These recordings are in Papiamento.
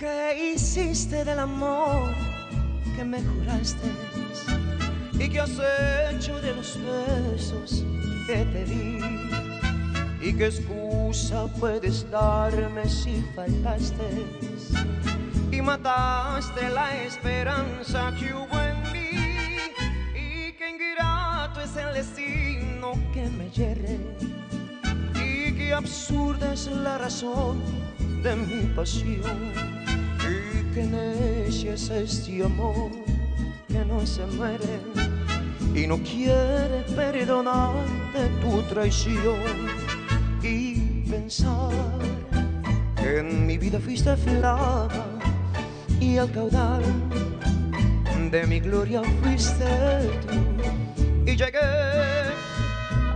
¿Qué hiciste del amor que me juraste? ¿Y qué has hecho de los besos que te di? ¿Y qué excusa puedes darme si faltaste? Y mataste la esperanza que hubo en mí. Y qué ingrato es el destino que me hiere. Y qué absurda es la razón de mi pasión. Y qué necia es este amor que no se muere y no quiere perdonarte tu traición. Y pensar que en mi vida fuiste flama y el caudal de mi gloria fuiste tú. Y llegué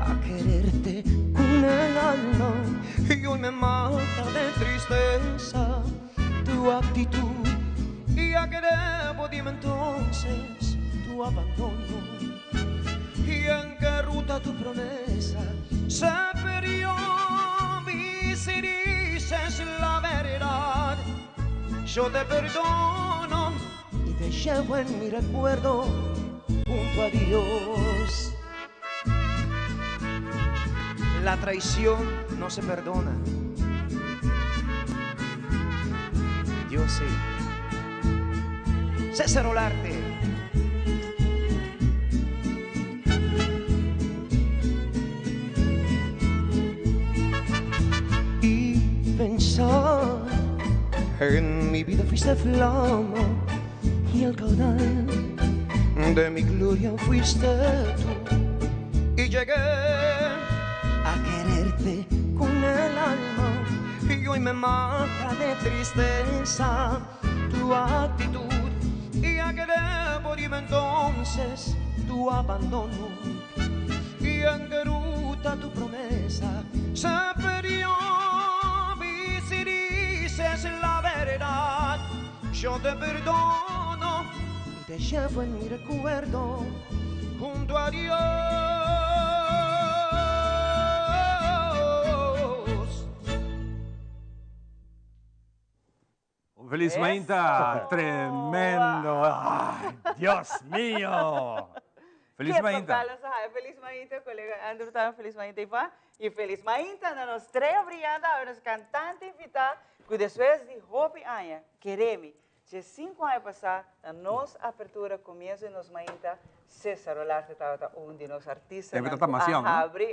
a quererte con el alma y hoy me mata de tristeza tu actitud. Y a qué debo, dime entonces, tu abandono. Y en qué ruta tu promesa se perdió. Y si dices la verdad, yo te perdono y te llevo en mi recuerdo junto a Dios. La traición no se perdona. Dios sí. César Olarte. Y pensar en mi vida fuiste flama y el caudal de mi gloria fuiste tú. Y llegué a quererte con el alma y hoy me mata de tristeza tu actitud. Y a qué debo, dime entonces, tu abandono. Y en qué ruta tu promesa se perdió. Y si dices la verdad, yo te perdono y te llevo en mi recuerdo junto a Dios. Un feliz mainta, tremendo. Ay, Dios mío. Feliz mainta. Feliz mainta, colega Andrew tambe feliz mainta, Ivan. Y feliz mainta na nos estrella brillante, a nos cantante invitado, que despues di hopi aña, keremi, dje 5 aña pasa, na nos apertura, comienzo di nos mainta, Cesar Olarte tabata un di nos artistanan Debe ta cu mas a young, no? habri.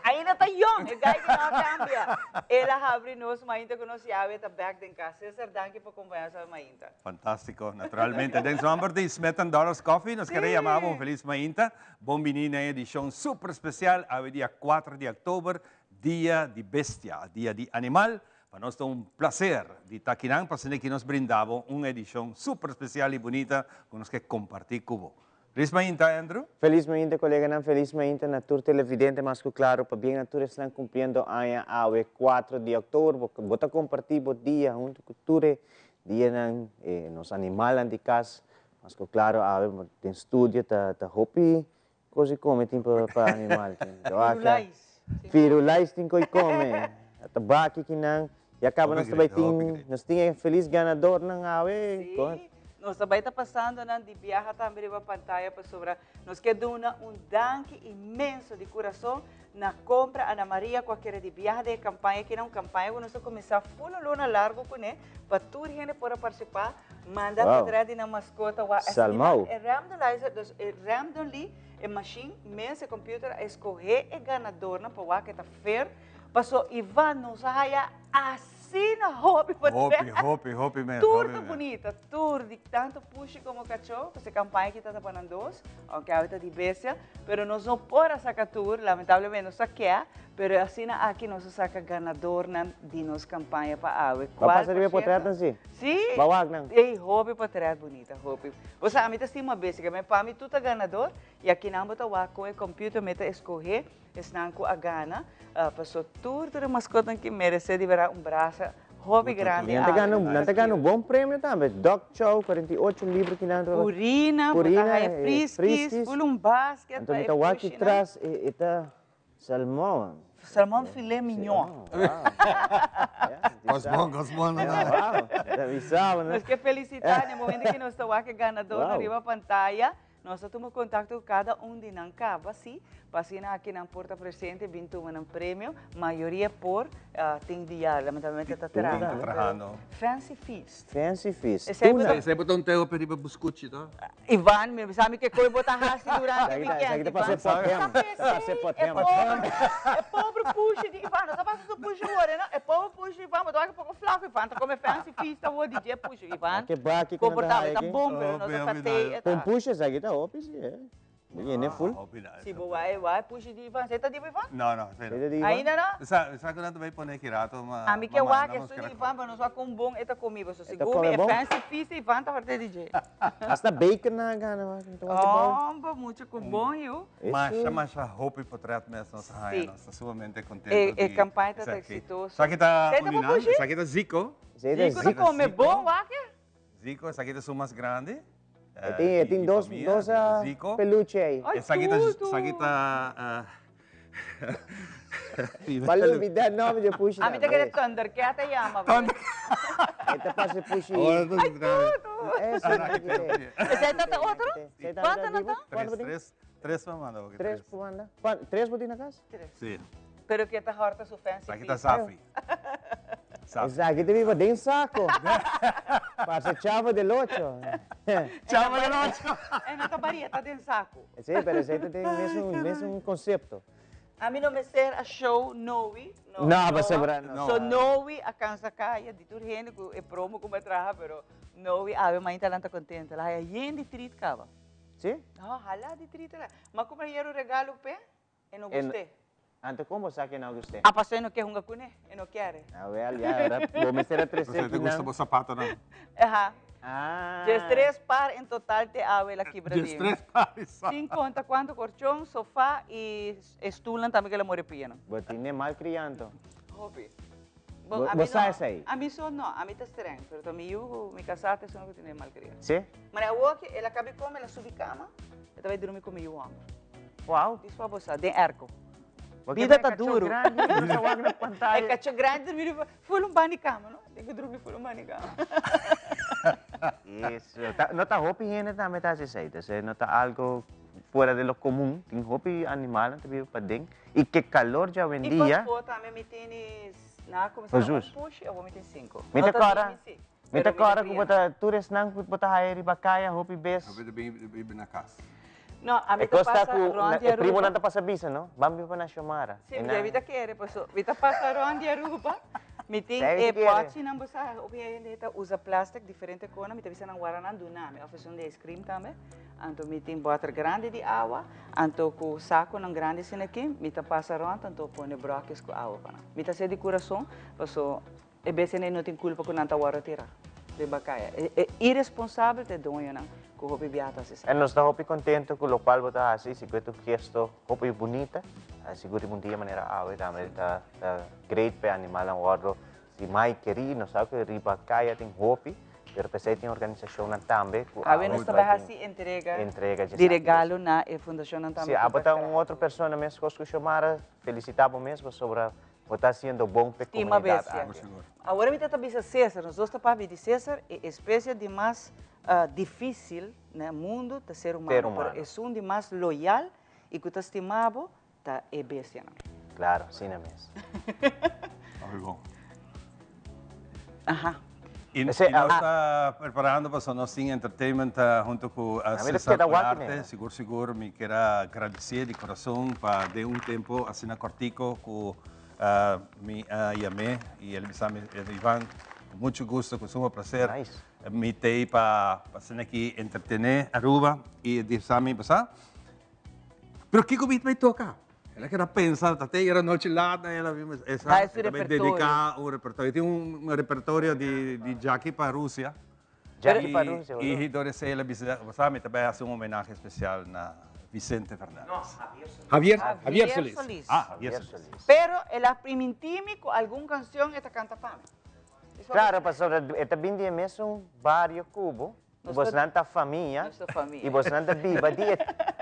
Ainda ta young, e guy ki no a cambia. El a habri nos mainta cu nos yawe ta bek den cas. Cesar, danki pa compaña nos awe mainta. Fantastico, naturalmente. Den su nomber di Smith and Dollars Coffee, nos kere yama bo un feliz mainta. Bon bini na e edicion super special, awe dia 4 di october, Dia di Bestia, Dia di Animal. Pa nos ta un placer di ta akinan pa asina ki nos brinda bo un edicion super special y bunita cu nos ke comparti cu bo. Feliz mainta, Andrew. Feliz mainta coleganan, feliz mainta na tur televidente mas cu claro pabien na tur esnan cumpliendo aña awe 4 di october. Bo, bo ta comparti bo dia hunto cu tur e dianan, e nos animalnan di cas. Mas cu claro awe den studio ta, ta hopi Cos di come tin pa pa animal tin. Firulais. Firulais tin coi come. Ta baki kinan. Ya caba nos ta bay tin, nos tin e feliz ganadornan awe. Sí, nos ta bay ta pasando nan di biaha tambe riba pantaya pasobra nos ke duna un danki inmenso di curason na compra Ana Maria cu a kere di biaha den e campaña kinan, un campaña cu nos a cuminsa full un luna largo cune pa tur hende por a participa. Manda Wow. portret di nan mascota wa esaki Salmao. ta e randomlizer, dus e randomly e machine mes e computer a escoge e ganadornan pa wak e ta fair. Paso Ivan nos a haya asina hopi portret. Hopi, hopi, hopi mes, Tur hopi ta mes. bunita, tur di tanto pushi como cacho, pues e campaña aki ta ta pa nan dos, aunke awe ta di bestia, pero nos no por a saca tur, lamentablemente nos ta kea, Pero asina aki nos a saca ganadornan di nos campaña pa awe. Ba Cual pasa riba e por cierto potretnan si? Si. Ba wak nan. Ey, hopi potret bunita, hopi. Bo sa, ami ta stima basica, me pa mi tur ta ganador y aki nan bo ta wak con e computer mi ta escoge esnan cu a gana, paso tur tur e mascotnan ki merece di berdad un brasa hopi grandi Nan ta awe. gana, nan ta gana un bon premio tambe. Dog chow, 48 libra ki nan ta. Purina, bo ta Purina, haya friskies, friskies. full un basket Anto pa mi e ta wak ki pushinan. tras e ta. Salmon. Salmon filet mignon. Cos bon, cos bon. Nos ke felicita na e momento ki nos ta wak e ganadornan riba pantaya. Nos ta tuma contacto cu cada un di nan caba, si, pa asina aki nan por ta presente bin tuma nan premio. Mayoria por tin di ya, lamentablemente ta traha. Trahando. Fancy Feast. Fancy Feast. Tuna. Esey bo ta un teo p'e riba buscuchi, to? Ivan, mi sa mi ke koe bo ta hasi durante weekend. Esaki ta pasa e pot hem. Ta pasa e pot hem. E pobre pushi di Ivan, no ta pasa su pushi worde no. E pobre pushi di Ivan, bo ta wak poko flako. Ivan ta come fancy feast awor di dje pushi. Ivan, Ke baki ku nan ta komportabel, haña ta aki. bon, pero no ta satei. Con pushi esaki ta hopi si eh. Bo yene full. Si bo wak e pushi di Ivan, esei ta di bo Ivan? No, no, esei no. Esei ta di Ivan? Ainda no? Sa ku nan ta bai pone aki rato ma. Ami ke wak esun di Ivan pa nos wak kon bon e ta komi paso segun mi e fancy feast di Ivan ta horte di dje. Hasta bacon nan a gana wak. Homber mucha ku bon yu. Masha masha hopi potret mes nos a haña. Nos ta sumamente kontento di E kampaña ta eksitoso. Esaki ta un di nan, esaki ta Zico. Zico ta kome bon wak. Zico, esaki ta su mas grandi. E tin dos peluche ahí. Esaki ta, esaki ta. Ba lubida nomber di e pushi. Ami ta kere Thundercat a yama. E ta pasa e pushi. Ay tutu. Esei ta ta otro? Kuantu nan ta? Tres, tres, tres pa manda. Tres pa manda. Tres bo tin na kas? Tres. Si. Pero ke ta horta su fancy Esaki ta Safi. Esaki ta biba den saco. Parce Chavo del Ocho. Chavo del Ocho. E no ta barieta den saco. Si, pero esey ta den mesun, mesun concepto. Ami no mester a show Nowi. No, pasobra no. So Nowi a cansa caya di tur hende cu e promo cu mi a traha, pero Nowi awe mainta nan ta contento. El a haya yen di treat caba. Si? No, hala di treat. Ma cumpra hierro regalo p'e. E no gust'é. Anto kon bo sa ku e no gust'é? A paso e no ke hunga kuné, e no kere. Ah wèl, ya, ora bo mester a trese Bo kinan. gusta bo sapatonan. Aha. Ah. Diestres par en total te awe el a kibra di. Diestres par di sapato. Sin konta kuantu korchon, sofá i e stulnan tambe ku el a more pianan. Bo tine mal krianto. Hopi. Bo bo sa esei? Ami so no, ami ta streng, pero ta mi yu ku mi kasá ta esun ku tine mal kriá. Si? Mane awor ke el a kabi kome, el a subi kama, e ta bai drumi ku mi yu hòmber. Wow. Dis pa bo sa, den airco. Bo ke Bida bai ta kachó duru. grandi, bo sa wak na pantaya. E kachó grandi drumi riba ful un banda di kama, no? Tin ku drumi ful un banda di kama. Eso. Ta, no ta hopi hende tambe ta hasi esei. Entonces no ta algo fuera de lo comun. Tin hopi animalnan ta biba paden. Y ke calor dja I awendia. pafó tambe mi tini, na kuminsá un Jesus. pushi, awor mi tin sinku. Mi No ta ta kòrda, dimi si. mi ta Pero mi ta kòrda ku bo cria. ta, tur esnan ku bo ta haya riba kaya hopi bes. Hopi ta biba na kas. No, ami E ta kos ta pasa ku rond di e primonan Aruba. ta pasa bisa, no? Ban biba na Xiomara. Si, E mi nan. ta kere, paso mi ta pasa rond di Aruba, mi tin Zij e ta kere. pochinan, bo sa, hopi hende ta usa plastic, diferente kona, mi ta bisa nan wara nan duna mi, of esun di ice cream tambe. Anto mi tin boter grandi di awa, anto ku sakonan grandi asina aki, mi ta pasa rond, anto pone brokjes ku awa pa nan. Mi ta hasié di kurason, paso E bestianan no tin culpa cu nan ta worde tira riba caya. E irresponsabel ta e doñonan cu hopi bia ta haci esaki. En nos ta hopi contento cu locual bo ta haci, sigur ta un gesto hopi bunita, sigur riba un dia manera awe tambe ta great pa e animalnan wordo si mai keri, nos sa cu riba caya tin hopi, pero pesey tin organisacionnan tambe cu Awe nos ta bay haci entrega di regalo na e fundacionnan tambe Si cu abo ta ta un otro persona mescos cu Xiomara, felicita bo mes pasobra Bo ta haciendo bon p'e Stima comunidad bestia. aki. Awor mi ta ta bisa Cesar, nos dos ta papia di Cesar, e especia di mas dificil na mundo ta ser humano, Ser humano. pero esun di mas loyal y cu ta stima bo ta e bestianan. Claro, asina mes. Hopi bon. Aha. Y Ese, nos ah, ta preparando pasobra nos tin entertainment hunto cu A mi ta Cesar keda wak Olarte. ne. Sigur sigur mi kier a gradici di corazon pa den un tempo asina cortico cu mi a yam'e y el a bisa mi, Ivan, cu mucho gusto, cu sumo placer, Nice. mi t'ey pa asina aki entretene Aruba y di sa mi basa. Pero kico mi ta bay toca? El a keda pensa, ta te era nochi laat, el a bin esa, Bai su el a bai repertorio. dedica un repertorio. Tin un repertorio di, di Jackie pa Rusia. Jackie pa Y- Rusia, Y boludo. door esey el a bisa, bo sa, mi ta bai haci un homenahe especial na Vicente Fernandez. No, Javier Solís. Javier, Javier Javier Solís. Solís. Ah, Javier Javier Solís. Solís. Pero el a priminti mi cu algun cancion e ta canta pa mi. Eso Claro, pasobra e ta bin di e mesun bario cu bo, Nos bosnan ta famia, Nos ta famia. y bosnan ta biba di e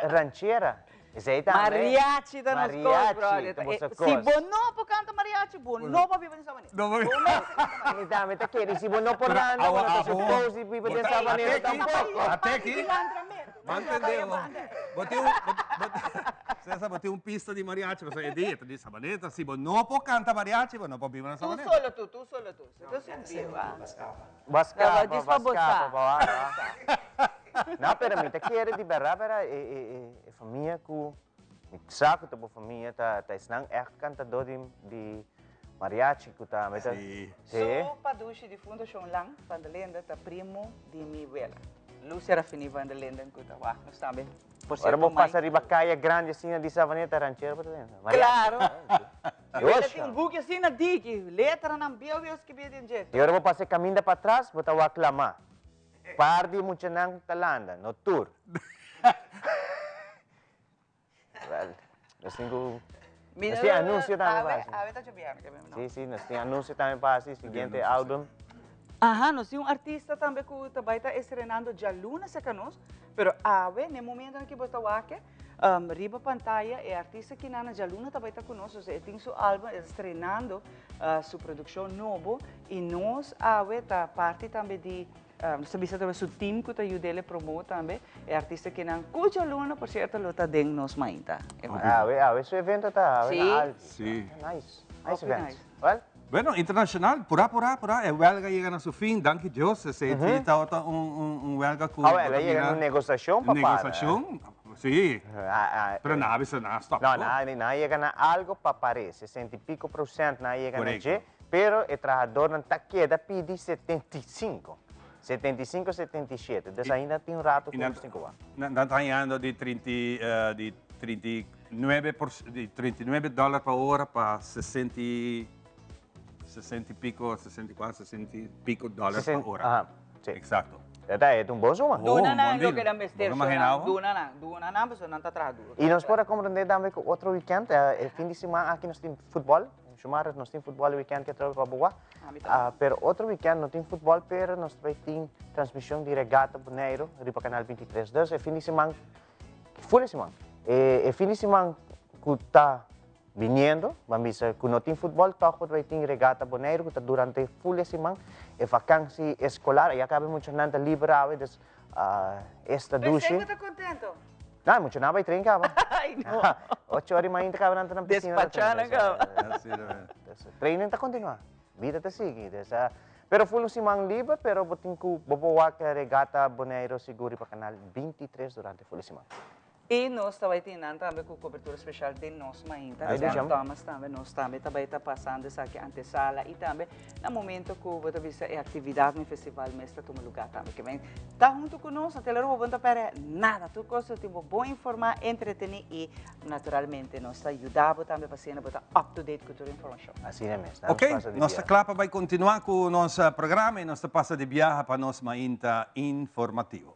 ranchera. Esei tambe. Mariachi ta nos kos, brother. Mariachi ta boso Si kos. bo no por kanta mariachi, bo no por biba den Sabaneta. No por Bo mester kanta mariachi. Mi tambe ta kere. Si bo no por Pero landa, bo awa no ta abo. supposed di biba Bo den ta Sabaneta ate aki. tampoco. Ate aki. Mantende bo. Bo tin un, bo, bo, Cesar, bo tin un pista di mariachi, pasobra e dia ta di Sabaneta. Si bo no por kanta mariachi, bo no por biba na Tu Sabaneta. solo tu, tu solo tu. Si tu sin biba. Bo scapa, Djis bo pa bo scapa, sa. bo a. No, pero mi ta kere di berdad, berdad, e, e, e, e famia cu mi sa cu ta bo famia ta, ta esnan echt cantador di, di mariachi cu ta, mi ta, Sí. sí. Su padushi di Fundashon Lang van der Linden ta primo di mi wela, Lucia Rafini van der Linden cu ta wak nos tambe. Por Ora cierto, bo Mike. pasa riba caya grandi asina di Savaneta, ranchero bo ta den. Mariachi. Claro. Mi wela Dios. tin un buki asina diki, letranan bieu bieu skibi den dje. Y ora bo pasa e caminda patras, bo ta wak lama. Par di muchanan ta landa, no tur. Wel, nos tin ku Mi nos no tin anuncio tambe pa awe hasi. awe ta djobièrnè ke mi no. Sí, sí, nos tin anuncio tambe pa hasi, siguiente album. Aha, nos tin un artista tambe ku ta bai ta estrenando djaluna serka nos, pero awe n'e momentonan ku bo ta wak riba pantaya e artista kinan djaluna ta bai ta ku nos, osea e tin su album, e ta estrenando su produkshon nobo i nos awe ta parti tambe di Nos ta bisa tambe su team cu ta yud'el promote tambe e artista kinan cu djaluna por cierto lo ta den nos mainta. Awe, awe su evento ta awe na Aldi. Sí. Nice, nice Hopi event. nice. Well. Bueno, internacional, pura pura pura, e welga yega na su fin, danki Dios, esey si tabata un un un welga cu Awe, el a yega na un negociacion pa para. Negociacion, si, pero nan a bisa nan a stop. No, nan a yega na algo pa pare, 60 y pico procent nan a yega na dje. Pero e trahadornan ta keda pidi 75. 75, 77. Dus ainda tin un rato ku nos tin ku wak. Nan ta hañando di trinta di 39 por di 39 dòler pa ora pa sesenta i sesenta i piko, 64, sesenta i piko dòler pa ora. Aha, si. Eksakto. E ta e ta un bon suma. Oh, Duna un nan bon loke deal. nan mester, Bo no imaginaba? so nan duna nan, duna nan pasobra nan ta traha duro. I nos por a komprendé tambe ku otro wikènt, e fin di siman aki nos tin futbòl. Shumara nos tin futbol e weekend ke atrobe pa Boa. Pero otro weekend no tin futbol pero nos ta bay tin transmision di Regata Bonaire riba Canal 23. Dus e fin di siman, full e siman, e fin di siman ku ta biniendo, ban bisa ku no tin futbol, tog bo ta bay tin Regata Bonaire ku ta durante full e siman. E vakansi eskolar, ya kabe muchanan ta liber awe, dus esta dushi. Pensé ku ta kontento. No, mucho nan bai train caba. Ay, no. Ocho ora y mainta caba nan ta na piscina. Despachá nan caba. Training ta continua. Vida ta sigui. Des, pero full un siman liber, pero bo tin cu bo por wak Regata Bonaire sigur riba canal 23 durante full e siman. Y nos ta bai tin nan tambe cu cobertura special den nos mainta. Ay, Jan dushi. Thomas tambe, nos tambe ta bai ta pasando esaki antesala y tambe Na momento cu bo ta bisa e actividad den festival mes ta tuma lugar tambe. Ke men ta hunto cu nos, na Telerobo bo no ta perde nada. Tur cos lo tin bo bon informa, entreteni y naturalmente nos ta yuda bo tambe pa asina bo ta up to date cu tur informacion. Asina mes. Nan Ok, pasa di nos ta biaha. kla pa bai kontinuá ku nos programa i nos ta pasa di biaha pa nos mainta informativo.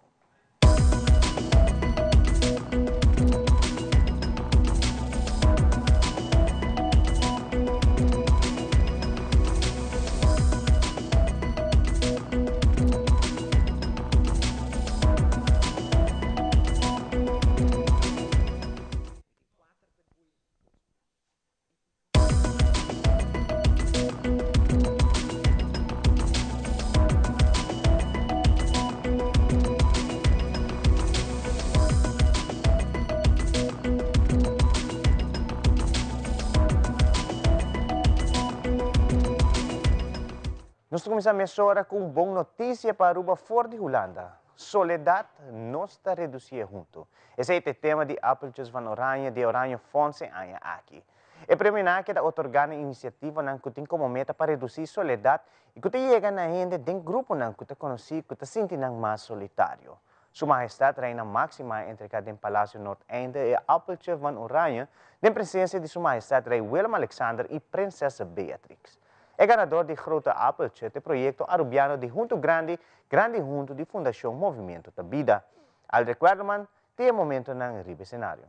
Nos ta kuminsá mesora ku un bon notisia pa Aruba for di Hulanda. Soledat nos ta redusié huntu. Esei ta e tema di Appeltjes van Oranje di Oranje Fonds e aña aki. E premionan aki ta otorgá na inisiativanan ku tin komo meta pa redusí soledat i ku ta yega na hende den gruponan ku ta konosí ku ta sinti nan mas solitario. Su Mahestat Reina Máxima a entregá den Palacio Noordeinde e Appeltje van Oranje den presensia di Su Mahestat Rei Willem-Alexander i Prinsesse Beatrix. E ganador di Grote Appeltje ta e proyekto Arubiano di Huntu Grandi, Grandi Huntu di Fundashon Movimiento ta Bida. Al rekuerdoman tin e momentonan riba e senario.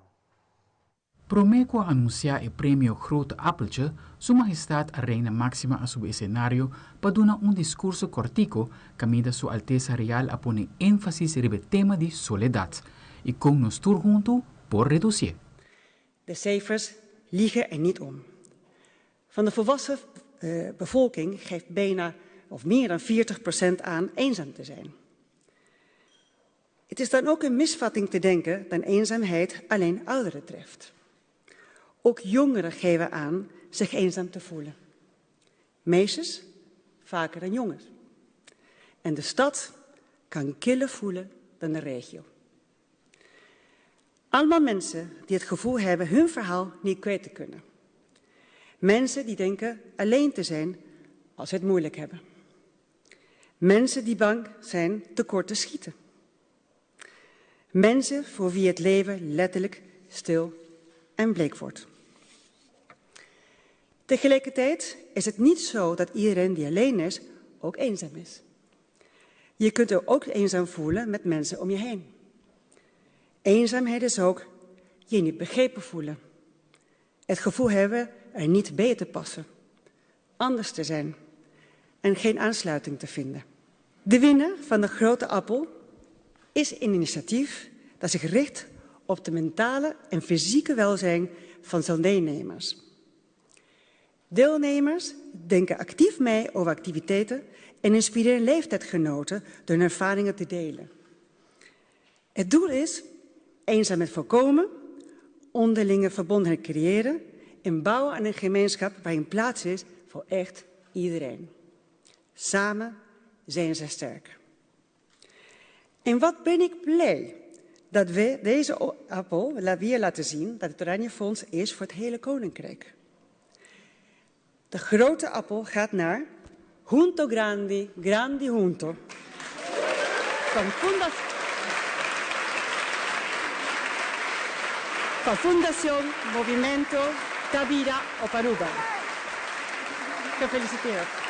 Promé ku a anunsiá e premio Grote Appeltje, Su Mahestat Reina Máxima a subi esenario pa duna un diskurso kòrtiko kaminda Su Altesa Real a pone énfasis riba e tema di soledat i kon nos tur huntu por redusié. De cijfers liegen er niet om. Van de volwassen bevolking geeft bijna of meer dan 40% aan eenzaam te zijn. Het is dan ook een misvatting te denken dat eenzaamheid alleen ouderen treft. Ook jongeren geven aan zich eenzaam te voelen. Meisjes vaker dan jongens. En de stad kan killer voelen dan de regio. Allemaal mensen die het gevoel hebben hun verhaal niet kwijt te kunnen. Mensen die denken alleen te zijn als ze het moeilijk hebben. Mensen die bang zijn tekort te schieten. Mensen voor wie het leven letterlijk stil en bleek wordt. Tegelijkertijd is het niet zo dat iedereen die alleen is ook eenzaam is. Je kunt je ook eenzaam voelen met mensen om je heen. Eenzaamheid is ook je niet begrepen voelen. Het gevoel hebben er niet bij te passen, anders te zijn en geen aansluiting te vinden. De winnaar van de Grote Appel is een initiatief dat zich richt op de mentale en fysieke welzijn van zijn deelnemers. Deelnemers denken actief mee over activiteiten en inspireren leeftijdgenoten door hun ervaringen te delen. Het doel is eenzaamheid voorkomen, onderlinge verbondenheid creëren en bouwen aan een gemeenschap waarin plaats is voor echt iedereen. Samen zijn ze sterk. En wat ben ik blij dat we deze appel weer laten zien dat het Oranje Fonds is voor het hele koninkrijk. De grote appel gaat naar Junto Grandi, Grandi Junto. Van Fundación Movimento Tabira op Aruba. Gefeliciteerd.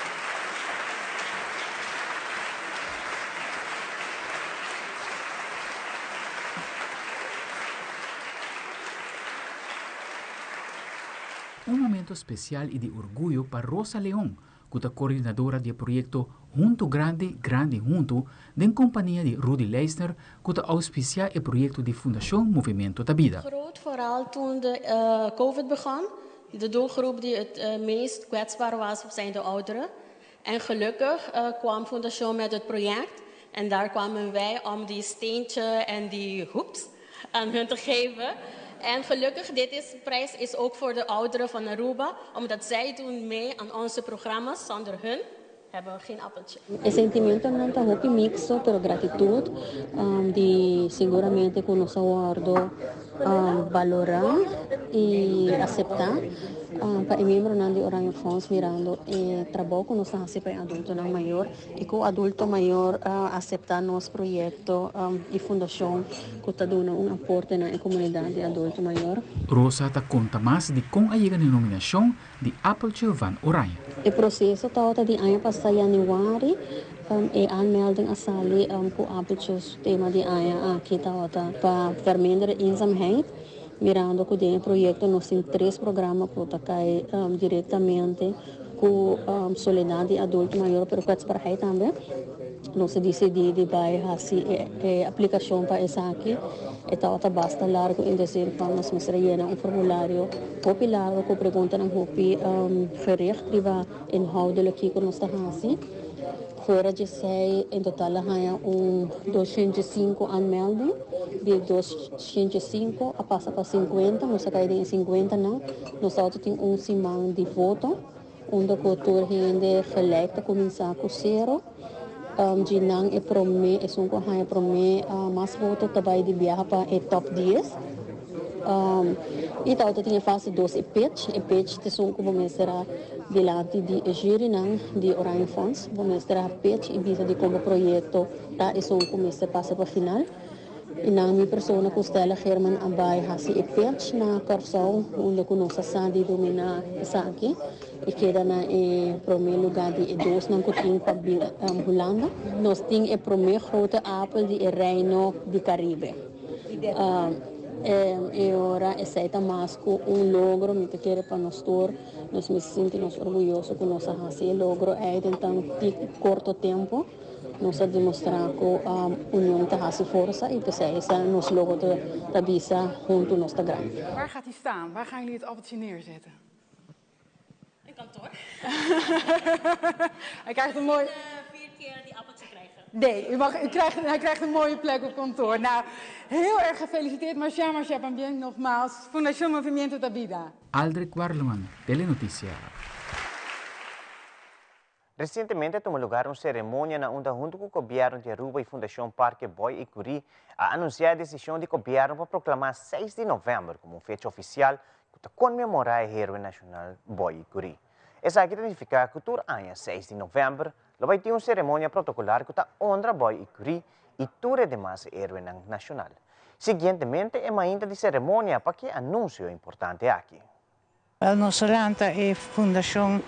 Un momento special y di orguyo pa Rosa Leon, cu ta coordinadora di e proyecto Hunto Grandi, Grandi Hunto, den compania di Rudy Leisner, cu ta auspicia e proyecto di Fundacion Movimento ta Bida. Groot, vooral toen de COVID begon. De doelgroep die het meest kwetsbaar was, zijn de ouderen. En gelukkig kwam Fundación met het project. En daar kwamen wij om die steentje en die hoeps aan hun te geven. En gelukkig, dit prijs is ook voor de ouderen van Aruba, omdat zij doen mee aan onze programma's. Zonder hun hebben we geen appeltje. E sentimentonan ta hopi mixto, pero gratitud, di seguramente cu nos a wordo, valora y acepta, pa e miembronan di Oranje Fonds mirando e trabou cu nos ta haci pa e adultonan mayor y cu adulto mayor a acepta nos proyecto y fundacion cu ta duna un aporte na e comunidad di adulto mayor. Rosa ta conta mas di con a yega na e nominacion di Appeltje van Oranje. E proceso tabata di aña pasa januari, e aanmelding a sali cu Appeltje su tema di aña aki tabata pa verminderen eenzaamheid, mirando cu den e proyecto nos tin tres programa cu ta cay directamente cu soledad di adulto mayor pero kwetsbaarheid tambe. Nos a disidí di bai hasi e aplikashon pa esaki. E tabata basta largu in de zin van nos mester a yena un formulario hopi largu ku preguntanan hopi gericht riba inhoudelijk kiko nos ta hasi. Fuera dje esei en total a haña un 205 aanmelding. Di e 205 a pasa pa 50, nos a kai den e 50nan. Nos tabata tin un siman di voto. Unda ku tur hende gelijk ta kuminsá ku sero. Dje nan e promé, esun ku a haña promé mas voto ta bai di biaha pa e top dies. I tabata tin e fase dos e pitch. E pitch ta esun ku bo mester a dilanti di e jurynan di Oranje Fonds. Bo mester a pitch i bisa di kon bo proyekto ta esun ku mester pasa pa final. I nan mi persona ku Stella Geerman a bai hasi e pitch na Kòrsou unda ku nos a sa di dominá esaki i keda na e promé lugá di e dosnan ku tin pa bin Hulanda. Nos tin e promé grote apel di e Reino di Karibe. E ora esei ta mas ku un logro, mi ta kere pa nos tur, nos mester sinti nos orguyoso ku nos a hasi e logro ei den tan korto tempu. Nos a demostrá ku union ta hasi forsa i p'esei esa nos logo ta bisa huntu nos ta grandi. Waar gaat hij staan? Waar gaan jullie het appeltje neerzetten? In kantoor. Hij krijgt een mooi... Vier keer die appeltje krijgen. Nee, u mag, u krijgt, hij krijgt een mooie plek op kantoor. Nou, heel erg gefeliciteerd. Masha Masha Pambien nogmaals. Fundación Movimiento da Vida. Aldrich Warleman, Telenoticia. Recientemente a tuma lugar un ceremonia na unda hunto cu Gobierno di Aruba y Fundacion Parke Boy Ecury a anuncia e decision di Gobierno pa proclama 6 di november como un fecha oficial cu ta conmemora e heroe nacional Boy Ecury. Esaki ta nifica cu tur aña 6 di november lo bay tin un ceremonia protocolar cu ta honra Boy Ecury y tur e demas heroenan nacional. Siguientemente e mainta di ceremonia pa cu e anuncio importante aki. Wel nos a lanta e fundacion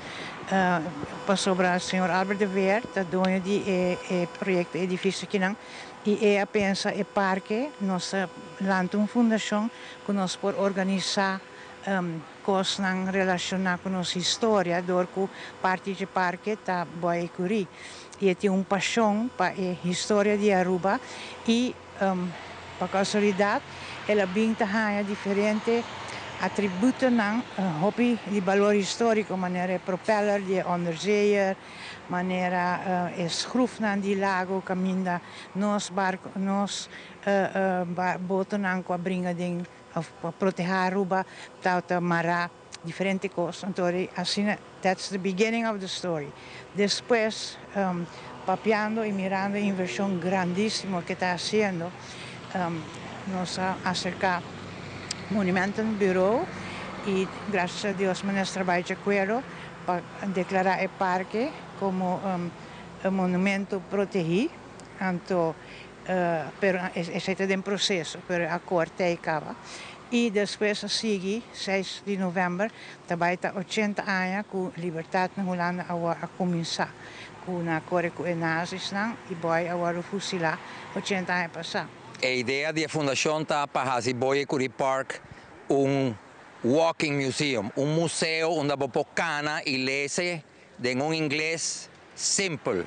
pasobra señor Albert de Veer ta doño di e e proyecto e edificio akinan y e a pensa e parke nos ta lanta un fundacion cu nos por organisa cosnan relaciona cu nos historia door cu parti dje parke ta Boy Ecury y e tin un pasion pa e historia di Aruba y Pa casualidad el a bin ta haña diferente atributonan hopi di balor historico manera e propeller di e onderzeeër, manera e schroefnan di lago caminda nos barco nos botonan cu a bringa den of pa proteha Aruba tabata mara diferente cos. Anto asina that's the beginning of the story. Despues Papiando y mirando e inversion grandisimo ke ta haciendo, nos a acerca Monumentenbureau y gracias a Dios Minister a bay di acuerdo pa declara e parke como un monumento protegi, anto pero esey ta den proceso, pero e acord ta ey caba. Y despues a sigui seis di november ta bay ta ochenta aña cu libertad na Hulanda awor a cuminsa. Ku na kore ku e nazisnan i Boy a wòrdu fusilá 80 aña pasá. E idea di e fundashon ta pa hasi Boy Ecury Park un walking museum, un museo unda bo por kana i lese den un ingles simpel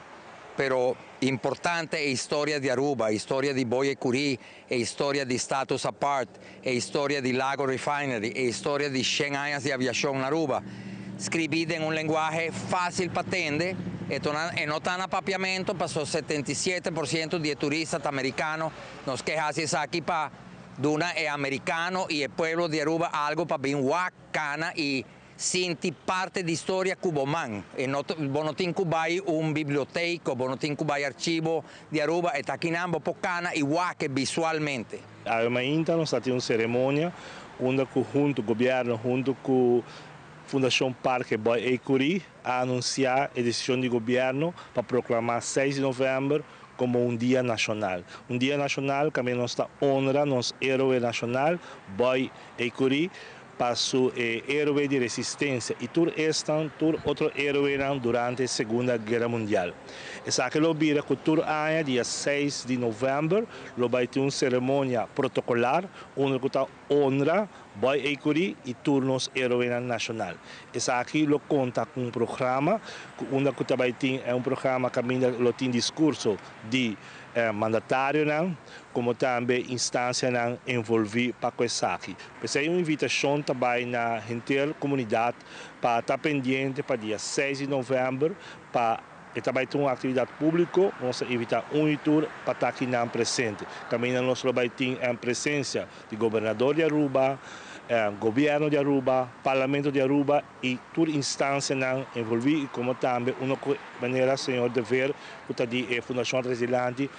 pero importante e historia di Aruba, e historia di Boy Ecury, e historia di Status Apart, e historia di Lago Refinery, e historia di shen añas di aviashon na Aruba. Scribí den un lenguahe fácil pa tende, e e no ta na papiamento, paso 77% di e turista ta americano, nos ke haci esaki pa duna e americano y e pueblo di Aruba algo pa bin wak, cana y sinti parte di historia cu bo man. E no bo no tin cu bay un biblioteca, bo no tin cu bay archivo di Aruba, e ta akinan bo por cana y wak visualmente. Awe mainta nos ta tin un ceremonia unda cu hunto gobierno hunto cu Fundacion Parke Boy Ecury a anuncia e decision di gobierno pa proclama 6 di november como un dia nacional. Un dia nacional caminda nos ta honra nos heroe nacional Boy Ecury pa su e heroe di resistencia y tur esnan tur otro heroenan durante Segunda Guera Mundial. Esaki lo bira cu tur aña dia 6 di november lo bay tin un ceremonia protocolar unda cu ta honra Boy Ecury y tur nos heroenan nacional. Esaki lo conta cu un programa cu unda cu ta bay tin un programa caminda lo tin discurso di mandatarionan como tambe instancianan envolvi pa cu esaki. P'esey un invitacion ta bay na henter comunidad pa ta pendiente pa dia 6 di november pa E ta bai tin un actividad publico, nos ta invita un y tur pa ta akinan presente. Caminda nos lo bai tin en presencia di Gobernador di Aruba, Gobierno di Aruba, Parlamento di Aruba y tur instancianan envolvi y como tambe uno cu manera señor De Veer cu ta di e Fundacion Tres Dilanti,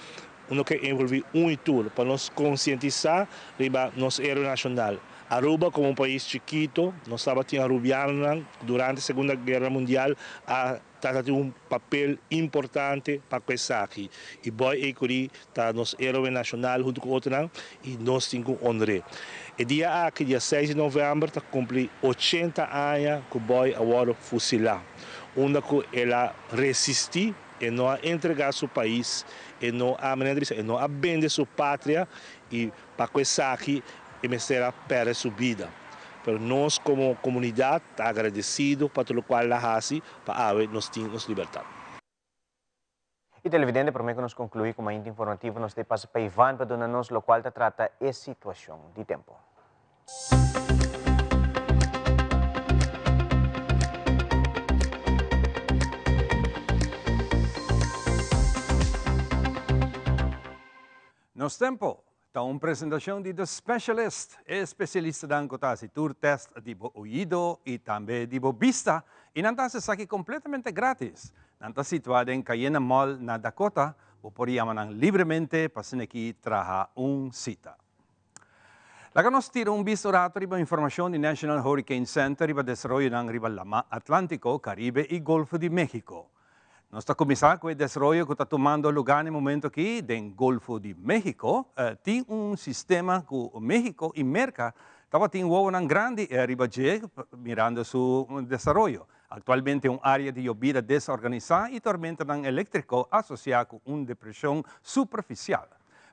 uno ke envolvi un y tur pa nos concientisa riba nos heroe nacional. Aruba como un pais chikito, nos tabatin Arubianonan durante Segunda Guera Mundial a Tata tin un papel importante pa cu esaki y Boy Ecury ta nos heroe nacional hunto cu otronan y nos tin cu honr'e. E dia aki, dia 6 di november, ta cumpli 80 aña cu Boy a wordo fusila, unda cu el a resisti, e no a entrega su pais, e no a, manera di bisa, e no a bende su patria y pa cu esaki. e mester a pèrdè su bida. Pero nos komo komunidat ta agradesido pa tur lokual el a hasi pa awe nos tin nos libertat. Y televidente, prome cu nos conclui cu Mainta Informativo nos ta e pasa pa Ivan pa duna nos locual ta trata e situacion di tempo. Nos Tempo ta un presentacion di The Specialist, e especialistanan cu ta haci tur test di bo oido y tambe di bo bista y nan ta haci esaki completamente gratis. Nan ta situa den Cayena Mall na Dakota, bo por yama nan libremente pa asina aki traha un cita. Laga nos tira un bista un rato riba informacion di National Hurricane Center riba desaroyonan riba Lama Atlantico, Caribe y Golfo di Mexico. Nos ta kuminsá ku e desaroyo ku ta tumando lugá na e momento akí den Golfo di México. Tin un sistema ku México i Merka tabatin wowonan grandi riba dje mirando su desaroyo. Aktualmente un área di yobida desorganisá i tormentanan eléktriko asosiá ku un depreshon superfisial.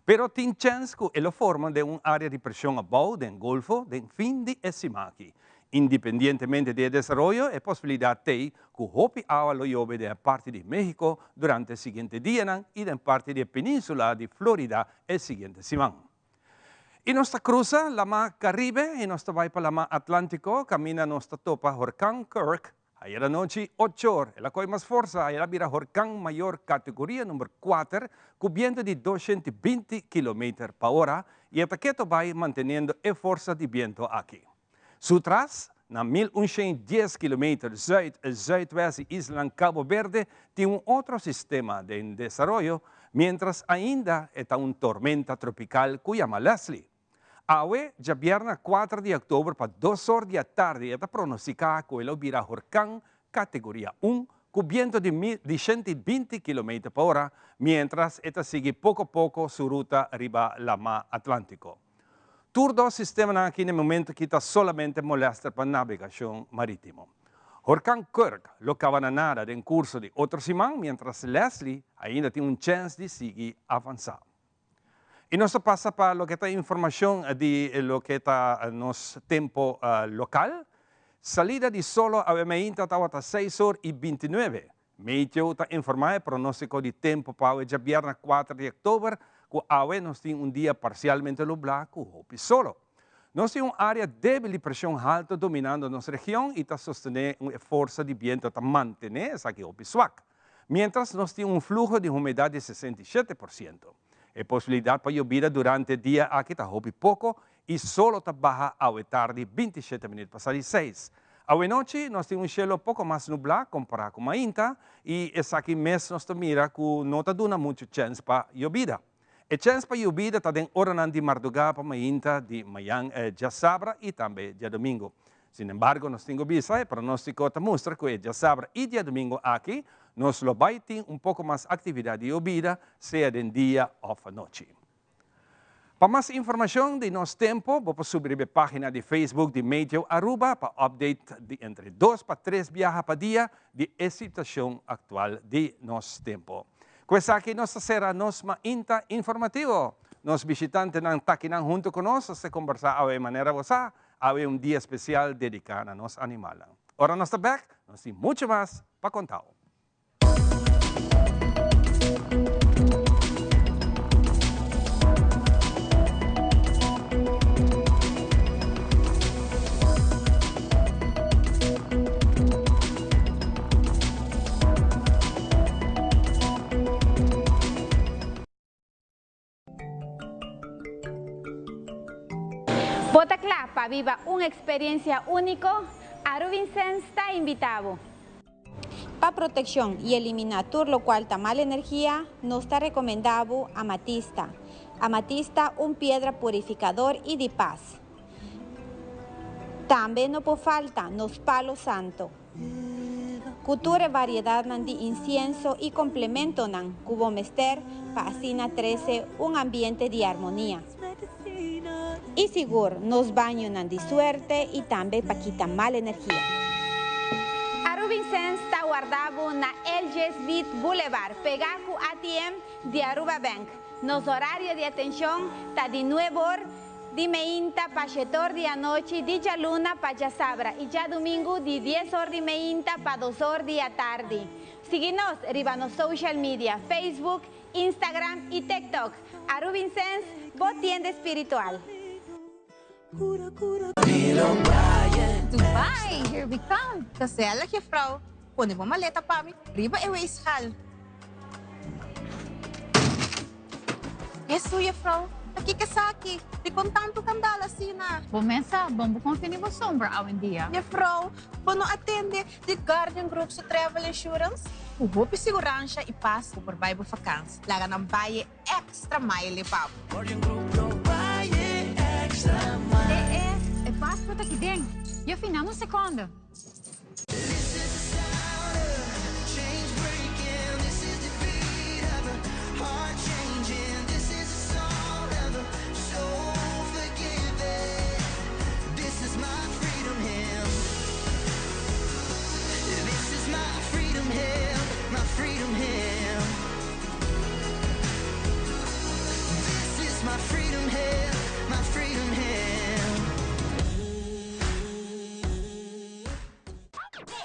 Pero tin chèns ku e lo forma den un área di preshon abou den Golfo den fin di e siman akí. Independientemente di e desaroyo, e posibilidat t'ei ku hopi awa lo yobe den e parti di México durante e siguiente dianan i den parti di e península di Florida e siguiente siman. I nos ta krusa Lama Karibe i nos ta bai pa Lama Atlántiko kaminda nos ta topa Horkan Kirk. Ayer anochi ocho or el a koi mas forsa i el a bira horkan mayor kategoria number kuater ku bientu di 220 kilometer pa ora i e ta keto bai manteniendo e forsa di bientu aki. Su tras, na 1110 kilometer zuid zuidwest di islanan Cabo Verde tin un otro sistema den desaroyo, mientras ainda e ta un tormenta tropical ku yama Leslie. Awe, djabièrnè kuater di òktober pa dos or di atardi e ta pronostiká ku e lo bira horkan kategoria un ku bientu di di 120 kilometer pa ora, miéntras e ta sigui poko poko su ruta riba Lamá Atlántiko. Tur dos sistemanan aki na e momentu aki ta solamente molèster pa nabegashon marítimo. Horkan Kirk lo kaba na nada den kurso di otro siman, miéntras Leslie ainda tin un chèns di sigui avansá. I nos ta pasa pa loke ta informashon di loke ta nos tempo lokal. Salida di solo awe meinta tabata seis or i bintinuebe. Meteo ta informá e pronóstiko di tempo pa awe djabièrnè kuater di òktober ku awe nos tin un dia parsialmente nublá ku hopi solo. Nos tin un área débil di preshon haltu dominando nos region i ta sostené un e forsa di bientu ta mantené esaki hopi swak. Miéntras nos tin un fluho di humedat di 67%. E posibilidat pa yobida durante dia aki ta hopi poko i solo ta baha awe tardi 27 minüt pasá di seis. Awe nochi nos tin un shelo poko mas nublá kompará ku mainta i esaki mes nos ta mira ku no ta duna muchu chèns pa yobida. E chèns pa yobida ta den oranan di mardugá pa mainta di mayan djasabra i tambe djadumingu. Sinembargo, nos tin ku bisa, e pronóstiko ta mustra ku e djasabra i djadumingu aki nos lo bai tin un poko mas aktividat di yobida, sea den dia òf anochi. Pa mas informashon di nos tempu, bo por subi riba e página di Facebook di Meteo Aruba pa update di entre dos pa tres biaha pa dia di e situashon aktual di nos tempu. Ku esaki nos ta sera nos mainta informativo. Nos bishitantenan ta akinan huntu ku nos, nos ta kombersá awe manera bo sa. Awe un dia spesial dediká na nos animalnan. Ora nos ta bèk, nos tin muchu mas pa kontau. Bo ta kla pa biba un eksperensia úniko? Aruvincens ta invitá bo! Pa protekshon i eliminá tur lokual ta mal energia, nos ta rekomendá bo amatista. Amatista un piedra purifikador i di pas. Tambe no por falta nos palo santo. Ku tur e variedatnan di insienso i komplementonan ku bo mester pa asina trese un ambiente di armonia. I sigur nos bañonan di suerte i tambe pa kita mal energia. Arubinsens ta warda bo na LJ Smith Boulevard, pegá ku ATM di Aruba Bank. Nos horario di atenshon ta di nuebe or. di meinta pa shetor di anochi di djaluna pa djasabra i djadumingu di dies or di meinta pa dos or di atardi. Sigui nos riba nos social media, Facebook, Instagram i TikTok. Arubinsens, bo tienda spiritual. Dubai, here we come! Gezellig, juffrouw. Pone bo maleta pa mi riba e weegschaal. Hesu, juffrouw, ta kiko esaki? Dikon tantu kandal asina? Bo mes sa, bon bo konfia ni bo sombra awendia. Juffrouw, bo no a tende di Guardian Group su travel insurance? Ku hopi siguransha i pas bo por bai bo fakans. Laga nan bai e extra mile pa bo. Guardian Group lo bai e extra mile. E e, e paspoort aki den. Juffie, nam un seconde.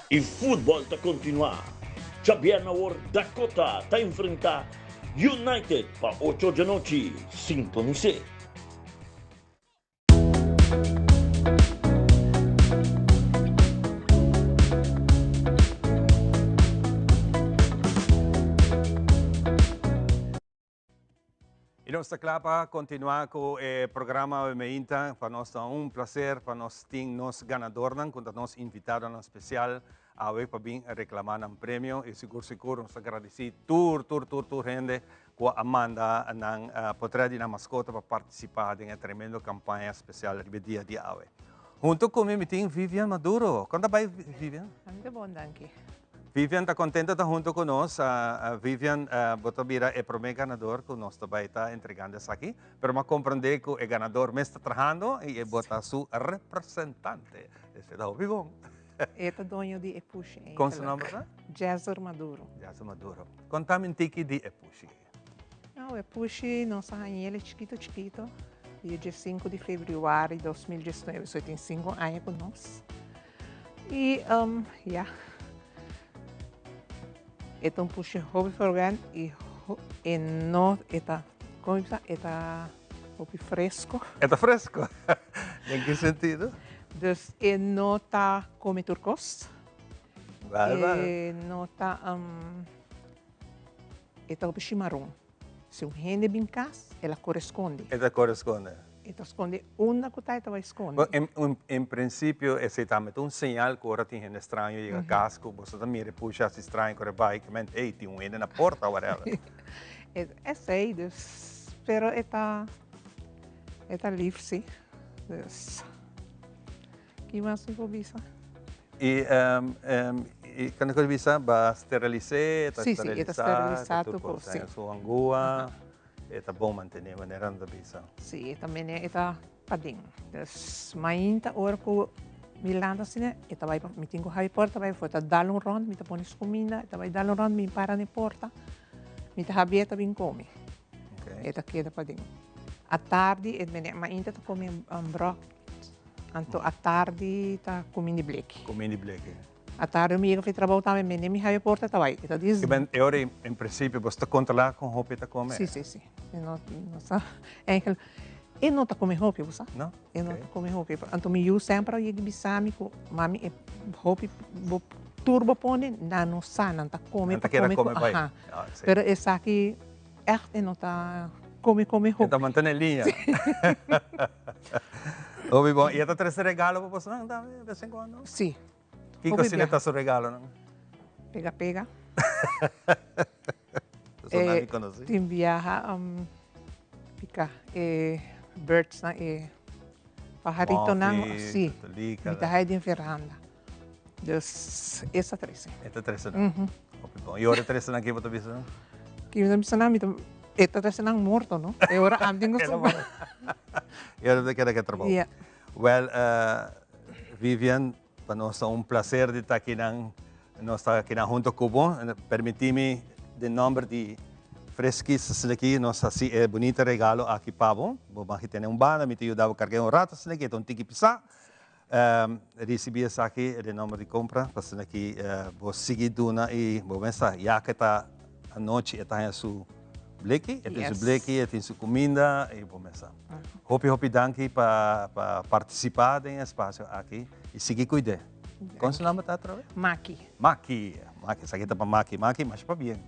E futbol ta kontinuá. Djabièrnè awor Dakota ta enfrentá United pa ocho djanochi. Sintonis'é. Y nos ta cla pa continua cu e programa awe meinta. Pa nos ta un placer pa nos tin nos ganadornan cu ta nos invitadonan special awe pa bin reclama nan premio. Y sigur sigur nos ta gradici tur tur tur tur hende cu a manda nan potret di nan mascota pa participa den e tremendo campaña special riba e dia di awe. Hunto cu mi mi tin Vivian Maduro. Con ta bay Vivian? Ami ta bon danki. Vivian ta contento ta hunto cu nos. Vivian, bo ta bira e prome ganador cu nos ta bay ta entregando esaki. Pero mi a comprende cu e ganador mes ta trahando y e bo ta su representante. Esey ta hopi bon. E ta doño di e pushi eigenlijk. Con su nomber ta? Jezer Maduro. Jezer Maduro. Conta mi un tiki di e pushi. Nou, e pushi nos a hañ'el e chikito chikito dia diesinco di februari 2019, so e tin cinco aña cu nos. Y ya, e ta un pushi hopi verwend y e no, e ta, como mi bisa, e ta hopi fresco. E ta fresco? Den ki sentido? Dus e no ta come tur cos. Bárbaro. E no ta, e ta hopi shimaron. Si un hende bin cas, el a core sconde. E ta core sconde. E ta sconde unda cu ta, e ta bay sconde. Bo, en, en principio esey tambe ta un señal cu ora tin hende straño yega cas cu boso ta mira e pusha haci straño core bay, ke men, ey, tin un hende na porta, whatever. Esey, dus, pero e ta, e ta lief si. Dus, ki mas mi por bisa? Y, y cuando cu bisa, ba sterilis'é, ta Sí, sí, e ta sterilisá tur cos, sí. Su angua, e ta bon mantené manera nan ta bisa. Sí, e ta mene, e ta paden. Dus mainta ora cu mi lanta asina, e ta bai, mi tin cu habi porta bai afor, e ta dal un rond, mi ta pone su cuminda, e ta bai dal un rond, mi para na e porta, mi ta habié, e ta bin come. E ta keda paden. Atardi, e mene, mainta ta come brok. Anto atardi ta kumin di bleki. Kumin di bleki. Atardi mi yega for e trabou tambe mende mi haya porta ta bai. E ta dis. Ke ben e ora en prinsipio bo sta kontrolá kon hopi e ta kome? Si si si. E no no sa eigenlijk e no ta kome hopi bo sa. No? E no ta kome hopi. Anto mi yu semper a yega bisa mi ku mami e hopi bo tur bo pone nan no sa nan ta kome Nan ta keda kome bai. Aha. Pero esaki Echt e no ta come come hopi. E ta mantene liña. Hopi bon. Y e ta trece regalo pa bosonan tambe de vez en cuando? Sí. Kiko asina ta su regalonan? Pega pega. Eso nadie conoce. Tin biaha pica e birdsnan e paharitonan. Mofi, Sí. Mi ta haya den veranda. Dus e ta trece. E ta trece nan. Hopi bon. Y ora e trece nan, kico bo ta bisa nan? Kico mi ta bisa nan? Mi ta, e ta trece nan morto, no? E ora ami tin cu suba. E ora ta keda ke trabou. Ja. Well, Vivian, pa nos ta un placer di ta akinan. Nos ta akinan hunto cu bo. Permiti mi den nomber di. Friskies asina aki nos hasi e bunita regalo aki pa bo. Bo mag tene un banda, mi ta yuda bo karg'é un rato asina aki, e ta un tiki pisá. Risibí esaki den nomber di Compra, pa asina aki bo sigui duna i bo mester ya ke ta anochi e ta haña su bleki, e tin su bleki, e tin su kuminda i bo mester. Hopi hopi danki pa pa partisipá den e espasio aki i sigui kuid'é. Kon su nomber ta atrobe? Maki. Maki, Maki, esaki ta pa Maki, Maki masha pabien.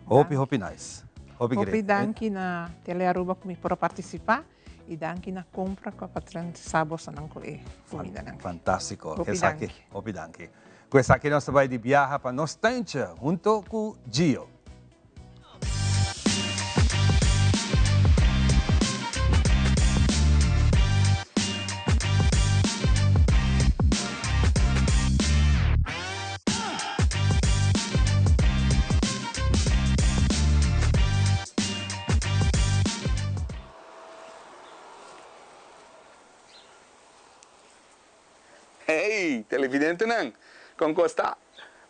Hopi hopi nice. Hopi great. Hopi danki na Telearuba ku mi por a partisipá. I danki na compra cu a patron sa bosonan cu e cumindanan. Fantastico. Hopi Esaki, danki. hopi danki. Cu esaki nos ta bay di biaha pa nos tuintje hunto cu Gio. Hey, televidentenan! Kon kos ta?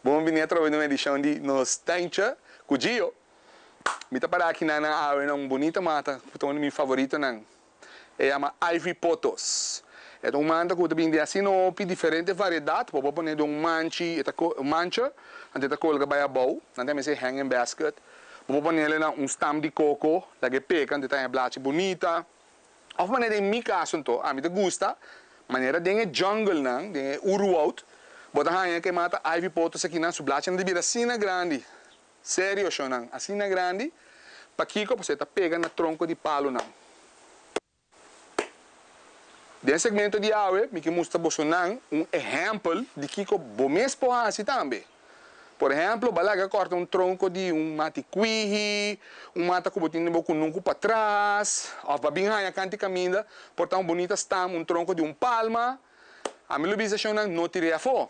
Bon bini atrobe na un edishon di Nos Tuintje ku Gio. Mi ta para aki nan awe na un bunita mata ku ta un di mi favoritonan. E yama Ivy Pothos. E ta un manta ku ta bini di asina hopi diferente variedat. Bo por pone den un manchi, e ta mancha, anto e ta kolga bai abou. Nan ta yama esei hanging basket. Bo por ponele na un stam di koko, laga e peka, anto e ta haña blachi bunita. Òf manera den mi kaso anto, ami ta gusta manera den e junglenan, den e oerwoud, bo ta haña ke mata ivy pothos akinan, su blachinan ta bira asina grandi. Serio, shonnan, asina grandi. Pakiko? Pasobra e ta pega na tronko di palunan. Den segmento di awe mi ke mustra bosonan un ehèmpel di kiko bo mes por hasi tambe. Por ehèmpel, bo a laga kòrta un tronko di un mati kwihi, un mata ku bo tin den bo kunuku patras, òf bo a bin haña kanti kaminda por ta un bunita stam, un tronko di un palma. Ami lo bisa shonnan no tir'é afó.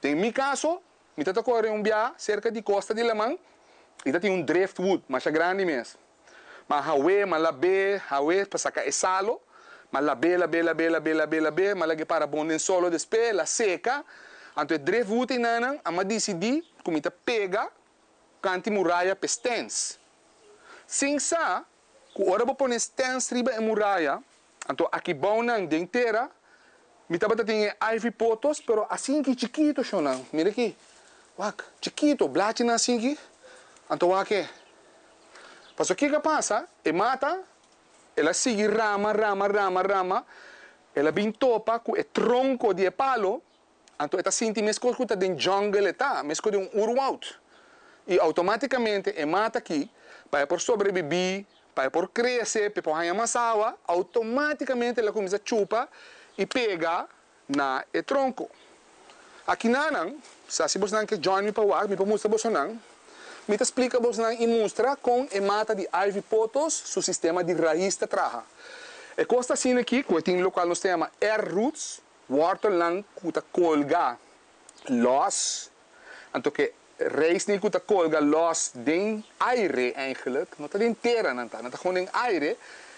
Den mi kaso, mi ta ta kore un bia serka di kosta di laman i ta tin un driftwood masha grandi mes. Ma hawé, ma labé, hawé pa saca e salo, ma labé, labé, labé, labé, labé, labé, ma lag'é para bon den solo despé, la seca, anto e driftwood einanan a ma dicidí cu mi ta pega canti muraya p'e stens. Sin sa cu ora bo pone stens riba e muraya, anto aki bounan den tera, mi tabata tin e ivy pothos, pero asinki chikito shonnan, mira aki, wak, chikito, blachinan asinki, anto wak e. Pasobra kiko a pasa? E mata, el a sigui rama, rama, rama, rama, el a bin topa ku e tronko di e palo, anto e ta sinti meskos ku ta den jungle e ta, meskos den un oerwoud. I outomátikamente e mata aki, pa e por sobrebibí, pa e por krese, pa e por haña mas awa, outomátikamente el a kuminsá chupa i pega na e tronko. Akinanan, sa si bosnan ke join mi pa wak, mi por mustra bosonan. Mi ta splika bosnan i mustra kon e mata di ivy pothos su sistema di rais ta traha. E kos ta asina aki ku e tin lokual nos ta yama air roots, wortelnan ku ta kolga los, anto ke reisnan ku ta kolga los den aire eigenlijk, no ta den tera nan ta, nan ta gewoon den aire,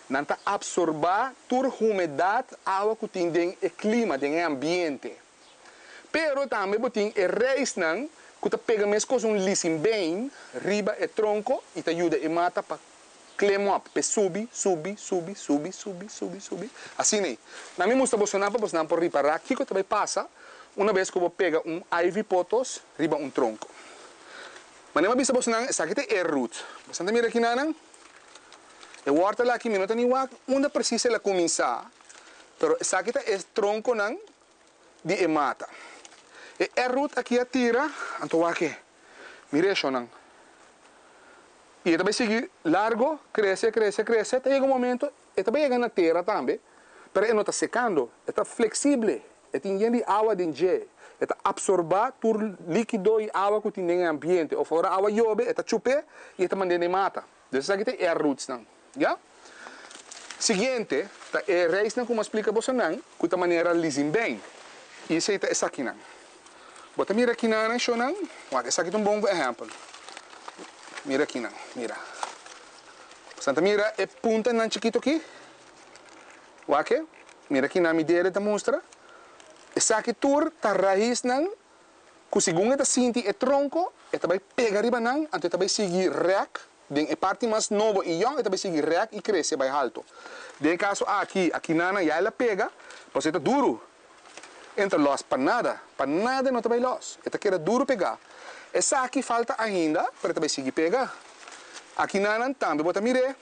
nan ta absorba tur humedat, awa ku tin den e klima, den e ambiente. Pero tambe bo tin e reisnan ku ta pega meskos un lisinbein riba e tronko i ta yuda e mata pa klim op, p'e subi, subi, subi, subi, subi, subi, subi. Asina ei. Na mi mustra bosonan pa bosonan por ripará kiko ta bai pasa una bes ku bo pega un ivy pothos riba un tronko. Manera mi a bisa bosonan, esaki ta e root. Bosonan ta mira akinanan? E wòrtel aki mi no ta ni wak unda presis el a kuminsá, pero esaki ta e tronkonan di e mata. E root aki a tira, anto wak e. Mira e shonnan. I e ta bai sigui largo, krese, krese, krese, ta yega un momento e ta bai yega na tera tambe, pero e no ta sekando, e ta fleksible, e tin yen di awa den dje, e ta apsorbá tur líkido i awa ku tin den e ambiente, òf ora awa yobe e ta chup'é i e ta mand'é den mata. Dus esaki ta e air rootsnan, ya. Siguiente ta e reisnan ku mi a splika bosonan ku ta manera lizinbein, i esei ta esakinan. Bo ta mira kinan shownan? Wak, esaki ta un bon ehèmpel. Mira kinan, mira. Boso ta mira e puntanan chikitu aki? Wak e, mira kinan mi dede ta mustra. Esaki tur ta raisnan ku segun e ta sinti e tronko, e ta bai pega riba nan, anto e ta bai sigui rèk. Den e parti mas nobo i yòn e ta bai sigui rèk i krese bai halto. Den e kaso aki, akinanan ya el a pega, pasobra e ta duru. E no ta lòs pa nada, pa nada e no ta bai lòs. E ta keda duru pegá. Esaki falta ainda, pero e ta bai sigui pega. Akinanan tambe bo ta mir'é.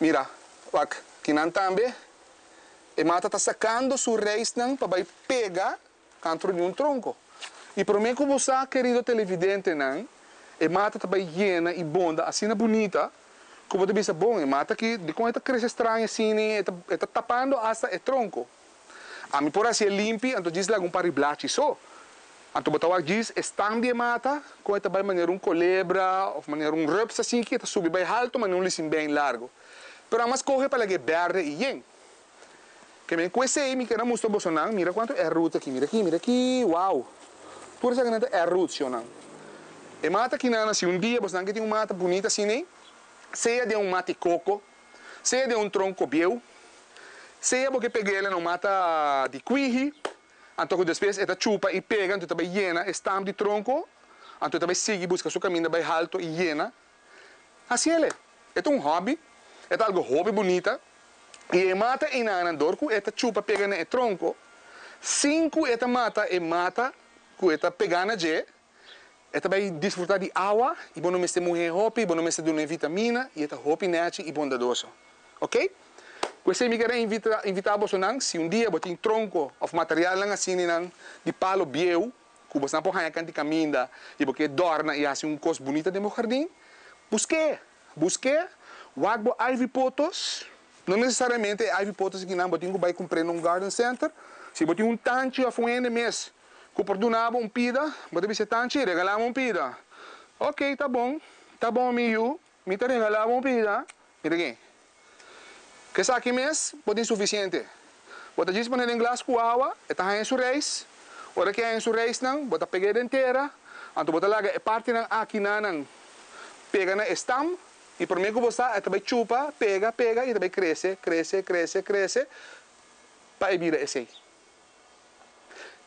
Mira, wak, kinan tambe e mata ta sakando su reisnan pa bai pega Kantro di un tronko. I promé ku bo sa, kerido televidentenan, e mata ta bai yena i bonda asina bunita ku bo ta bisa, Bon, e mata aki, dikon e ta krese straño asina i e ta tapando asta e tronko? Ami por hasié limpi, anto djis laga un par di blachi so. Anto bo ta wak djis e stam di e mata, kon e ta bai manera un kolebra òf manera un rups asiki, e ta subi bai haltu manera un lisinbein largu. Pero ami a skohe pa lag'é bèrdè i yen. Ke men ku esei mi keda mustra bosonan, mira kuantu airroot aki, mira aki, mira aki, wow! Tur esakinan ta airroot, shonnan. E mata akinan, si un dia bosonan ke tin un mata bunita asin'ei, sea den un mata di koko, sea den un tronko bieu, sea bo ke peg'el na un mata di kwihi, anto ku despues e ta chupa i pega, anto e ta bai yena e stamp di tronko, anto e ta bai sigui buska su kaminda bai halto i yena. Hasiel e. E ta un hobby, e ta algo hopi bunita y e mata enanan dor cu e ta chupa pega na e tronco, sin cu e ta mata e mata cu e ta pega na dje, e ta bay disfruta di awa y bo no mester muhe hopi, bo no mester duna e vitamina y e ta hopi nechi y bondadoso. Ok? Cu esey mi kere invita invita bosonan si un dia bo tin tronco of materialnan asininan di palo bieu, Ku bosnan por haña kanti kaminda i bo ke dòrna i hasi un kos bunita den bo hardin, busk'é! Busk'é, wak bo ivy potos. No nesesariamente e ivy potos akinan bo tin ku bai kumpr'é na un garden center. Si bo tin un tanchi òf un hende mes ku por duna bo un pida, bo ta bisa e tanchi, regalá mi un pida. Oké, ta bon, ta bon mi yu, mi ta regalá bo un pida. Mira aki. Ku esaki mes bo tin sufisiente. Bo ta djis pone den glas ku awa, e ta haña su reis. Ora ku e haña su reisnan, bo ta peg'é den tera, anto bo ta laga e partinan akinanan pega na e stam, i promé ku bo sa e ta bai chupa, pega, pega, i ta bai krese, krese, krese, krese, pa e bira esei.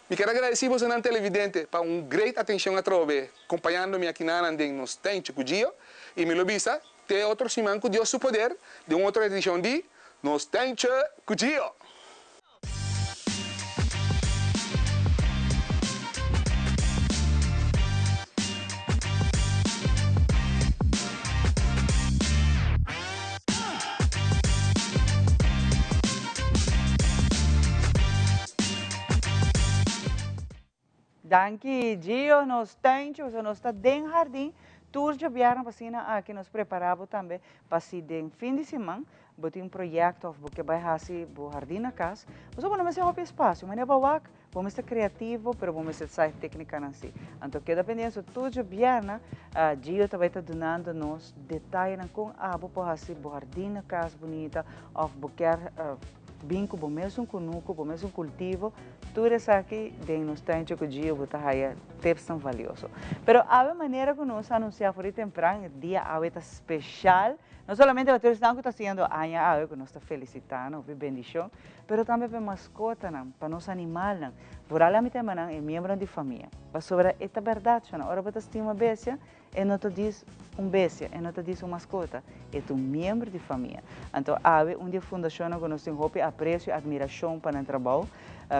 Mi ker agradesí bosonan televidente pa un great atenshon atrobe kompañando mi akinanan den nos Tenchi ku Gio, i mi lo bisa te otro siman ku Dios su poder den un otro edishon di nos Tenchi ku Gio! Danki Gio, nos tuintje, pasobra nos ta den hardin tur djobièrnè pa asina aki nos prepara bo tambe pa si den fin di siman bo tin un proyekto òf bo ke bai hasi bo hardin na kas, pasobra bo no mester hopi espasio, manera bo a wak Bo mester creativo pero bo mester sa e tecnicanan si. Anto keda pendiente so tur djobièrnè Gio ta bai ta dunando nos detayenan con abo por haci bo hardin na cas bunita of bo kier bin cu bo mesun cunucu, bo mesun cultivo, tur esaki den nos tuintje cu Gio bo ta haya tipsnan valioso. Pero awe manera cu nos a anuncia for di tempran e dia awe ta special, no solamente pa tur esnan cu ta haciendo aña awe cu nos ta felicita nan hopi bendicion, Pero tambe pa e maskotanan, pa nos animalnan. Vooral ami ta yama nan e miembronan di famia. Pasobra e ta bèrdat, shona, ora bo ta stima bestia, e no ta dis un bestia, e no ta dis un maskota, e ta un miembro di famia. Anto awe un di e fundashonnan ku nos tin hopi apresio i atmirashon pa nan trabou,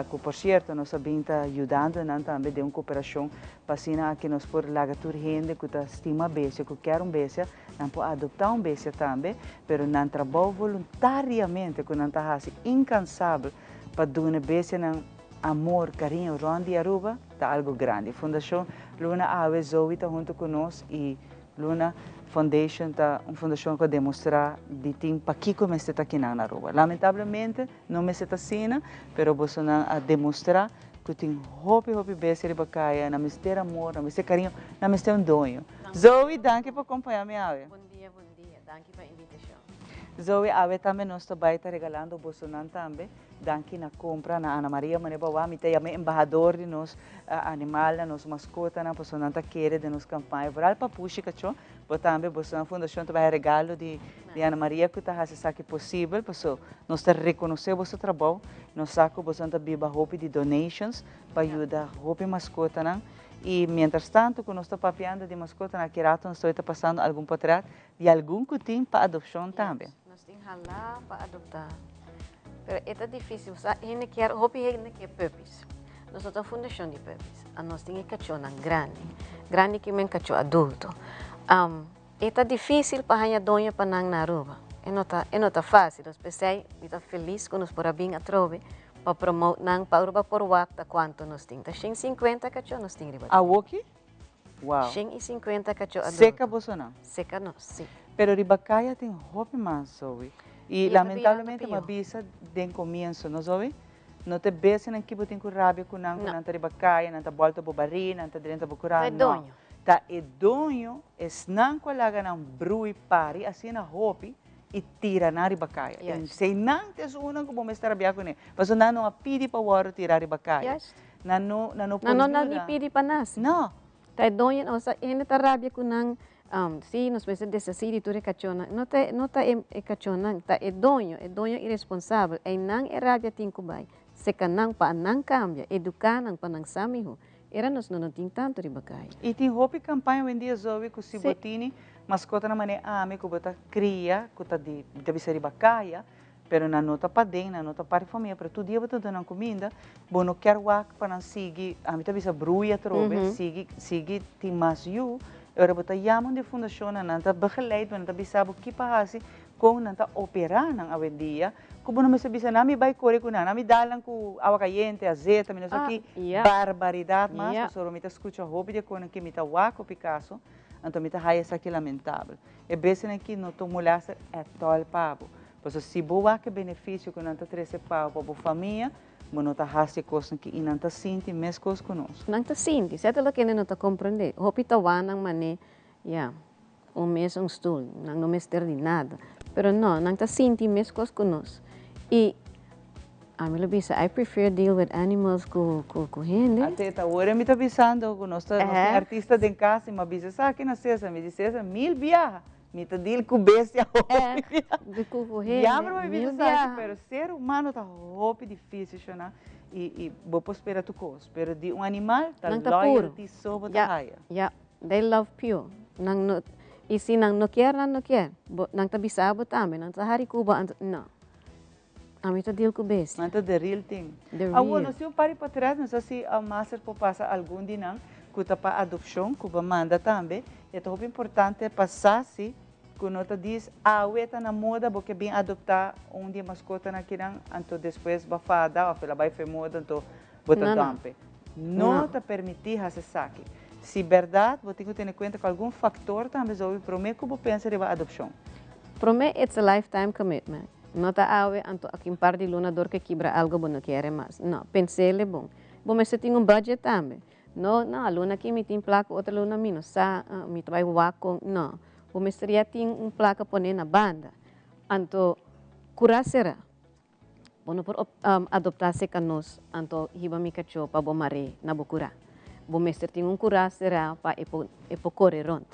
ku por sierto nos a bin ta yudando nan tambe den un koperashon pa asina aki nos por laga tur hende ku ta stima bestia, ku kier un bestia, Nan por adoptá un bestia tambe, pero nan trabou voluntariamente ku nan ta hasi inkansabel pa duna bestianan amor, kariño rònt di Aruba ta algu grandi. Fundashon Luna Awe Zoe ta huntu ku nos i Luna Foundation ta un fundashon ku a demostrá di tin pakiko mester ta kinan na Aruba. Lamentablemente no mester ta asina, pero bosonan a demostrá ku tin hopi hopi bestia riba kaya, nan mester amor, nan mester kariño, nan mester un doño. Zoe, danki pa kompañá mi awe. Bon dia, bon dia. Danki pa invitashon. Zoe, awe tambe nos ta bai ta regalando bosonan tambe. Danki na kompra na Ana Maria Mane Bawa. Mi ta yama e embahador di nos animalnan, nos maskotanan, pasobra nan ta kere den nos kampaña. Vooral papushi kachó, bo tambe bosonan fundashon ta bai a regalo di Ana Maria ku ta hasi esaki posibel, pasobra nos ta rekonosé boso trabou. Nos sa ku bosonan ta biba hopi di donations pa yuda hopi maskotanan. Y mientras tanto cu nos ta papiando di mascotanan aki rato nos ta pasando algun potret di algun cu tin pa adopcion tambe. Yes, nos tin hala pa adopta. Pero e ta dificil, sa hende kier, hopi hende kier puppies. Nos no ta un fundacion di puppies, nos tin e cachonan grandi. Grandi ki men cacho adulto. E ta dificil pa haña doño pa nan na Aruba. E no ta, e no ta facil. Nos p'esey mi ta feliz cu nos por a bin atrobe pa promote nan pa Aruba por wak ta cuanto nos tin. Ta 150 cacho nos tin riba dje. Awoki? Wow. 150 cacho adulto. Seca boso nan? Seca nos, si. Pero riba caya tin hopi mas, Zoe. Y Y e ta birando lamentablemente mi a pio. bisa den comienzo, no Zoe? No te bestianan ki bo tin cu rabia cu nan, cu No. nan ta riba caya, nan ta bolta bo bari, nan ta drenta bo cura, Ta e no. doño. Ta e doño, esnan cu a laga nan brui pari asina hopi y tira nan riba caya. Esey nan ta esunnan cu bo mester rabia cune, pasobra nan no a pidi pa worde tira riba caya. Nan no, nan no por Nan no yuda. ni pidi pa nace. No. Ta e doño, osea, hende ta rabia cu nan, si, nos mester deshaci di tur e cachonan. No ta, no ta e cachonan, ta e doño, e doño iresponsabel. Eynan e rabia tin cu bay. Seca nan pa nan cambia, educa nan pa nan sa miho. Era nos no no tin tanto riba kaya. I tin hopi kampaña oyendia Zoe ku si bo tini maskotanan manera ami ku bo ta kria ku ta di mi ta bisa riba kaya pero nan no ta paden nan no ta parti famia pero tur dia bo ta duna nan kuminda bo no kier wak pa nan sigui ami ta bisa brui atrobe sigui sigui tin mas yu e ora bo ta yama un di e fundashonnan nan ta begeleid bo nan ta bisa bo ki pa hasi Kon nan ta operá nan awendia ku bo no mester bisa nan mi bai kore ku nan, nan mi dal nan ku awa kayente, azeta, mi no sa ki barbaridat mas, pasobra mi ta skucha hopi di e konan ki mi ta wak hopi kaso, anto mi ta haya esaki lamentabel. E bestianan ki no ta molester ètòl pa bo, pasobra si bo wak e benefisio ku nan ta trese pa bo, pa bo famia, bo no ta hasi e kosnan ki i nan ta sinti meskos ku nos. Nan ta sinti, sèt loke nan no ta komprendé, hopi ta wak nan manera, ya. Un mes un stoel, nan no mester di nada. Pero no, nan ta sinti mescos cu nos. Y ami lo bisa, I prefer deal with animals cu cu hende. Ate ta ora mi ta bisando cu nos ta nos tin artista den cas y mi a bisa esaki na Cesar, mi di Cesar mil biaha mi ta deal cu bestia hopi biaha. Eh, cu hende, Jammer pa mi bisa mil esaki, biaha. pero ser humano ta hopi dificil shona y y bo por spera tur cos, pero di un animal ta Nan ta puro. loyalty so bo ta haya. Ya, ya. They love pure. Nan no, y si nan no kier, nan no kier. Bo, nan ta bisa bo tambe, nan ta hari cu bo, anto, no. Ami ta deal cu bestia. Nan ta the real thing. The real. Awor, nos tin un par di patras, nos a si Master por pasa algun di nan cu ta pa adopcion, cu bo manda tambe. E ta hopi importante pa sa si cu no ta dis, awe ta na moda, bo ke bin adopta un di e mascotanan akinan, anto despues bo a fada of el a bay fe moda, anto bo ta No, no. dump e. No ta permití hasi esaki. Si bèrdat, bo tin ku tene kuenta ku algun faktor tambe zobi promé ku bo pensa riba adopshon. Promé, it's a lifetime commitment. No ta awe, anto aki un par di luna dor ke kibra algo bo no kier mas. No, pens'é bon. Bo mester tin un budget tambe. No, no, luna aki mi tin plaka, otro luna mi no sa, mi ta bai wak kon, no. Bo mester ya tin un plaka poné na banda. Anto, kura será. Bo no por adoptá serka nos, anto hiba mi kachó pa bo mar'é na bo kurá. Bo mester tin un kurá será pa e por e por kore rònt.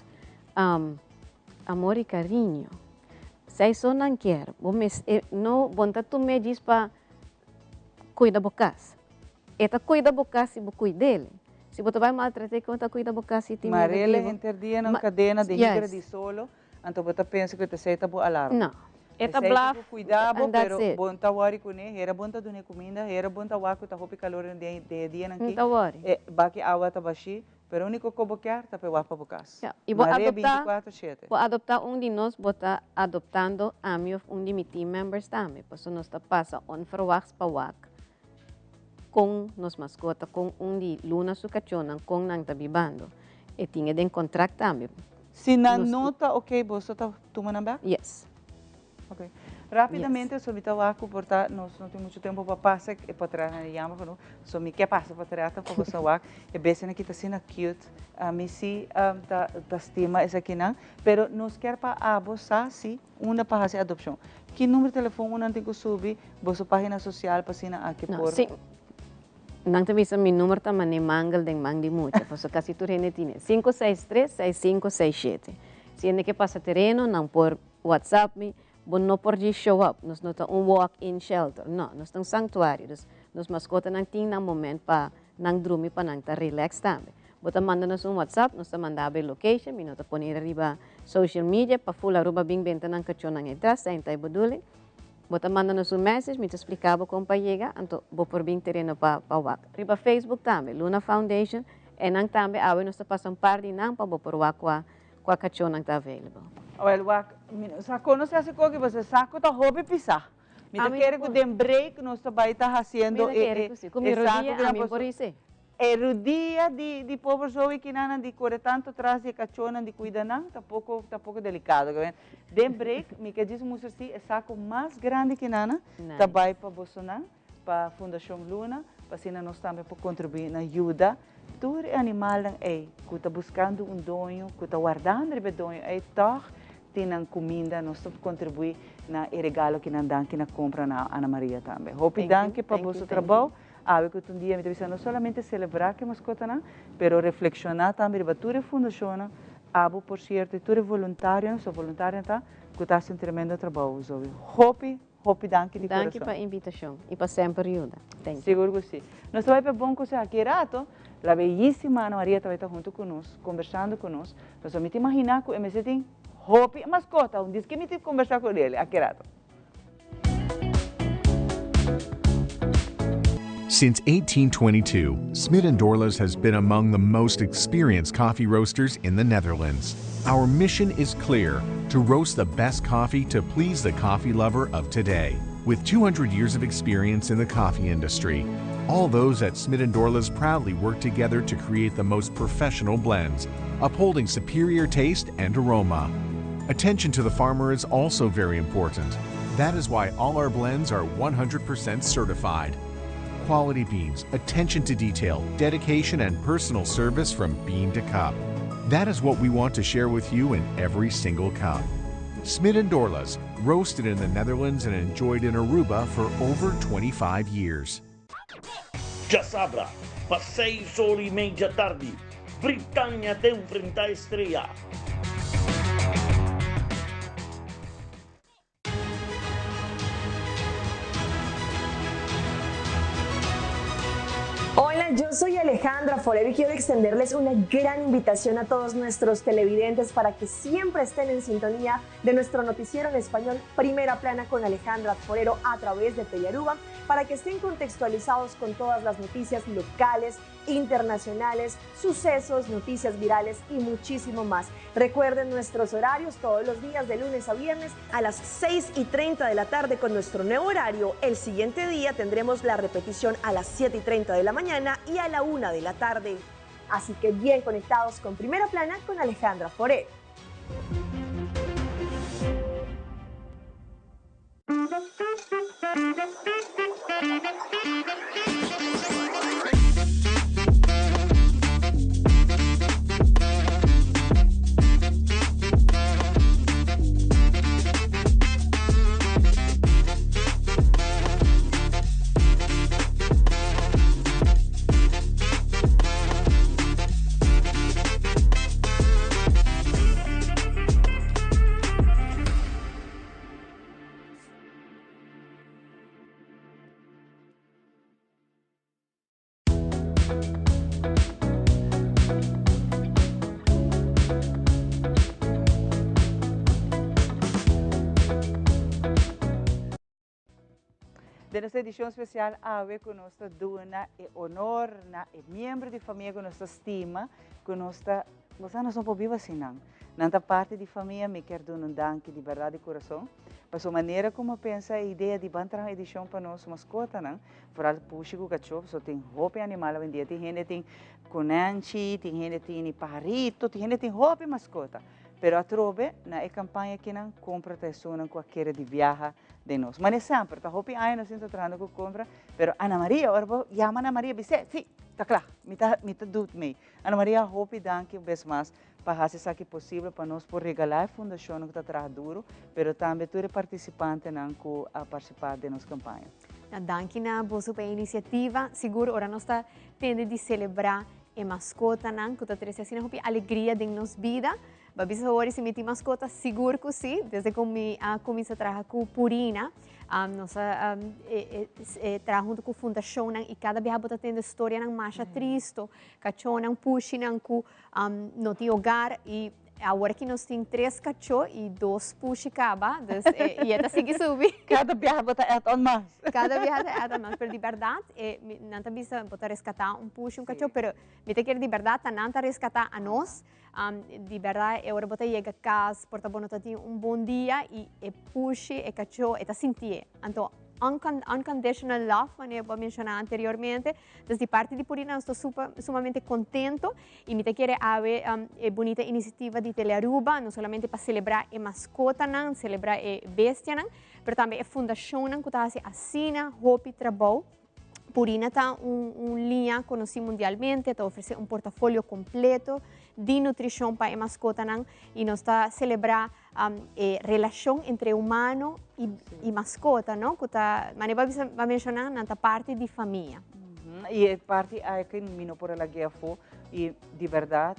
Amor i kariño. Esei so nan kier. Bo mes e no bo no ta tum'é djis pa kuida bo kas. E ta kuida bo kas si bo kuid'el. Si bo ta bai maltrat'é, kon e ta kuida bo kas si tin miedu Mar'el di bo? henter dia na un kadena di higra di solo. Anto bo ta pensa ku esei ta bo alarma. No. E ta Esei blaf ta ku kuida bo, and that's pero it. bo no ta wòri kuné. Hera bo no ta dun'é kuminda, hera bo no ta wak ku ta hopi kalor den den e dianan No aki. ta wòri. E baki awa ta bashí, pero úniko ku bo kier ta pa e wak pa bo kas. Ja, i bo Marea adoptá, bintikuater shete. bo adoptá un di nos, bo ta adoptando ami òf un di mi team members tambe, pasobra nos ta pasa onverwachts pa wak kon nos maskota, kon un di Luna su kachónan, kon nan ta bibando. E tin e den kontrakt tambe. Si nan no ta ok boso ta tuma nan bek? Yes. Ok. Rapidamente so mi ta wak ku por ta nos no tin muchu tempu pa pasa e potretnan di yama pa nos. So mi ke pasa potretnan pa boso wak. E bestianan aki ta asina cute. Mi si ta ta stima esakinan. Pero nos kier pa abo sa si unda pa hasi adopshon. Ki number di telefon unan tin ku subi boso pagina sosial pa asina aki No, por. si. Nan ta bisa mi number ta mane mangel den man di mucha, pasobra kasi tur hende tine. Sinku seis tres, seis sinku seis shete. Si hende ke pasa tereno, nan por whatsapp mi. Bo no por djis show up. Nos no ta un walk in shelter. No, nos ta un sanctuario. Dus nos maskotanan tin nan moment pa nan drumi, pa nan ta relax tambe. Bo ta manda nos un WhatsApp, nos ta manda bo e location, mi no ta pone riba social media pa full Aruba bin benta nan kachónan ei tras, esei ta e bedoeling. Bo ta manda nos un message, mi ta splika bo kon pa yega, anto bo por bin tereno pa pa wak. Riba Facebook tambe, Luna Foundation, e nan tambe awe nos ta pasa un par di nan pa bo por wak kua kua kachónan ta available. Wel wak, mi no sa kon nos ta hasi koki, pasobra sa ku ta hopi pisá. Mi ta kere ku den break nos ta bai ta hasiendo e e e saku ki nan por E rudia di di pober Zoe kinanan di kore tanto tras di e kachónan di kuida nan ta poko ta poko delikado. Den break mi ke djis mustra si e saku mas grandi kinanan ta bai pa bosonan pa Fundashon Luna pa asina nos tambe por kontribuí na yuda tur e animalnan ei ku ta buskando un doño ku ta wardando riba e doño ei tòg tin nan kuminda nos ta kontribuí na e regalo ki nan danki na kompra na Ana Maria tambe. Hopi danki pa boso trabou. Awe ku ta un dia mi ta bisa no solamente selebrá ku e maskotanan, pero reflekshoná tambe riba tur e fundashonnan, abo por sierto i tur e voluntarionan, so voluntarionan ta ku ta hasi un tremendo trabou Zoe. Hopi, hopi danki di kurason. Danki pa e invitashon i pa semper yuda. Thank you. Sigur ku si. Nos ta bai pa e bon kosé aki rato, la beyísima Ana Maria ta bai ta huntu ku nos, kombersando ku nos. Pasobra mi ta imaginá ku e mester tin hopi maskota, un dies ke mi tin kombersá ku el aki rato. Since 1822, Smit & Dorlas has been among the most experienced coffee roasters in the Netherlands. Our mission is clear, to roast the best coffee to please the coffee lover of today. With 200 years of experience in the coffee industry, all those at Smit & Dorlas proudly work together to create the most professional blends, upholding superior taste and aroma. Attention to the farmer is also very important. That is why all our blends are 100% certified. Quality beans, attention to detail, dedication, and personal service from bean to cup. That is what we want to share with you in every single cup. Smit & Dorlas, roasted in the Netherlands and enjoyed in Aruba for over 25 years. Djasabra, pa seis ora i mei djatardi, Britannia ta enfrentá Estrella. Hola, yo soy Alejandra Forero y quiero extenderles una gran invitación a todos nuestros televidentes para que siempre estén en sintonía de nuestro noticiero en español Primera Plana con Alejandra Forero a través de Telearuba para que estén contextualizados con todas las noticias locales, internacionales, sucesos, noticias virales y muchísimo más. Recuerden nuestros horarios todos los días de lunes a viernes a las 6 y 30 de la tarde con nuestro nuevo horario. El siguiente día tendremos la repetición a las 7 y 30 de la mañana y a la 1 de la tarde. Así que bien conectados con Primera Plana con Alejandra Foré. Den nos edicion special awe cu nos ta duna e honor na e miembro di famia cu nos ta stima, cu nos ta, bo sa nos no por biba sin nan. Nan ta parti di famia, mi kier duna un danki di berdad di curason pa su manera como a pensa e idea di ban traha un edicion pa nos mascotanan, vooral pushi cu cacho, pasobra tin hopi animal awendia, tin hende tin conenchi, tin hende tin paharito, tin hende tin hopi mascota. Pero atrobe na e campaña akinan compra ta esunnan cu a kere di biaha den nos. Mane semper, ta hopi aña nos tin ta trahando cu compra, pero Ana Maria, ora bo yama Ana Maria bis'é, si, ta cla, mi ta, mi ta doet mee. Ana Maria, hopi danki un bes mas pa haci esaki posibel pa nos por regala e fundacionnan cu ta traha duro, pero tambe tur e participantenan cu a participa den nos campaña. Na danki na boso pa e iniciativa. Sigur ora nos ta tende di celebra E mascotanan cu ta trece asina hopi alegria den nos bida. Ba bisa awor si mi tin mascota, sigur cu si. Desde cu mi a cuminsa traha cu Purina, nos a traha hunto cu fundacionnan y cada biaha bo ta tende storianan masha tristo, cachonan, pushinan cu no tin hogar y awor aki nos tin tres cacho y dos pushi caba, dus y e ta sigui subi. Cada biaha bo ta add on mas. Cada biaha ta add on mas, pero di berdad nan ta bisa bo ta rescata un pushi, un cacho, pero mi ta kere di berdad ta nan ta rescata anos. Di berdad e ora bo ta yega cas por ta bo no ta tin un bon dia y e pushi, e cacho, e ta sintié. Anto unconditional love, manera bo a menciona anteriormente. Dus di parti di Purina nos ta super, sumamente contento y mi ta kere awe e bunita iniciativa di Telearuba, no solamente pa celebra e mascotanan, celebra e bestianan, pero tambe e fundacionnan cu ta haci asina hopi trabou. Purina ta un liña conoci mundialmente, ta ofrece un portafolio completo di nutricion pa e mascotanan y nos ta celebra e relacion entre humano y mascota, no? Cu ta, mane bo a menciona, nan ta parti di famia. Y e parti aki mi no por a lag'e afo y di berdad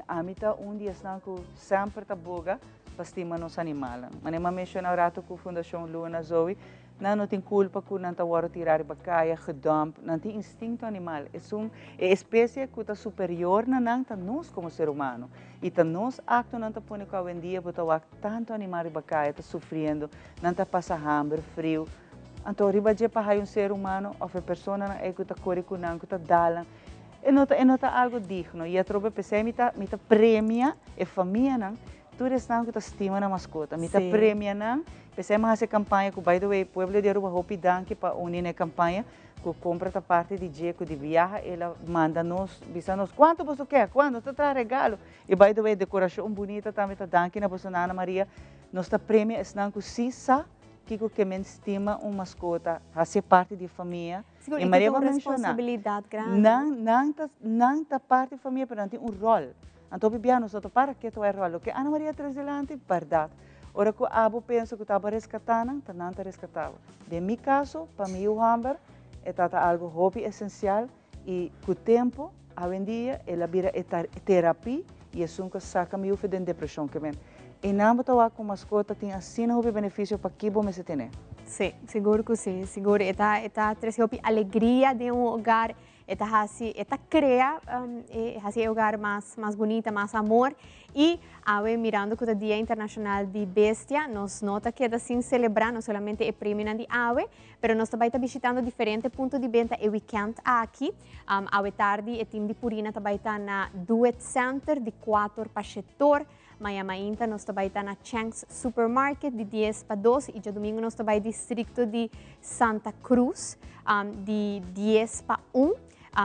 ami ta un di esnan cu semper ta boga pa stima nos animalnan. Mane mi a menciona un rato cu Fundacion Luna Zoe, Nan no tin culpa cu nan ta wordo tira riba caya, gedump. Nan tin instinto animal. Esun, e especie cu ta superior na nan ta nos como ser humano. Y ta nos actonan ta pone cu awendia bo ta wak tanto animal riba caya ta sufriendo, nan ta pasa hamber, friu. Anto riba dje pa haya un ser humano of e personanan ey cu ta core cu nan, cu ta dal nan, e no ta, e no ta algo digno. Y atrobe p'esey mi ta, mi ta premia e famianan Tur esnan ku ta stima nan maskota. Mi ta premia nan. P'esei mi a hasi e kampaña ku by the way pueblo di Aruba hopi danki pa uni na e kampaña ku kompra ta parti di dje ku di biaha el a manda nos bisa nos kuantu boso ke kuantu nos ta traha regalo i by the way dekorashon bunita tambe ta danki na boso Nana Maria nos ta premia esnan ku si sa kiko ke men stima un maskota hasi parti di e famia Sigur i ku tin un responsabilidat grandi. Nan nan ta nan ta parti di famia pero nan tin un ròl. Anto hopi bia nos no ta para ketu e ròl. Loke Ana Maria tres dilanti, bèrdat. Ora ku abo pensa ku ta abo a reskatá nan, ta nan ta reskatá bo. Den mi kaso, pa mi yu hòmber, e tabata algu hopi esensial i ku tempu, awendia, el a bira e terapia i esun ku a saka mi yu for den depreshon. Ke men, einan bo ta wak ku maskota tin asina hopi benefisio pa ki bo mester tene. Sí, sigur ku sí, sigur. E ta e ta trese hopi alegria den un hogar. E ta hasi, e ta krea, e hasi e hogar mas, mas bunita, mas amor. I awe mirando ku ta Dia Internashonal di Bestia, nos no ta keda sin selebrá no solamente e premionan di awe, pero nos ta bai ta bishitando diferente punto di benta e wikènt aki. Awe tardi e tim di Purina ta bai ta na Do It Center di kuator pa shetor. Maña mainta nos ta bai ta na Chang's Supermarket di dies pa dos y djadumingo nos ta bai districto di Santa Cruz di dies pa un.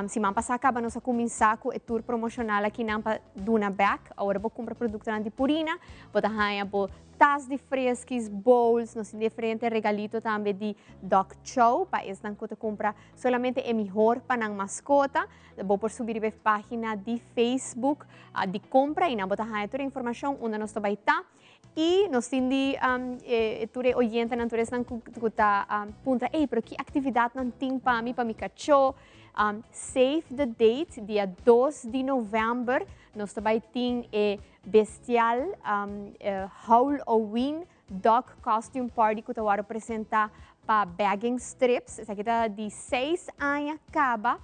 Siman pasá caba nos a cuminsa cu e tour promocional akinan pa duna bek. Awor bo cumpra productonan di Purina, bo ta haña bo tas di freskis, bowls, nos tin diferente regalito tambe di Dog Chow pa esnan cu ta cumpra solamente e mihor pa nan mascota. Bo por subi riba e pagina di Facebook di compra y nan bo ta haya tur e informacion unda nos ta bay ta. Y nos tin di tur e oyentenan, tur esnan cu ta puntra, ey, pero ki actividadnan tin pa mi, pa mi cacho? Save the date, dia 2 di november nos ta bay tin e bestial Howloween Dog Costume Party cu ta worde presenta pa Bagging Strips. Esaki ta di 6 aña caba.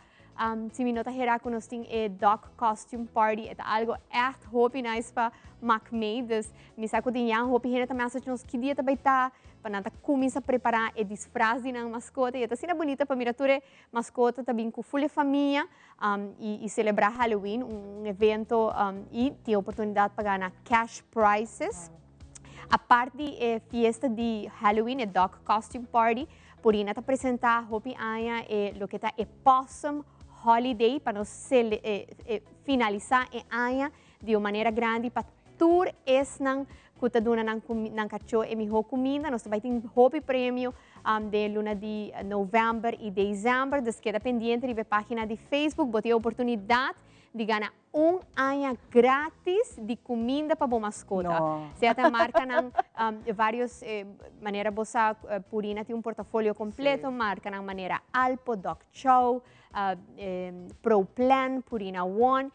Si mi no ta hera cu nos tin e Dog Costume Party, e ta algo echt hopi nice pa mak mee. Dus mi sa cu tin ya hopi hende ta message nos ki dia ta bay ta, pa nan ta cuminsa prepara e disfraz di nan mascota. Y e ta asina bunita pa mira tur e mascota ta bin cu full e famia y celebra Halloween, un evento y tin oportunidad pa gana cash prizes. Apart di e fiesta di Halloween, e Dog Costume Party, Purina ta presenta hopi aña e loke ta e Possum Holiday pa nos finalisa e aña di un manera grandi pa tur esnan ku ta duna nan nan kachó e mihó kuminda. Nos ta bai tin hopi premio den luna di novèmber i desèmber. Dus keda pendiente riba e página di Facebook. Bo tin e oportunidat di gana Un aña gratis di cuminda pa bo mascota. No. Sea ta marcanan varios manera bo sa Purina tin un portafolio completo, marcanan manera Alpo, Dog Chow, Pro Plan, Purina One.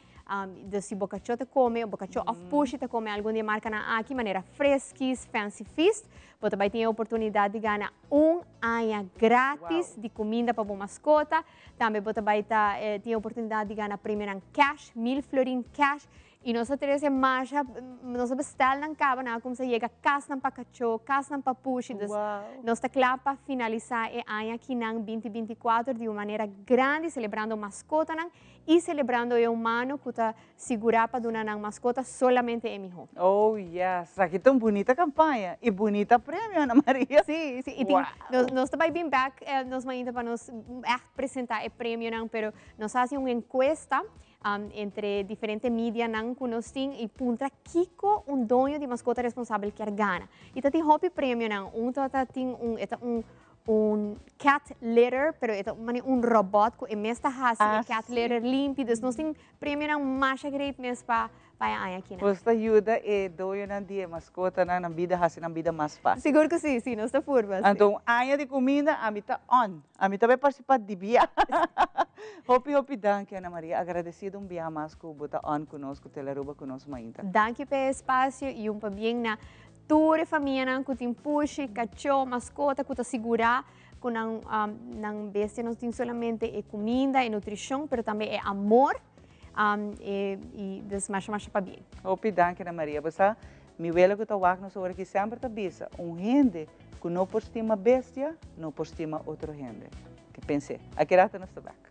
Dus si bo kachó ta kome, bo kachó òf pushi ta kome algun di e markanan aki, manera Friskies, Fancy Feast, bo ta bai tin e oportunidat di gana un aña gratis di kuminda pa bo maskota. Tambe bo ta bai ta tin e oportunidat di gana premionan cash, mil florin cash. I nos a trese masha, nos a bestel nan kaba, nan a kumsa yega kasnan pa kachó, kasnan pa pushi. Dus nos ta kla pa finalisá e aña akinan binti 24 di un manera grandi, selebrando maskotanan i selebrando e humano ku ta sigurá pa duna nan maskota solamente e mihó. Oh yes, aki ta un bunita kampaña i bunita premio Ana Maria. Sí, sí, i tin, nos, nos ta bai bin bèk nos mainta pa nos ègt presentá e premionan, pero nos a hasi un enkuesta entre diferente medianan ku nos tin i puntra kiko un doño di maskota responsabel kier gana. I ta tin hopi premionan, un ta tin un, e ta un un cat litter, pero e ta mane un robot ku e mes ta hasi e cat litter limpi. Dus nos tin premionan masha great mes pa pa e aña akinan. Nos ta yuda e doñonan di e maskotanan nan bida hasi nan bida mas fásil. Sigur ku si, si, nos ta purba, si. Anto un aña di kuminda ami ta on. Ami ta bai partisipá di bia. Hopi hopi danki Ana Maria, agradesido un bia mas ku bo ta on ku nos, ku Telearuba ku nos mainta. Danki pa e espasio i un pabien na Tur e famianan ku tin pushi, kachó, maskota ku ta sigurá ku nan nan bestia no tin solamente e kuminda, e nutrishon, pero tambe e amor e i dus masha masha pabien. Hopi danki Ana Maria. Bo sa, mi wela ku ta wak nos ora aki semper ta bisa, un hende ku no por stima bestia, no por stima otro hende. Ke pens'é. Aki rato nos ta bek.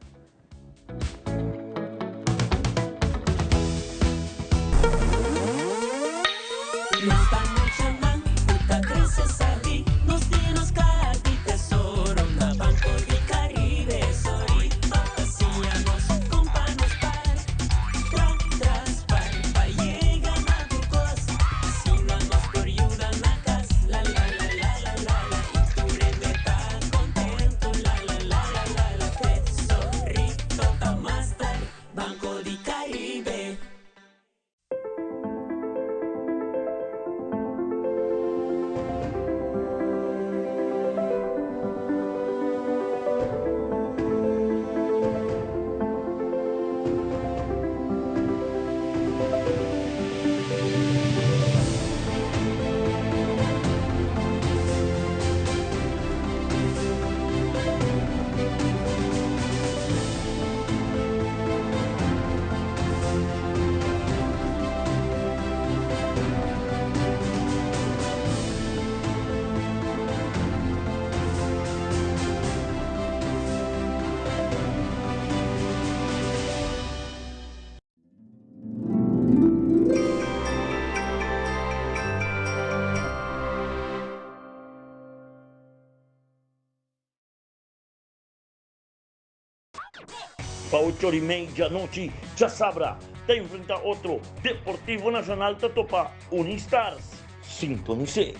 Pa ocho di mei djanochi djasabra ta enfrenta otro Deportivo Nacional ta topa Unistars. Sintonis'é.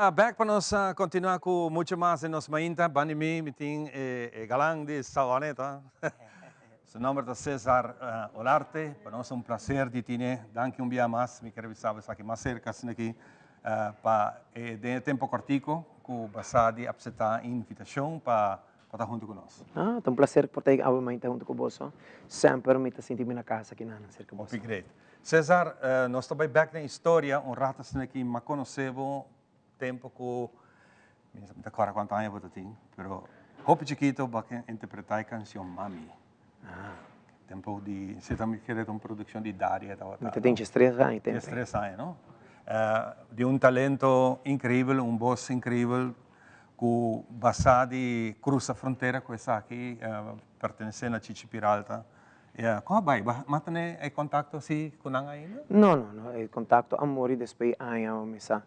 Back pa nos continua cu mucho mas den nos mainta. Bandi mi, mi tin e galan di Savaneta. Su nomber ta Cesar Olarte. Pa nos ta un placer di tine. Danki un bia mas. Mi ker bisa bo esaki mas cerca asina aki pa e den e tempo cortico cu bo sa di acepta e invitacion pa ta hunto cu nos. Ah, ta un placer por ta awe mainta hunto cu boso. Semper mi ta sinti mi na casa aki nan cerca boso. Hopi great. Cesar, nos ta bai bek den historia un rato asina ki m'a conoce bo tempo cu, mi no ta corda cuanto aña bo ta tin, pero hopi chikito bo a interpreta e cancion Mami. Tempo di, si ta mi kere ta un produccion di Daria tabata. Mi ta tin diestres aña tempo. Diestres aña, no? Di un talento increibel, un bos increibel cu basa di cruza frontera cu esaki, pertenece na Chichi Peralta. Ya, kon a bai? Bo a tene e kontakto asi ku nan ainda? No, no, no. E kontakto a muri despues di aña, mi sa.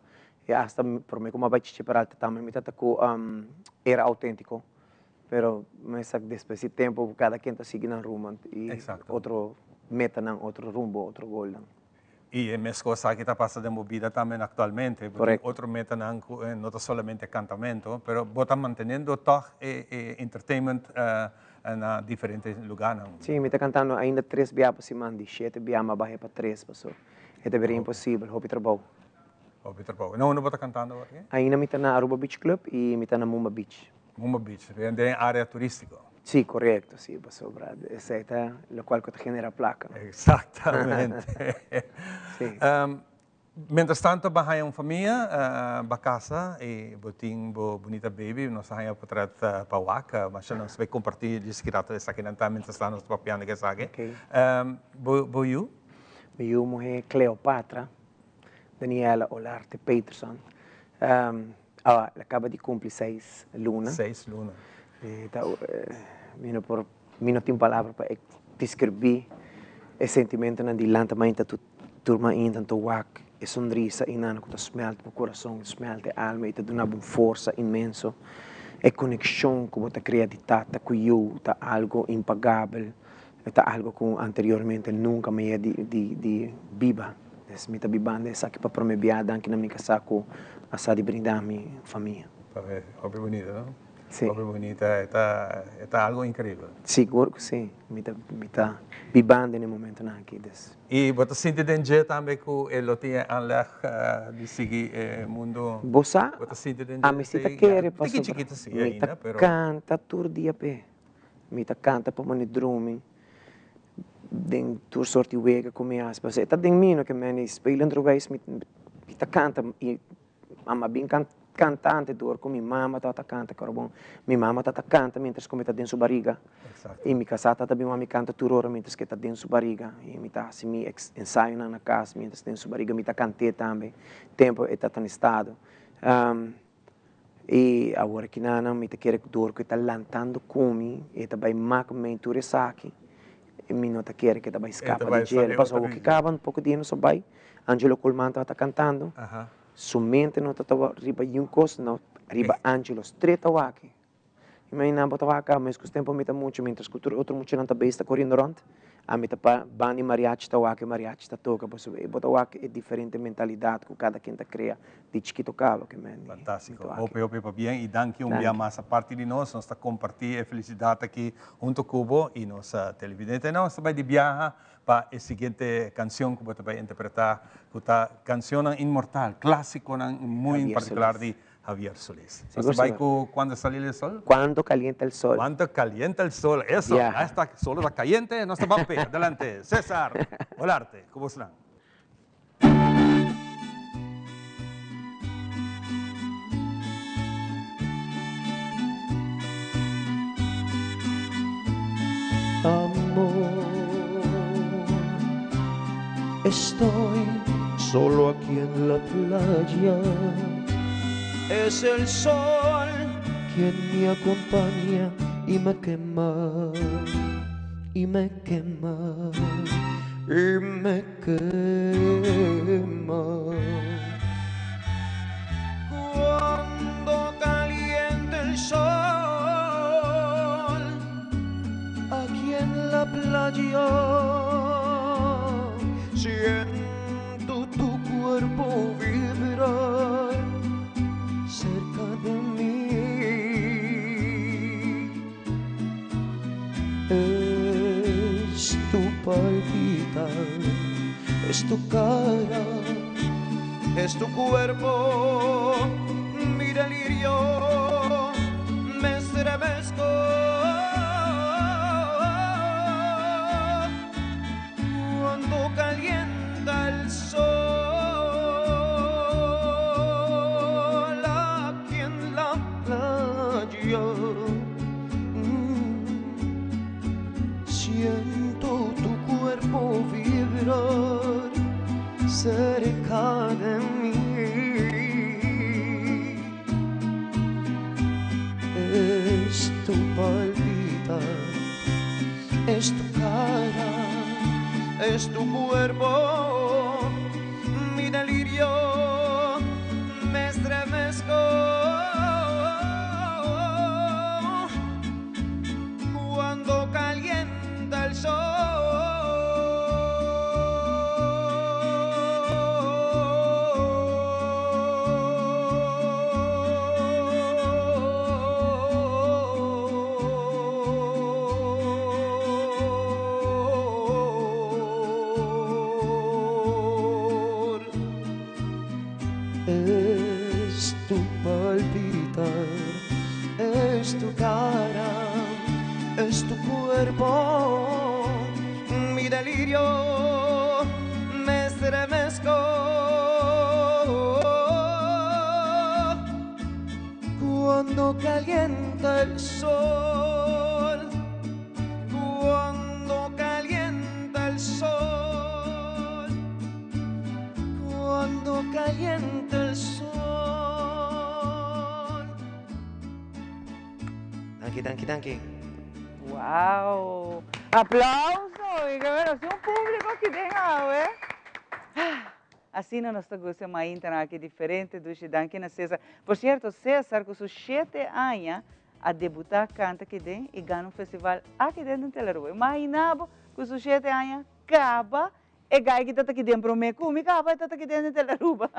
I asta promé ku mi a bai Chichi Peralta tambe mi ta ta ku era autentiko. Pero mi sa despues di tempu kada ken ta sigui nan rumbo i otro metanan, otro rumbo, otro golnan. I e mes kos aki ta pasa den bo bida tambe aktualmente. Bo tin otro metanan ku no ta solamente kantamento, pero bo ta manteniendo tòg e entertainment. na diferente lugánan. Sí, mi ta kantando ainda tres bia pa siman, di shete bia mi a bahe pa tres paso e ta bira imposibel, hopi trabou. Hopi trabou. Na unda bo ta kantando awor aki? Ainda mi ta na Aruba Beach Club i mi ta na Mumba Beach. Mumba Beach, den e área turístiko. Sí, korekto, sí, pasobra esei ta lokual ku ta genera plaka. Eksaktamente. Sí. Mientras tanto bo a haña un famia, bo a casa y bo tin bo bunita baby, nos a haña potret pa wak, masha nos bay comparti djis ki rato esakinan ta mientras tanto nos ta papiando cu esaki. Bo yu? Mi yu muhe Cleopatra Daniela Olarte Peterson, el a caba di cumpli seis luna. Seis luna. Mi no por, mi no tin palabra pa describi e sentimentonan di lanta mainta tur. Tur mainta ta wak e sonrisa i nan ku ta smelt bo kurason, smelt e alma i ta duna bo un forsa inmenso. E konekshon ku bo ta krea di tata ku yu ta algu impagabel, e ta algu ku anteriormente nunka mi a di di biba. Des mi ta bibando esaki pa prome bia danki na mi kasá ku a sa di brinda mi famia. Hopi bunita no? Si. Hopi bunita, e ta e ta algu inkribel. Sigur ku si, mi ta mi ta bibando den e momentonan aki des. I bo ta sinti den dje tambe ku e lo tin e aanleg di sigui e mundu? Bo sa, Bo ta sinti den dje ami si ta kere Tiki pasobra chikitu si mi ta ainda, pero. kanta tur dia p'e. Mi ta kanta pa mane drumi den tur sorti wega ku mi hasi pasobra e ta den mi no ke meni spelenderwijs mi mi ta kanta i Mama bin cantante door cu mi mama tabata canta koro bon mi mama tabata canta mientras cu mi ta den su bariga y mi casa tabata bin wak mi canta tur ora mientras cu e ta den su bariga y mi ta haci mi ensayonan na cas mientras den su bariga mi ta cant'e tambe tempo e tabata na estado y awor aki nan mi ta kere door cu e ta lantando cu mi e ta bay mak mey tur esaki y mi no ta kere cu e ta bay scapa di djel pasobra awor ki caba un poco di nos a bay Angelo Colman tabata cantando. Su mente no ta tawa riba yun cos, no riba Angelo straight a wak. Imagina bo ta wak a mescos tempo mi ta mucha mientras cu tur otro muchanan ta bezig ta coriendo rond, ami ta pa banda di mariachi ta wak e mariachi ta toca pasobra bo ta wak e diferente mentalidad cu cada ken ta crea di chikito caba ke men. Fantastico. Hopi hopi pabien y danki un bia mas aparte di nos, nos ta comparti e felicidad aki hunto cu bo y nos televidentenan. Nos ta bay di biaha Pa e siguiente cancion cu bo ta bay interpreta cu ta cancionnan inmortal, clasiconan muy en particular di Javier Solís. Nos ta bay cu Cuando sale el sol? Cuando calienta el sol. Cuando calienta el sol, eso, ya esta sol ta cayente, nos ta ban p'e. Adelante, Cesar Olarte, cu bosnan. Amor, estoy solo aquí en la playa. Es el sol quien me acompaña y me quema, y me quema, y me quema. Cuando caliente el sol aquí en la playa, siento tu cuerpo vibrar cerca de mí. Es tu palpitar, es tu cara, es tu cuerpo, mi delirio, me estremezco. Cuando calienta el sol aquí en la playa, siento tu cuerpo vibrar cerca de mí. Es tu palpitar, es tu cara, es tu cuerpo, mi delirio, me estremezco. Cuando calienta el sol. Es tu palpitar, es tu cara, es tu cuerpo, mi delirio, me estremezco. Cuando calienta el sol, cuando calienta el sol, cuando calienta el sol. Danki, danki, danki. Wow! Aplauso! Y que bueno, si un público aki den awe. Asina nos ta gusta maintanan aki diferente dushi danki na Cesar. Por cierto Cesar cu su shete aña a debuta canta aki den y gana un festival aki den den Telaruba. Imagina bo cu su shete aña caba e guy ki ta ta aki den prome cu mi caba e ta ta aki den den Telaruba.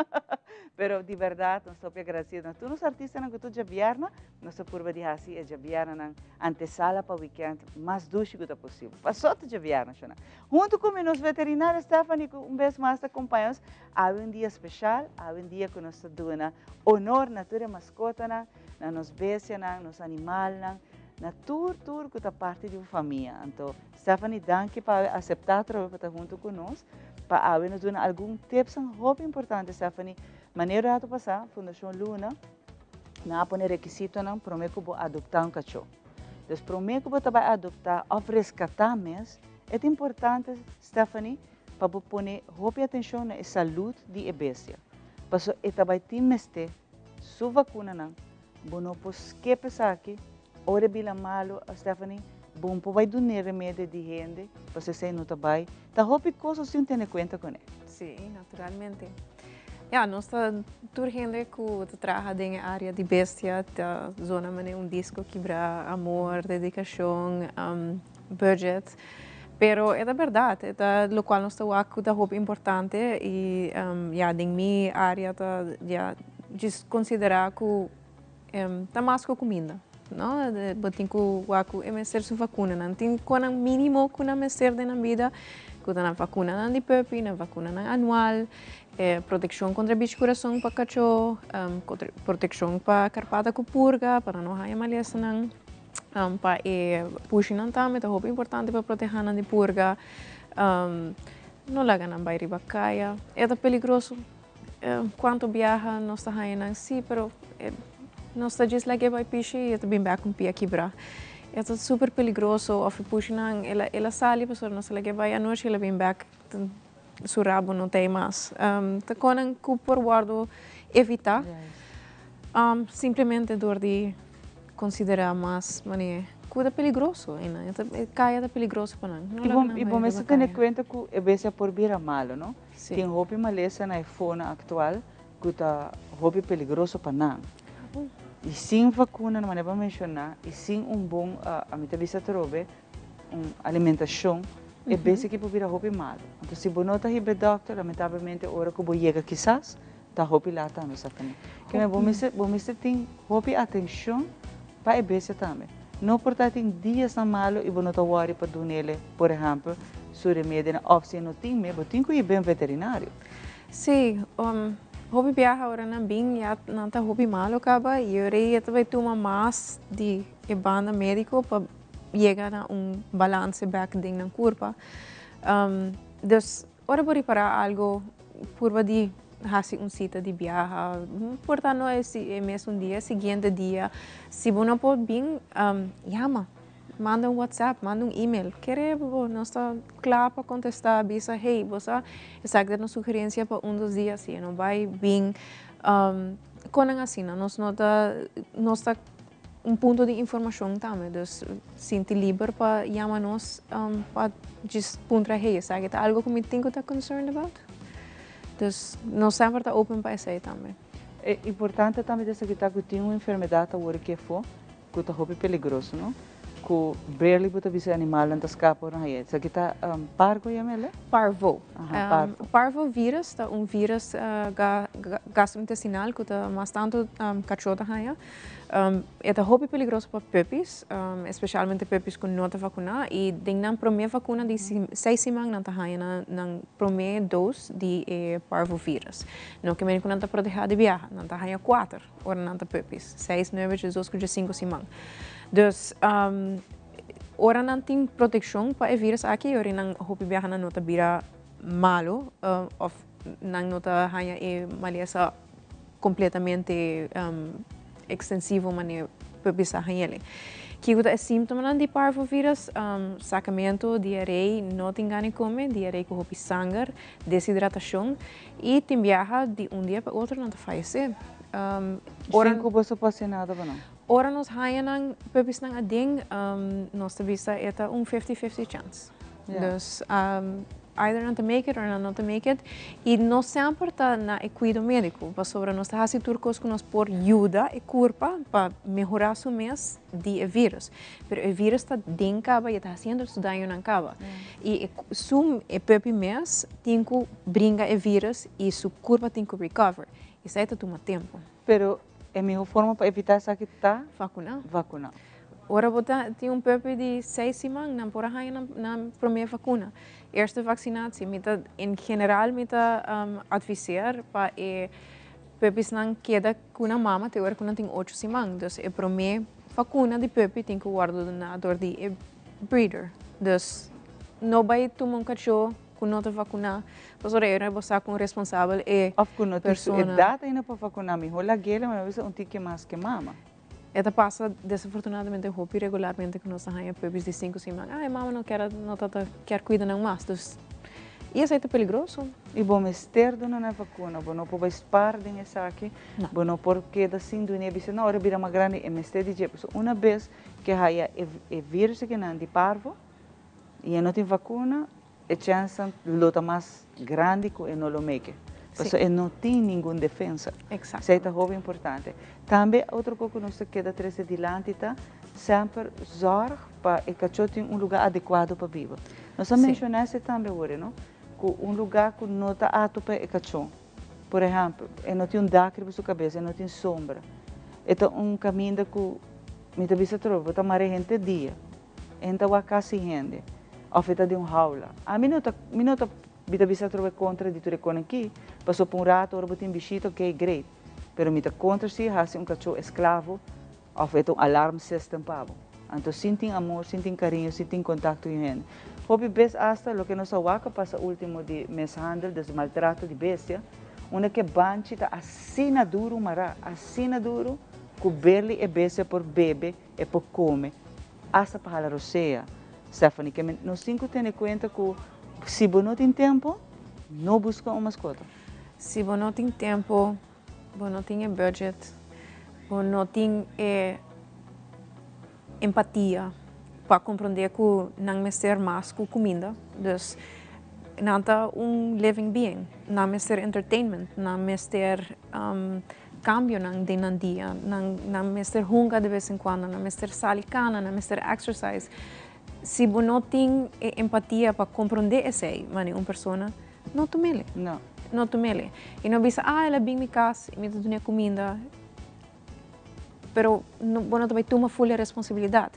Pero di berdad nos ta hopi agradecido na tur nos artistanan cu tur djabièrnè nos ta purba di haci e djabièrnènan antesala pa weekend mas dushi cu ta posibel. Paso ta djabièrnè shona. Huntu ku mi nos veterinario Stephanie ku un bes mas ta kompaña nos awe un dia speshal, awe un dia ku nos ta duna honor na tur e maskotanan, na nos bestianan, nos animalnan, na tur tur ku ta parti di un famia. Anto Stephanie danki pa awe aseptá atrobe pa ta huntu ku nos, pa awe nos duna algun tipsnan hopi importante Stephanie. Manera rato pasá Fundashon Luna nan a pone rekisitonan promé ku bo adoptá un kachó. Dus promé ku bo ta bai adoptá òf reskatá mes, e ta importante, Stephanie, pa bo pone hopi atenshon na e salud di e bestia. Pasobra e ta bai tin mester su vakunanan. Bo no por skep esaki. Ora e bira malu, Stephanie, bo no por bai dun'é remedi di hende, pasobra esei no ta bai. Ta hopi kos nos tin tene kuenta kuné. Sí, naturalmente. Ya, nos ta tur hende ku ta traha den e área di bestia ta zona manera un disko kibrá, amor, dedikashon, budget. Pero e ta bèrdat, e ta lokual nos ta wak ku ta hopi importante i ya den mi área ta ya djis konsiderá ku ta mas ku kuminda, no? Bo tin ku wak ku e mester su vakunanan. Tin konan mínimo ku nan mester den nan bida, ku ta nan vakunanan di puppy, nan vakunanan anual, e protekshon kontra bichi kurason pa kachó, protekshon pa karpata ku purga pa nan no haña malesanan. Pa e pushinan tambe ta hopi importante pa proteha nan di purga. No laga nan bai riba kaya. E ta peligroso. Kuantu biaha nos ta haña nan? Sí, pero nos ta djis lag'é bai pishi i e ta bin bèk un pia kibrá. E ta super peligroso. Òf e pushinan el a sali pasobra nos a lag'é bai anochi el a bin bèk su rabo no ta ei mas. Ta konan ku por wòrdu evitá simplemente dor di konsiderá mas manera ku ta peligroso einan. E kaya ta peligroso pa nan. No laga nan I bo bai mester riba tene kaya. kuenta ku e bestia por bira malu, no? Tin hopi malesa na e fona aktual ku ta hopi peligroso pa nan. I sin vakuna, manera bo a menshoná, i sin un bon, ami ta bisa atrobe, un alimentashon, e bestia aki por bira hopi malu. Anto si bo no ta hiba e dòkter, lamentablemente ora ku bo yega kisas ta hopi lat tambe Stephanie. Keme bo mester bo mester tin hopi atenshon pa e bestia tambe. No por ta tin diasnan malu i bo no ta wòri pa dun'ele, por ehèmpel, su remedinan òf si e no tin me, bo tin ku hiba un veterinario. Sí, hopi biaha ora nan bin ya nan ta hopi malu kaba i ora ei e ta bai tuma mas di e banda médiko pa yega na un balanse bek den nan kurpa. Dus ora bo ripará algo purba di hasi un sita di biaha, por ta no e mesun dia, e siguiente dia. Si bo no por bin, yama, manda un whatsapp, manda un email. Kere bo, nos ta kla pa kontestá, bisa hey bo sa esaki ta nos sugerensia pa un dos dia si e no bai bin. Konan asina, nos no ta, nos ta un punto di informacion tambe, dus sinti liber pa yama nos pa djis puntra hey esaki ta algo cu mi tin cu ta concerned about? Dus nos semper ta open pa esey tambe. E importante tambe ta esaki ta cu tin un enfermedad awor aki afo cu ta hopi peligroso no? Ku barely bo ta bisa e animalnan ta skapa ora nan haña. Esaki ta pargo yam'el? Parvo. Aha, parvo. Parvo virus ta un virus gastrointestinal ku ta mas tantu kachó ta haña. E ta hopi peligroso pa puppies, especialmente puppies ku no ta vakuná i den nan promé vakuna di seis siman nan ta haña nan promé dos di e parvo virus. No ke mende ku nan ta protehá di biaha, nan ta haña kuater ora nan ta puppies, seis, nuebe, diesdos ku diesinku siman. Dus ora nan tin protekshon pa e virus aki ora nan hopi biaha nan no ta bira malu òf nan no ta haña e malesa completamente extensivo manera por bisa hañele. Kiko ta e símptomanan di parvovirus? Sakamentu, diarei, no tin gana di kome, diarei ku hopi sanger, deshidratacion i tin biaha di un dia pa otro nan ta fayesé. Ora Sin ku boso por hasi nada pa nan? Ora nos haña nan puppiesnan aden, nos ta bisa e ta un fifty-fifty chance. Dus either nan ta make it or nan no ta make it. I no semper ta na e kuido médiko, pasobra nos ta hasi tur kos ku nos por yuda e kurpa pa mehorá su mes di e vírus. Pero e vírus ta den kaba i e ta hasiendo su dañonan kaba. I e su e puppy mes tin ku bringa e vírus i su kurpa tin ku recover. Esei ta tuma tempu. Pero e mihó forma pa evitá esaki ta? Vakuná. Vakuná. Ora bo ta tin un puppy di seis siman, nan por a haña nan nan promé vakuna. Eerste vaccinatie. Mi ta, en general mi ta adviseer pa e puppiesnan keda ku nan mama te ora ku nan tin ocho siman. Dus e promé vakuna di puppy tin ku wòrdu duná dor di e breeder. Dus no bai tuma un kachó ku no ta vakuná, pasobra e bo sa kon responsabel e Òf ku no tin su edat ainda pa vakuná. Mihó lag'é, ma mi a bisa un tiki mas ke mama. E ta pasa desafortunadamente hopi regularmente ku nos ta haña puppies di sinku siman, ah e mama no kier no ta ta kier kuida nan mas, dus i esei ta peligroso. I bo mester duna nan e vakuna, bo no por bai spar den esaki, bo no por keda sin duna i bisa no ora e bira mas grandi e mester di dje, pasobra una bes ke haya e virus akinan di parvo i e no tin vakuna, E chènsnan lo ta mas grandi ku e no lo meke. Pasobra e no tin ningun defensa. Esei ta hopi importante. Tambe otro kos ku nos ta keda trese dilanti ta semper zòrg pa e kachó tin un lugá adekuado pa biba. Nos a menshoná esei tambe awor, no? Ku un lugá ku no ta apto pa e kachó. Por ehèmpel, e no tin un dak riba su kabes, e no tin sombra. E ta un kaminda ku mi ta bisa atrobe, bo ta mara e henter dia. E ta wak kasi hende of e ta den un haula. Ami no ta mi no ta mi ta bisa atrobe kontra di tur e kon aki, pasobra pa un rato ora bo tin bishita ok great, pero mi ta kontra si hasi un kachó esklavo of e ta un alarm system pa bo. Anto sin tin amor, sin tin kariño, sin tin kontakto ku hende. Hopi bes asta loke nos a wak a pasa ultimo di mishandel, des maltrato di bestia, unda ke banchi ta asina duru mará, asina duru ku berli e bestia por bebe E por come hasta pa hala rosea. Stephanie, ke men nos tin ku tene kuenta ku si bo no tin tempo, no buska un maskota. Si bo no tin tempo, bo no tin e budget, bo no tin e empatia pa komprondé ku nan mester mas ku kuminda. Dus nan ta un living being, nan mester entertainment, nan mester Cambionan den nan dia. Nan nan mester hunga de bes en cuando, nan mester sali cana, nan mester exercise. Si bo no tin e empatia pa comprende esey, mane un persona, no tumele. No. No tumele. Y no bisa, ah, el a bin mi cas y mi ta dun'e cuminda. Pero no, bo no ta bay tuma full e responsabilidad.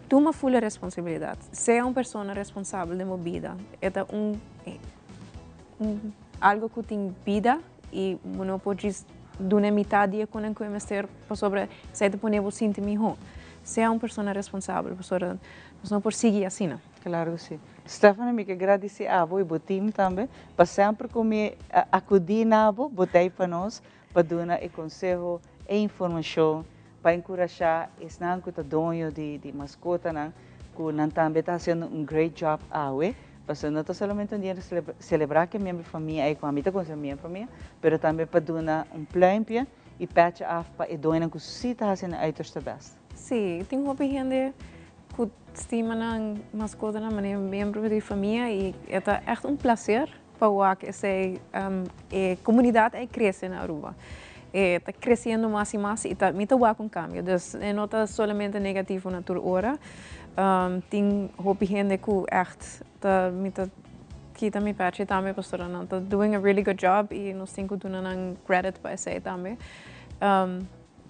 Tuma full e responsabilidad. Sea un persona responsabel den bo bida. E ta un, un algo cu tin bida. I bo no por djis duna e mitad di e konan ku e mester pasobra esei ta pone bo sinti mihó. Sea un persona responsabel pasobra nos no por sigui asina. Claro ku si. Stephanie mi ke gradisi abo i bo team tambe pa semper ku mi akudí na bo, bo ta ei pa nos pa duna e konseho, e informashon pa enkurashá esnan ku ta doño di di maskotanan ku nan tambe ta hasiendo un great job awe. Pasobra no ta solamente un dia di selebrá ku e miembro di famia ei ku ami ta konsidera miembro di famia, pero tambe pa duna un pluimpje i pètje af pa e doñonan ku sí ta hasi nan uiterste bèst. Sí, tin hopi hende ku stima nan maskotanan manera miembro di famia i e ta ègt un plaser pa wak esei e komunidat ei krese na Aruba. E ta creciendo mas y mas y ta mi ta wak un cambio. Dus e no ta solamente negativo na tur ora. Tin hopi hende cu echt ta mi ta kita mi pechi tambe pasobra nan ta doing a really good job y nos tin cu duna nan credit pa esey tambe.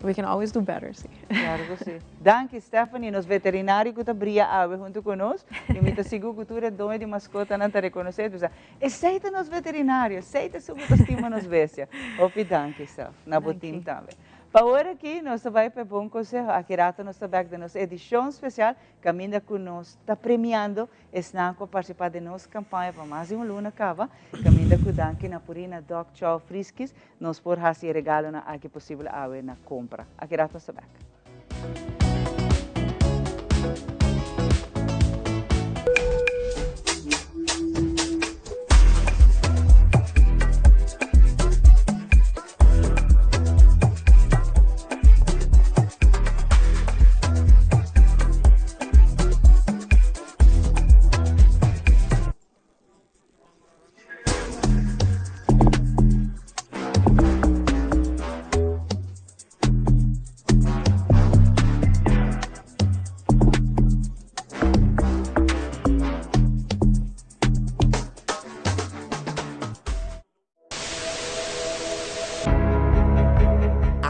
We can always do better, si. Claro cu si. Danki Stephanie, nos veterinario cu ta bria awe hunto cu nos. Y mi ta sigur cu tur e doño di mascotanan ta reconoce e bisa, Esey ta nos veterinario, esey ta esun cu ta stima nos bestia. Hopi danki Steph, na bo team tambe. Pa awor aki nos ta bay pa e bon conseho. Aki rato nos ta bek den nos edicion special caminda cu nos ta premiando Esnan ku a partisipá den nos kampaña pa mas di un luna kaba, kaminda ku danki na Purina Dog Chow Friskies, nos por hasi e regalonan aki posibel awe na kompra. Aki rat nos ta bèk.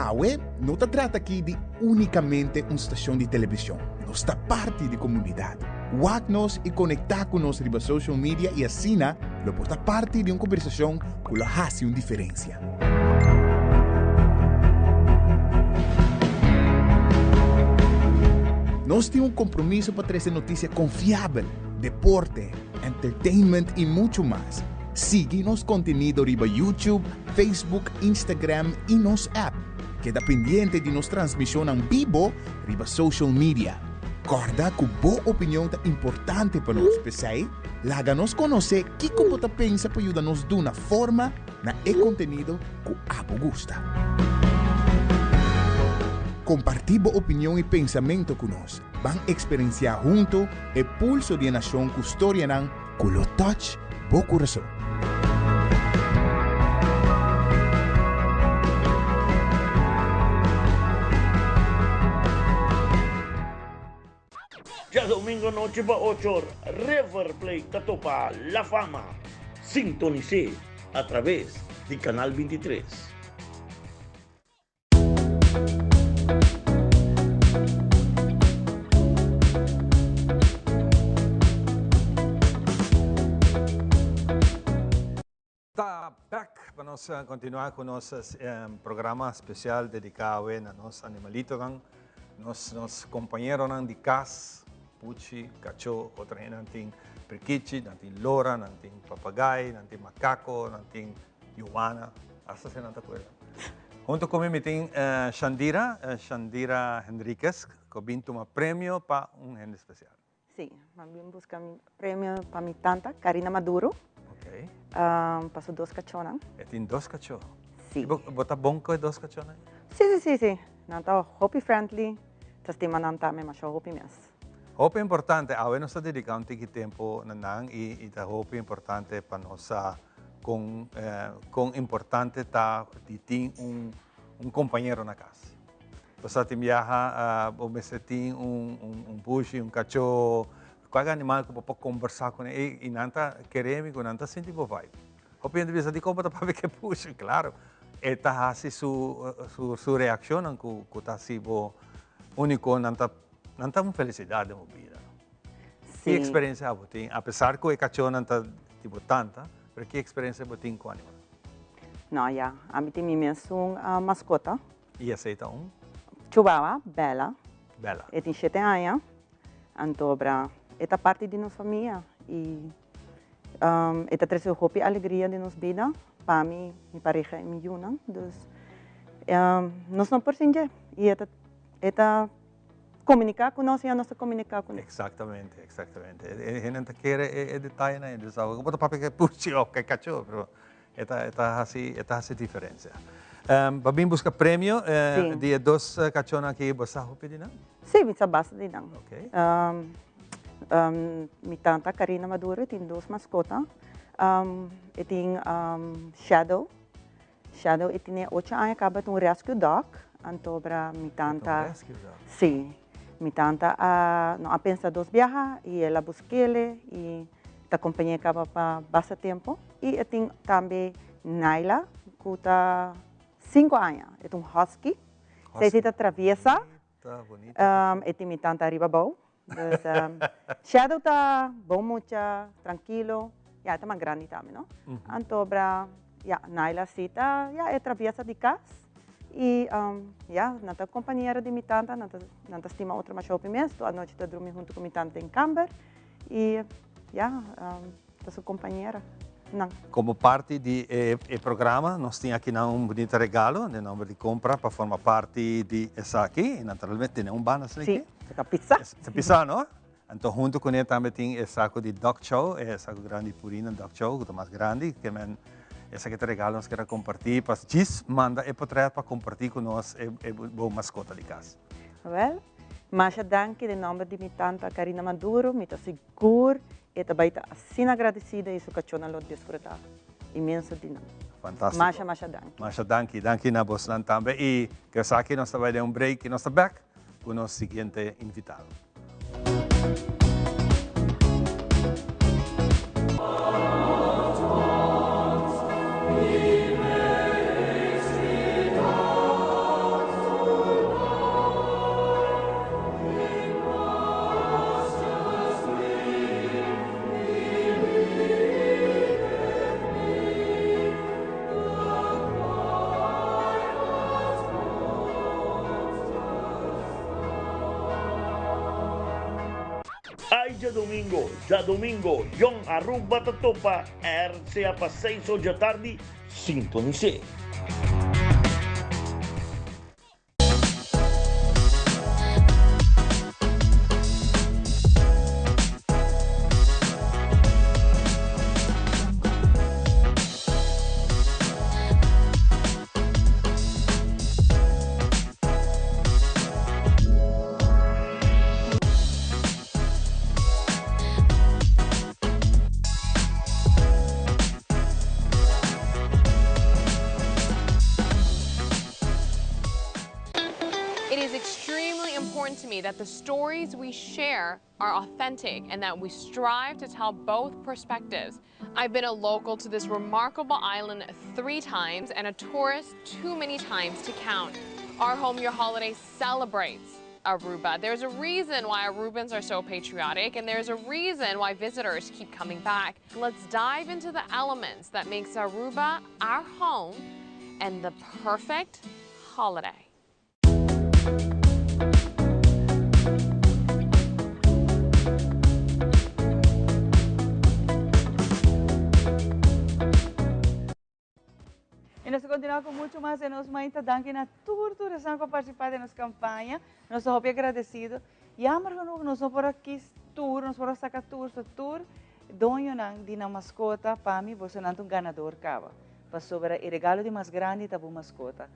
Awe no ta trata aki di únikamente un stashon di televishon, nos ta parti di komunidat. Wak nos i konektá ku nos riba social media i asina lo por ta parti di un kombersashon ku lo hasi un diferensia. Nos tin un kompromiso pa trese notisia konfiabel, deporte, entertainment i muchu mas. Sigui nos kontenido riba YouTube, Facebook, Instagram i nos app. Keda pendiente di nos transmishonnan bibo riba social media. Kòrda ku bo opinion ta importante pa nos, p'esei laga nos konosé kiko bo ta pensa pa yuda nos duna forma na e kontenido ku abo gusta. Kompartí bo opinion i pensamentu ku nos. Ban eksperensiá huntu e pulso di e nashon ku storianan ku lo touch bo kurason. Djadomingo anochi pa ochor, River Plate ta topa La Fama. Sintonis'é a traves di Canal 23. Ta bek pa nos continua cu nos programa special dedica awe na nos animalitonan, nos nos compañeronan di cas, puchi, cacho, otro hende nan tin prikichi, nan tin lora, nan tin papagay, nan tin macaco, nan tin Joana, hasta se nan ta cuerda. Hunto cu mi mi tin Shandira, Shandira Henriquez, cu a bin tuma premio pa un hende special. Sí, mi a bin busca mi premio pa mi tanta, Karina Maduro. Ok. Pa su dos cachonan. E tin dos cacho? Sí. Bo ta bon cu e dos cachonan? Sí, sí, sí, sí. Nan ta hopi friendly, ta stima nan tambe masha hopi mes. Hopi importante, awe nos ta dedica un tiki tempo na nan y ta hopi importante pa nos sa con con importante ta di tin un un compañero na cas. Pasobra tin biaha bo mester tin un un bushi, un cacho, cualke animal cu bo por combersa cune y nan ta kere mi cu nan ta sinti bo vibe. Hopi hende bisa dicon bo ta papia cu e bushi? Claro, e ta haci su su reaccionnan cu cu ta haci bo unico, nan ta nan ta un felicidad den bo bida. Ki experiencia bo tin? Apesar cu e cachonan ta di bo tanta, pero ki experiencia bo tin cu animal? No, ya. Ami tin mi mesun mascota. Y esey ta un? Chihuahua, Bella. Bella. E tin shete aña. Anto bra, e ta parti di nos famia y e ta trece hopi alegria den nos bida, pa mi, mi pareha y mi yunan. Dus, nos no por sin dje. Y e ta, e ta Comunica cu nos y anos ta comunica cu nos. Exactamente, exactamente. E hende ta kere e detayenan ei. Dus awe bo ta papia ke puchi of ke cacho, pero e ta e ta haci e ta haci diferencia. Bo a bin busca premio di e dos cachonan aki, bo sa hopi di nan? Si, mi sa basta di nan. Mi tanta Karina Maduro tin dos mascota. E tin Shadow. Shadow e tine ocho aña caba ta un rescue dog, anto bra mi tanta. Rescue dog? Si. Mi tanta a no a pensa dos biaha y el a busquele y ta compañe caba pa basta tempo. Y e tin tambe Naila cu ta cinco aña, e ta un husky. Esey ta traviesa. Ta bonito. E tin mi tanta ariba abou. Dus Shadow ta bon mucha, trankilo. Ya, e ta mas grandi tambe, no? Anto bra, ya, Naila si ta, ya, e traviesa di kas. I, ya, nan ta kompañero di mi tanta, nan ta, nan ta stima otro masha hopi mes. Tur anochi ta drumi huntu ku mi tanta den kamber. I, ya, ta su kompañera. Nan. Komo parti di e programa nos tin aki nan un bunita regalo den nomber di Compra pa forma parti di esaki y naturalmente tene un banda asina aki. Si, ta pisa. Ta pisa no? Anto hunto cune tambe tin e saco di dog chow, e saco grandi di purina dog chow cu ta mas grandi ke men esaki ta regalo nos kier a comparti pa djis manda e potret pa comparti cu nos e bo mascota di cas. Wel, masha danki den nomber di mi tanta Carina Maduro, mi ta sigur E ta bai ta asina agradecida y su cachonan lo disfruta inmenso di nan. Fantastico. Masha masha danki. Masha danki. Danki na bosnan tambe. Y cu esaki nos ta bai den un break y nos ta back cu nos siguiente invitado. Ay djadomingo, djadomingo, Jong Aruba ta topa RCA pa seis or djatardi, sintonis'é. It is extremely important to me that the stories we share are authentic and that we strive to tell both perspectives. I've been a local to this remarkable island three times and a tourist too many times to count. Our Home Your Holiday celebrates Aruba. There's a reason why Arubans are so patriotic and there's a reason why visitors keep coming back. Let's dive into the elements that makes Aruba our home and the perfect holiday. Y nos ta continua cu mucho mas den nos mainta. Danki na tur tur esnan cu a participa den nos campaña. Nos ta hopi agradecido. Jammer genoeg nos no por a kies tur, nos por a saca tur, so tur doñonan di nan mascota, pa mi bosonan ta un ganador caba. Pasobra e regalo di mas grandi ta bo mascota.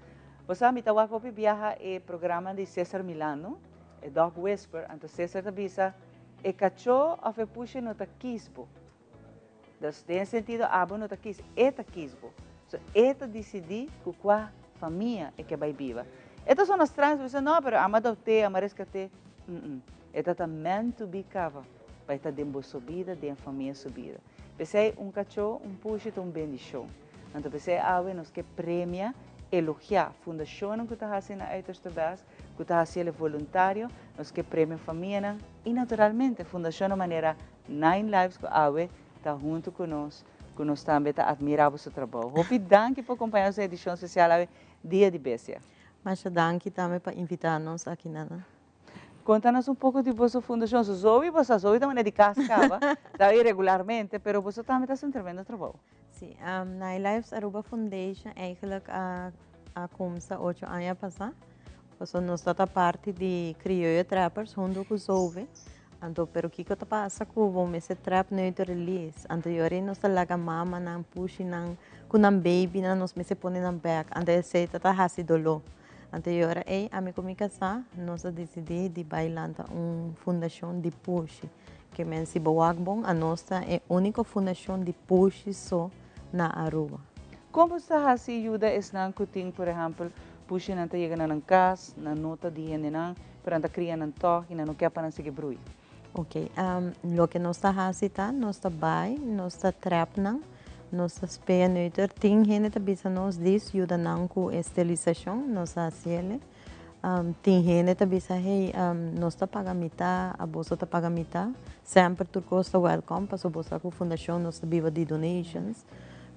Bo sa mi ta wak hopi biaha e programa di Cesar Millan no, e Dog Whisper, anto Cesar ta bisa e cacho of e pushe no ta kies bo. Dus den e sentido abo no ta kies, e ta kies bo. So e ta disidí ku kua famia e ke bai biba. E ta sona straño, bo bisa no, pero amo adopt'é, amo reskat'é. Mm-mm. E ta ta meant to be kaba pa e ta den bo su bida, den e famia su bida. P'esei un kachó, un pushi ta un bendishon. Anto p'esei awe nos ke premia, elogiá fundashonnan ku ta hasi nan uiterste best, ku ta hasi el e voluntario, nos ke premia famianan i naturalmente fundashonnan manera Nine Lives ku awe ta huntu ku nos, ku nos tambe ta admirá boso trabou. Hopi danki pa kompañá nos den edishon spesial awe Dia di Bestia. Masha danki tambe pa invitá nos aki Nana. Konta nos un poko di boso fundashon. So Zoe, bo sa Zoe ta manera di kas kaba, ta bai regularmente, pero boso tambe ta hasi un tremendo trabou. Si, Nine Lives Aruba Foundation eigenlijk a a kumsa ocho aña pasá. Pasobra nos ta ta parti di Krioyo Trappers huntu ku Zoe. Anto pero kiko ta pasa ku bo mester trap neuter release anto yori nos ta laga mamanan pushinan ku nan babynan nos mester pone nan bek anto esei ta ta hasi dolo anto e ora ei ami ku mi kasá nos a disidí di bai lanta un fundashon di pushi ke men si bo wak bon anos ta e úniko fundashon di pushi so na Aruba. Kon bo ta hasi yuda esnan ku tin, por ehèmpel, pushinan ta yega na nan kas, nan no ta di hendenan, pero nan ta kria nan tòg i nan no ke pa nan sigui brui? Ok, loke nos ta hasi ta, nos ta bai, nos ta trap nan, nos ta spea neuter. Tin hende ta bisa nos dis yuda nan ku e sterisashon, nos ta hasiel. Tin hende ta bisa, hey, nos ta paga mitá, aboso ta paga mitá. Semper tur kos ta welkom, pasobra bo sa ku fundashon nos ta biba di donations.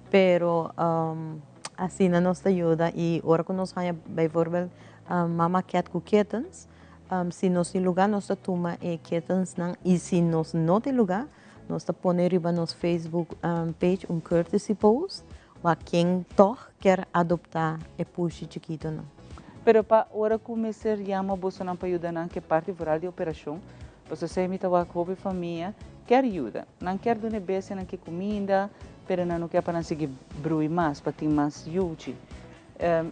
Pero asina nos ta yuda i ora ku nos haña bijvoorbeeld mama cat ku kittens, si nos tin lugá nos ta tuma e kittensnan i si nos no tin lugá nos ta pone riba nos Facebook page un courtesy post Wak ken tog kier adopta e pushi chikitonan. Pero pa ora ku mester yama bosonan pa yuda nan ke parti vooral di operashon, pasobra esei mi ta wak hopi famia kier yuda. Nan kier duna e bestianan ke kuminda, pero nan no kier pa nan sigui brui mas, pa tin mas yuchi.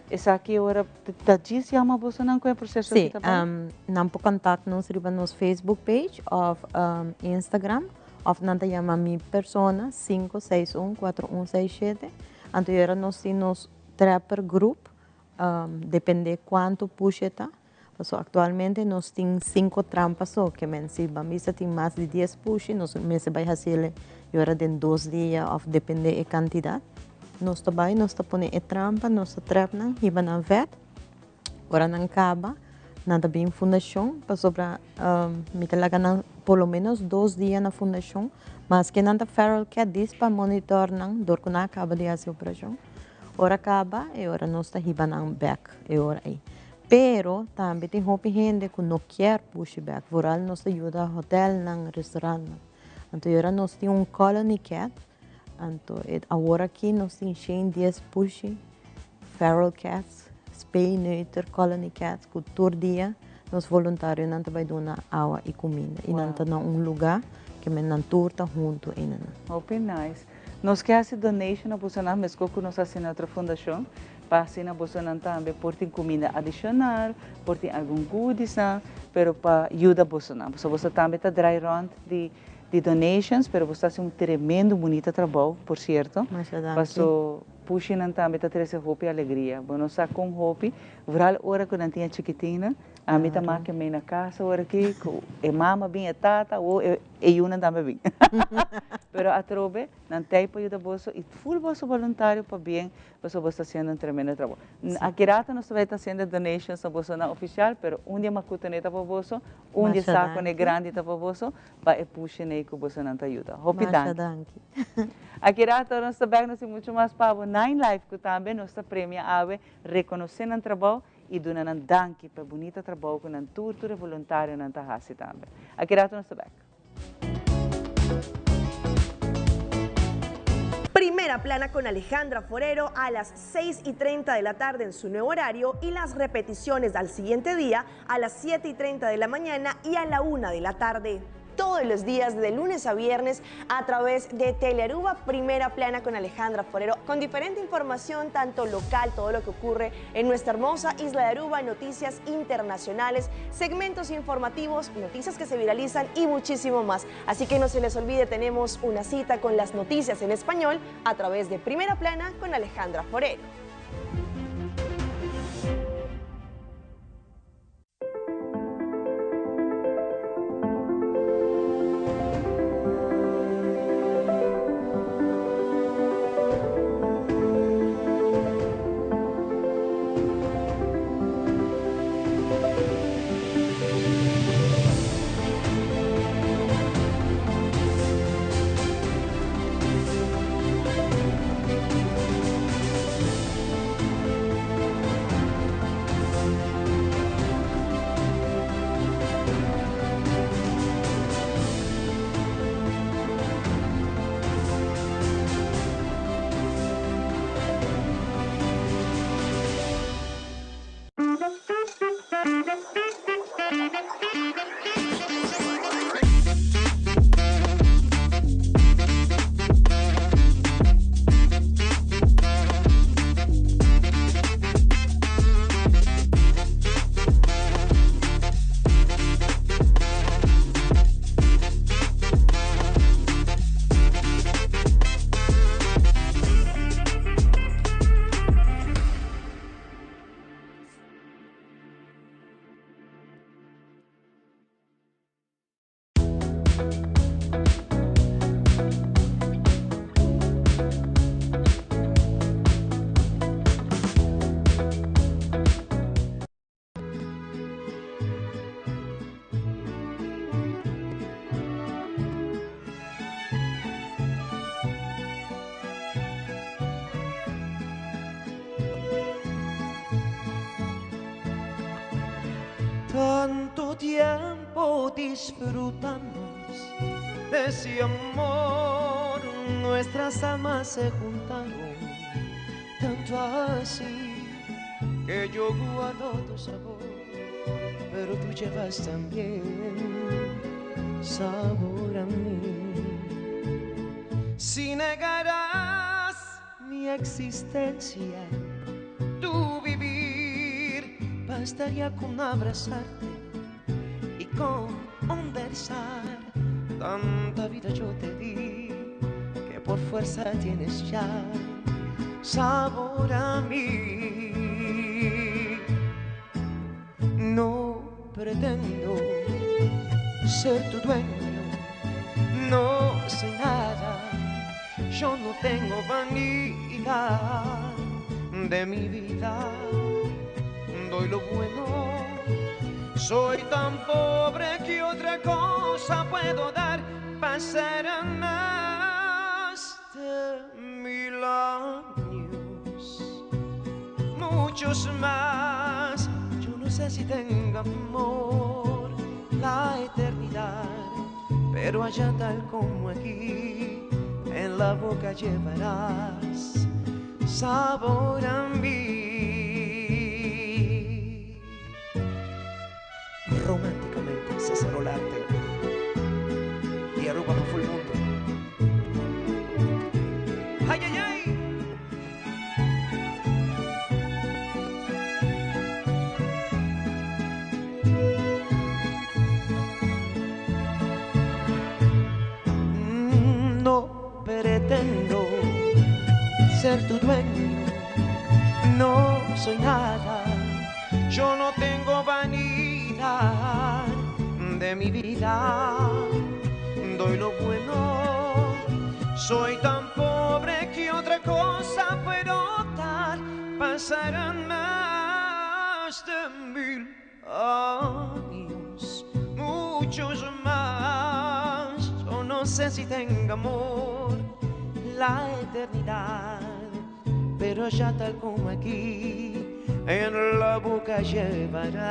Esaki ora ta djis yama bosonan ku e proseso aki ta bai? Sí, nan por contact nos riba nos Facebook page of Instagram. Of nan ta yama mi persona 561 4167. Anto yora nos tin nos trapper group, depende cuanto push e ta. Paso actualmente nos tin cinco trampa so, ke men si ban bisa tin mas di dies pushi nos mester bai haciele yora den dos dia of depende e cantidad. Nos ta bai nos ta pone e trampa, nos ta trap nan, hiba nan vet. Ora nan kaba, nan ta bin fundashon pasobra mi ta laga nan por lo menos dos dia na fundashon, maske nan ta feral cat dis pa monitor nan dor ku nan a kaba di hasi operashon. Ora kaba e ora nos ta hiba nan bek e ora ei. Pero tambe tin hopi hende ku no kier pushi bek, vooral nos ta yuda hotelnan, restaurantnan. Anto e ora nos tin un colony cat, anto awor aki nos tin shen dies pushi. Feral cats, spay, neuter, colony cats ku tur dia nos voluntarionan ta bai duna awa i kuminda i nan ta na un lugá ke men nan tur ta huntu einan. Hopi nice. Nos ke hasi donation na bosonan meskos ku nos hasi na otro fundashon pa asina bosonan tambe por tin kuminda adishonal, por tin algun goodiesnan, pero pa yuda bosonan. Pasobra boso tambe ta drai rònt di di donations pero boso ta hasi un tremendo bunita trabou por sierto. Masha danki. Paso. Pushinan tambe ta trese hopi alegria. Bo no sa kon hopi, vooral ora ku nan tin e chikitinnan. Ami ta make mei na kas ora aki ku e mama bin, e tata, awor e yunan tambe bin. Pero atrobe nan tei pa yuda boso i ful boso boluntario pabien pasobra boso ta hasiendo un tremendo trabou. Aki rato nos ta bai ta hasiendo donations na bosonan ofisial, pero un di e makutonan ta pa boso, un di e sakonan grandi ta pa boso. Pa e pusheney ku bosonan ta yuda. Hopi Masha danki. danki. Aki rato nos ta bek nos tin mucho mas pa bo Nine Life ku tambe nos ta premia awe rekonosé nan trabou i duna nan danki pa e bunita trabou ku nan tur tur e voluntarionan ta hasi tambe. Aki rato nos ta bek. Primera Plana con Alejandra Forero a las 6 y 30 de la tarde en su nuevo horario y las repeticiones al siguiente día a las 7 y 30 de la mañana y a la 1 de la tarde. Todos los días de lunes a viernes a través de Telearuba Primera Plana con Alejandra Forero, con diferente información, tanto local, todo lo que ocurre en nuestra hermosa isla de Aruba, noticias internacionales, segmentos informativos, noticias que se viralizan y muchísimo más. Así que no se les olvide, tenemos una cita con las noticias en español a través de Primera Plana con Alejandra Forero. Cuánto tiempo disfrutamos de ese amor, nuestras almas se juntaron, tanto así que yo guardo tu sabor, pero tú llevas también sabor a mí. Si negarás mi existencia, tu vivir, bastaría con abrazarte y conversar. Tanta vida yo te di que por fuerza tienes ya sabor a mí. No pretendo ser tu dueño, no soy nada, yo no tengo vanidad de mi vida, doy lo bueno. Soy tan pobre que otra cosa puedo dar, pasarán más de 1000 años, muchos más. Yo no sé si tenga amor la eternidad, pero allá tal como aquí, en la boca llevarás sabor a mí. Románticamente, César Olarte y Aruba pa' el mundo. ¡Ay, ay, ay! No pretendo ser tu dueño, no soy nada, yo no tengo vanidad de mi vida, doy lo bueno, soy tan pobre que otra cosa puedo dar, pasarán más de 1000 años, muchos más, yo no sé si tenga amor la eternidad, pero ya tal como aquí, en la boca llevarás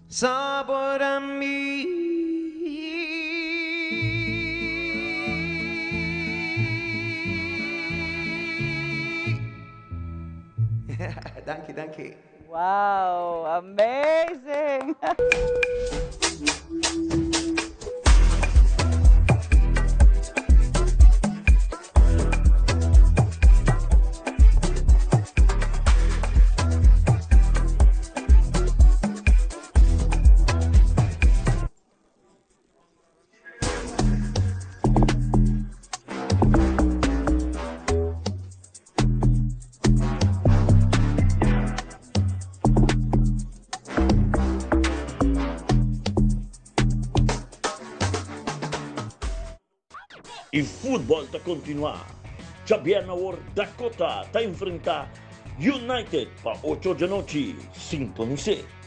sabor a mí. Danke, danke. Wow, amazing! E futbol ta continua. Djabièrnè awor Dakota ta enfrenta United pa ocho djanochi. Sintonis'é.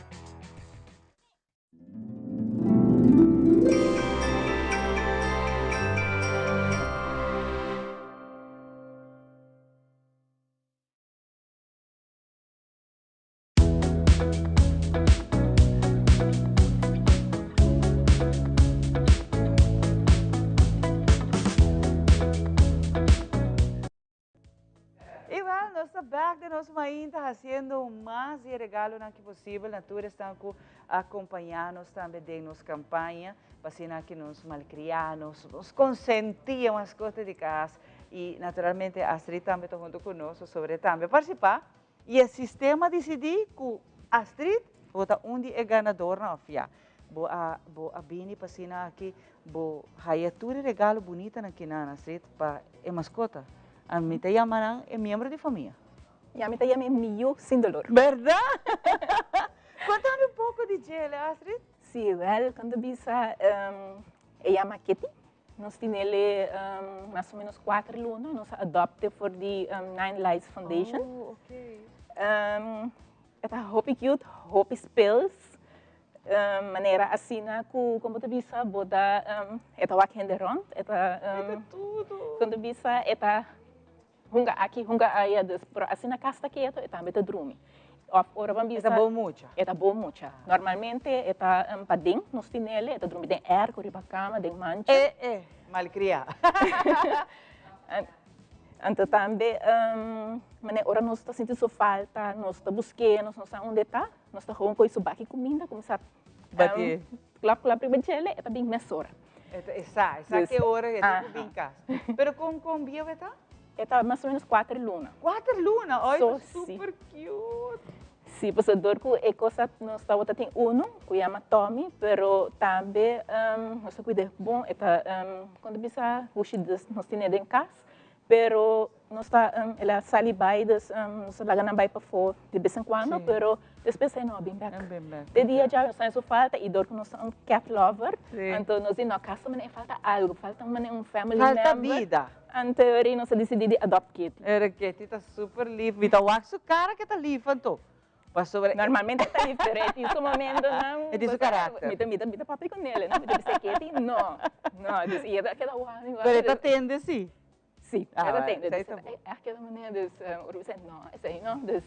Y wel, nos ta bek den nos mainta haciendo mas di e regalonan ki posibel na tur esnan cu acompaña nos tambe den nos campaña pa asina ki nos malcria, nos nos consenti e mascota di cas y naturalmente Astrid tambe ta hunto cu nos sobre tambe participa y e sistema dicidi cu Astrid bo ta un di e ganadornan of ya bo a bo a bini pa asina aki bo haya tur e regalo bunitanan kinan Astrid pa e mascota. A mi ta yama nan e miembro di famia. Ya mi ta yama e mi yu sin dolor. Berdad? Contami un poco di djele, Astrid. Si, wel, con ta bisa, e yama Kitty. Nos tinele mas o menos cuater luna. Nos a adopte for di Nine Lives Foundation. Oh, okay. E ta hopi cute, hopi speels. Manera asina ku kon bo ta bisa bo ta e ta wak hende rònt e ta kon ta bisa e ta hunga aki hunga aya dus pero asina kas ta ketu e tambe ta drumi. Of ora ban bisa. E ta bon mucha. E ta bon mucha. Normalmente e ta paden nos tinele, e ta drumi den airco, riba cama, den mancha. E e, malcriá. Anto tambe manera ora nos ta sinti su falta, nos ta busk'é, nos no sa unda e ta, nos ta gewoon kohe su baki kuminda, kuminsá Batié. Klap klap riba djele, e ta bin mesora. E sa, e sa ke ora e tin ku bin kas. Pero kon kon bieu e ta? E ta mas o menos kuater luna. Kuater luna? Ay, ta super cute. Si, pasobra dor ku e kos a nos tabata tin unu ku yama Tommy, pero tambe nos ta kuid'é bon, e ta kon ta bisa hushi nos tin'é den kas, pero nos ta el a sali bai dus nos a laga nan bai pafó de bes en cuando, pero despues ei no a bin bek. Te dia djawe nos ta haña su falta y dor ku nos ta un cat lover, anto nos di no acaso manera e falta algo, falta manera un family member. Falta bida. Anto ora nos a disidí di adopt Kitty. Pero Kitty ta super lif, mi ta wak su cara ke ta lif anto. Pasobra. Normalmente ta lif, pero e tin su momentonan. E tin su karakter. Mi ta mi ta mi ta papia ku nel, no? Mi ta bisa Kitty no, no, dus i e ta keda wak mi wak. Pero e ta tende si. Sí, e ta tende. Dus e keda manera dus ora mi bisa no, esei no, dus.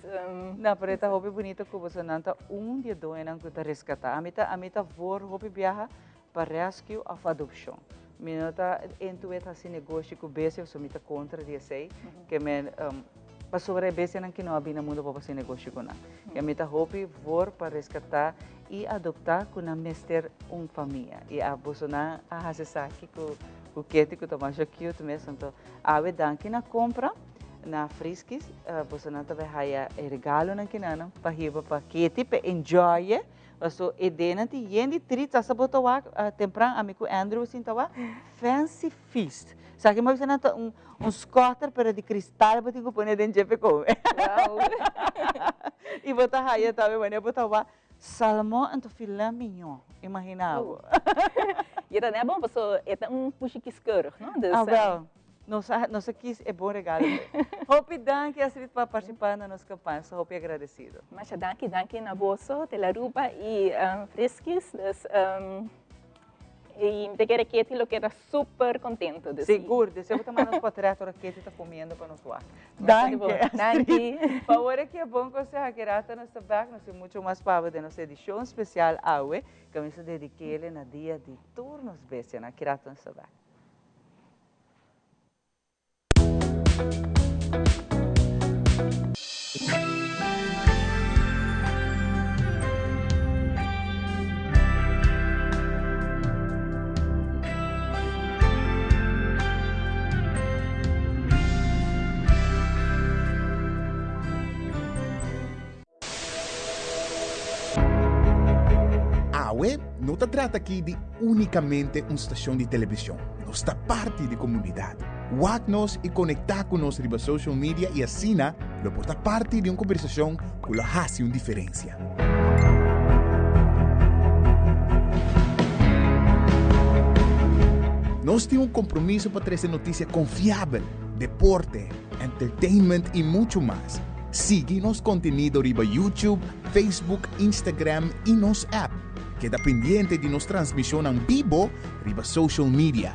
No, pero e ta hopi bunito ku bosonan ta un di e doñonan ku ta reskatá. Ami ta ami ta voor hopi biaha pa rescue òf adopshon. Mi no ta into it hasi negoshi ku bestia pasobra mi ta kontra di esei. Ke men pasobra e bestianan ki no a bini na mundu por hasi negoshi ku nan. Ke mi ta hopi voor pa reskatá i adoptá ku nan mester un famia. I a bosonan a hasi esaki ku. Ku Ketty ku ta masha cute mes anto awe danki na compra na Friskies bosonan ta bay haya e regalonan kinanan pa hiba pa Ketty pa enjoye paso e denan tin yen di treats hasta bo ta wak tempran ami ku Andrew a sinta wak fancy feast esaki mi a bisa nan ta un skotter pero di kristal bo tin ku pone den dje pa e kome y bo ta haya tambe manera bo ta wak Salmon anto filet mignon, imagina bo. Y e ta net bon paso e ta un pushi kieskeurig, no? Dus, Ah, wel, nos a, nos a kies e bon regalo p'e. Hopi danki Astrid pa participa na nos campaña, nos ta hopi agradecido. Masha danki, danki na boso, Telaruba y Friskies. Dus, Y mi ta kere Ketty lo keda super contento. Dus Sigur, deseo bo ta manda nos potret ora Ketty ta comiendo pa nos wak. Danki, Astrid. Pa ora ki e bon conseho aki rato nos ta bek, nos tin mucho mas pa bo den nos edicion special awe, cu mi sa dediquele na dia di tur nos bestianan. Aki rato nos ta bek. Awe no ta trata aki di únikamente un stashon di televishon. Nos ta parti di komunidat. Wak nos i konektá ku nos riba social media i asina lo por ta parti di un kombersashon ku lo hasi un diferensia. Nos tin un kompromiso pa trese notisia konfiabel, deporte, entertainment i muchu mas. Sigui nos kontenido riba YouTube, Facebook, Instagram i nos app. Keda pendiente di nos transmishonnan bibo riba social media.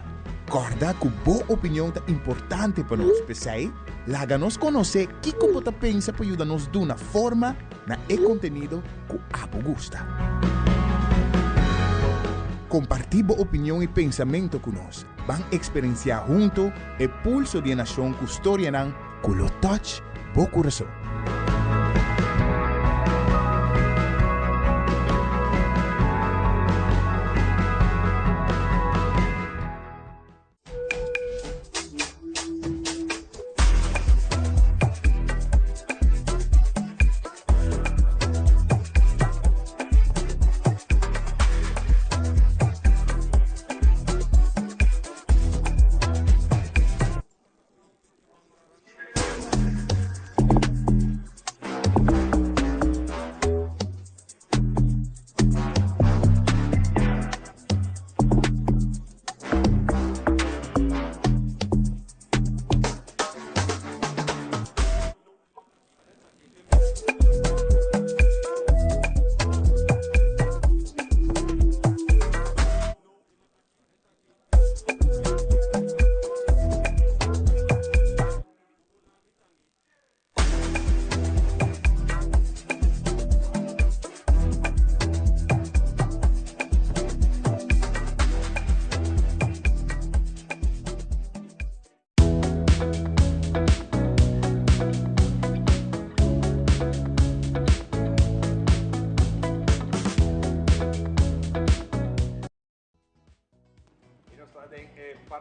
Kòrda ku bo opinion ta importante pa nos, p'esei laga nos konosé kiko bo ta pensa pa yuda nos duna forma na e kontenido ku abo gusta. Kompartí bo opinion i pensamentu ku nos. Ban eksperensiá huntu e pulso di e nashon ku storianan ku lo touch bo kurason.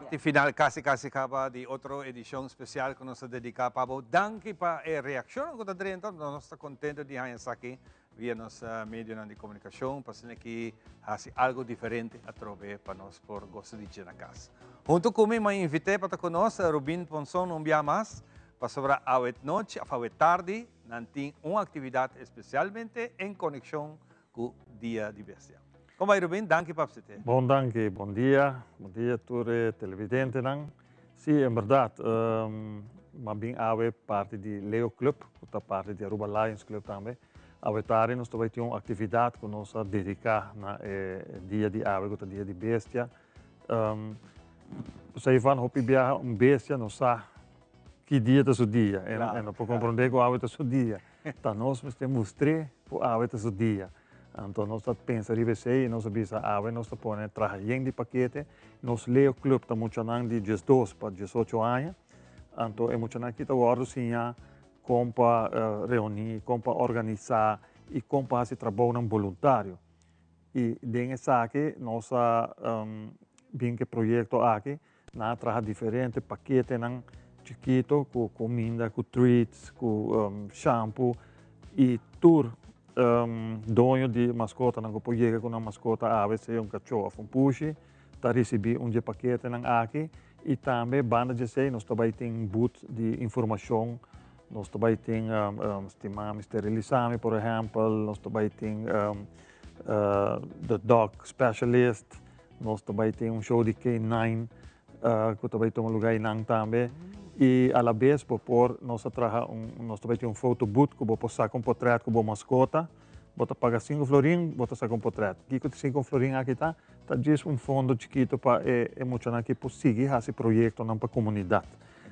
Parti final casi casi caba di otro edicion special cu nos ta dedica pa bo. Danki pa e reaccionnan cu ta drenta. Nos ta contento di haña esaki via nos medionan di comunicacion pa asina ki haci algo diferente atrobe pa nos por goza di dje na cas. Hunto cu mi m'a invite pa ta cu nos Rubin Ponson un bia mas pasobra awe nochi of awe tardi nan tin un actividad especialmente en conexion cu Dia di Bestia. Con bai Rubin? Danki pa bsite. Bon danki, bon dia, bon dia tur e televidentenan. Si, en berdad, m'a bin awe parti di Leo Club, cu ta parti di Aruba Lions Club tambe. Awe tardi nos ta bai tin un actividad cu nos a dedica na e dia di awe cu ta Dia di Bestia. Sa Ivan, hopi biaha un bestia no sa ki dia ta su dia. E no por comprende cu awe ta su dia. Ta nos mester mustr'é ku awe ta su dia. Anto nos ta pensa riba esei i nos a bisa awe nos ta pone traha yen di pakete. Nos Leo Club ta muchanan di diesdos pa diesocho aña. Anto e muchanan aki ta wòrdu siña kon pa reuní, kon pa organisá i kon pa hasi trabounan boluntario. I den esaki nos a bin ku e proyekto aki. Nan a traha diferente paketenan chikito ku kuminda, ku treats, ku shampoo i tur doño di maskotanan ku por yega ku nan maskota awe, sea un kachó òf un pushi, ta risibí un dje paketenan aki. I tambe banda dje esei nos ta bai tin booth di informashon, nos ta bai tin stima mi sterilisá mi por ehèmpel, nos ta bai tin the dog specialist. Nos ta bai tin un show di K9 ku ta bai tuma lugá einan tambe. I alabes bo por, nos a traha un, nos ta bai tin un foto booth ku bo por saka un potrèt ku bo maskota. Bo ta paga sinku florin, bo ta saka un potrèt. Kiko e sinku florin aki ta? Ta djis un fondo chikitu pa e e muchanan aki por sigui hasi proyektonan pa komunidat.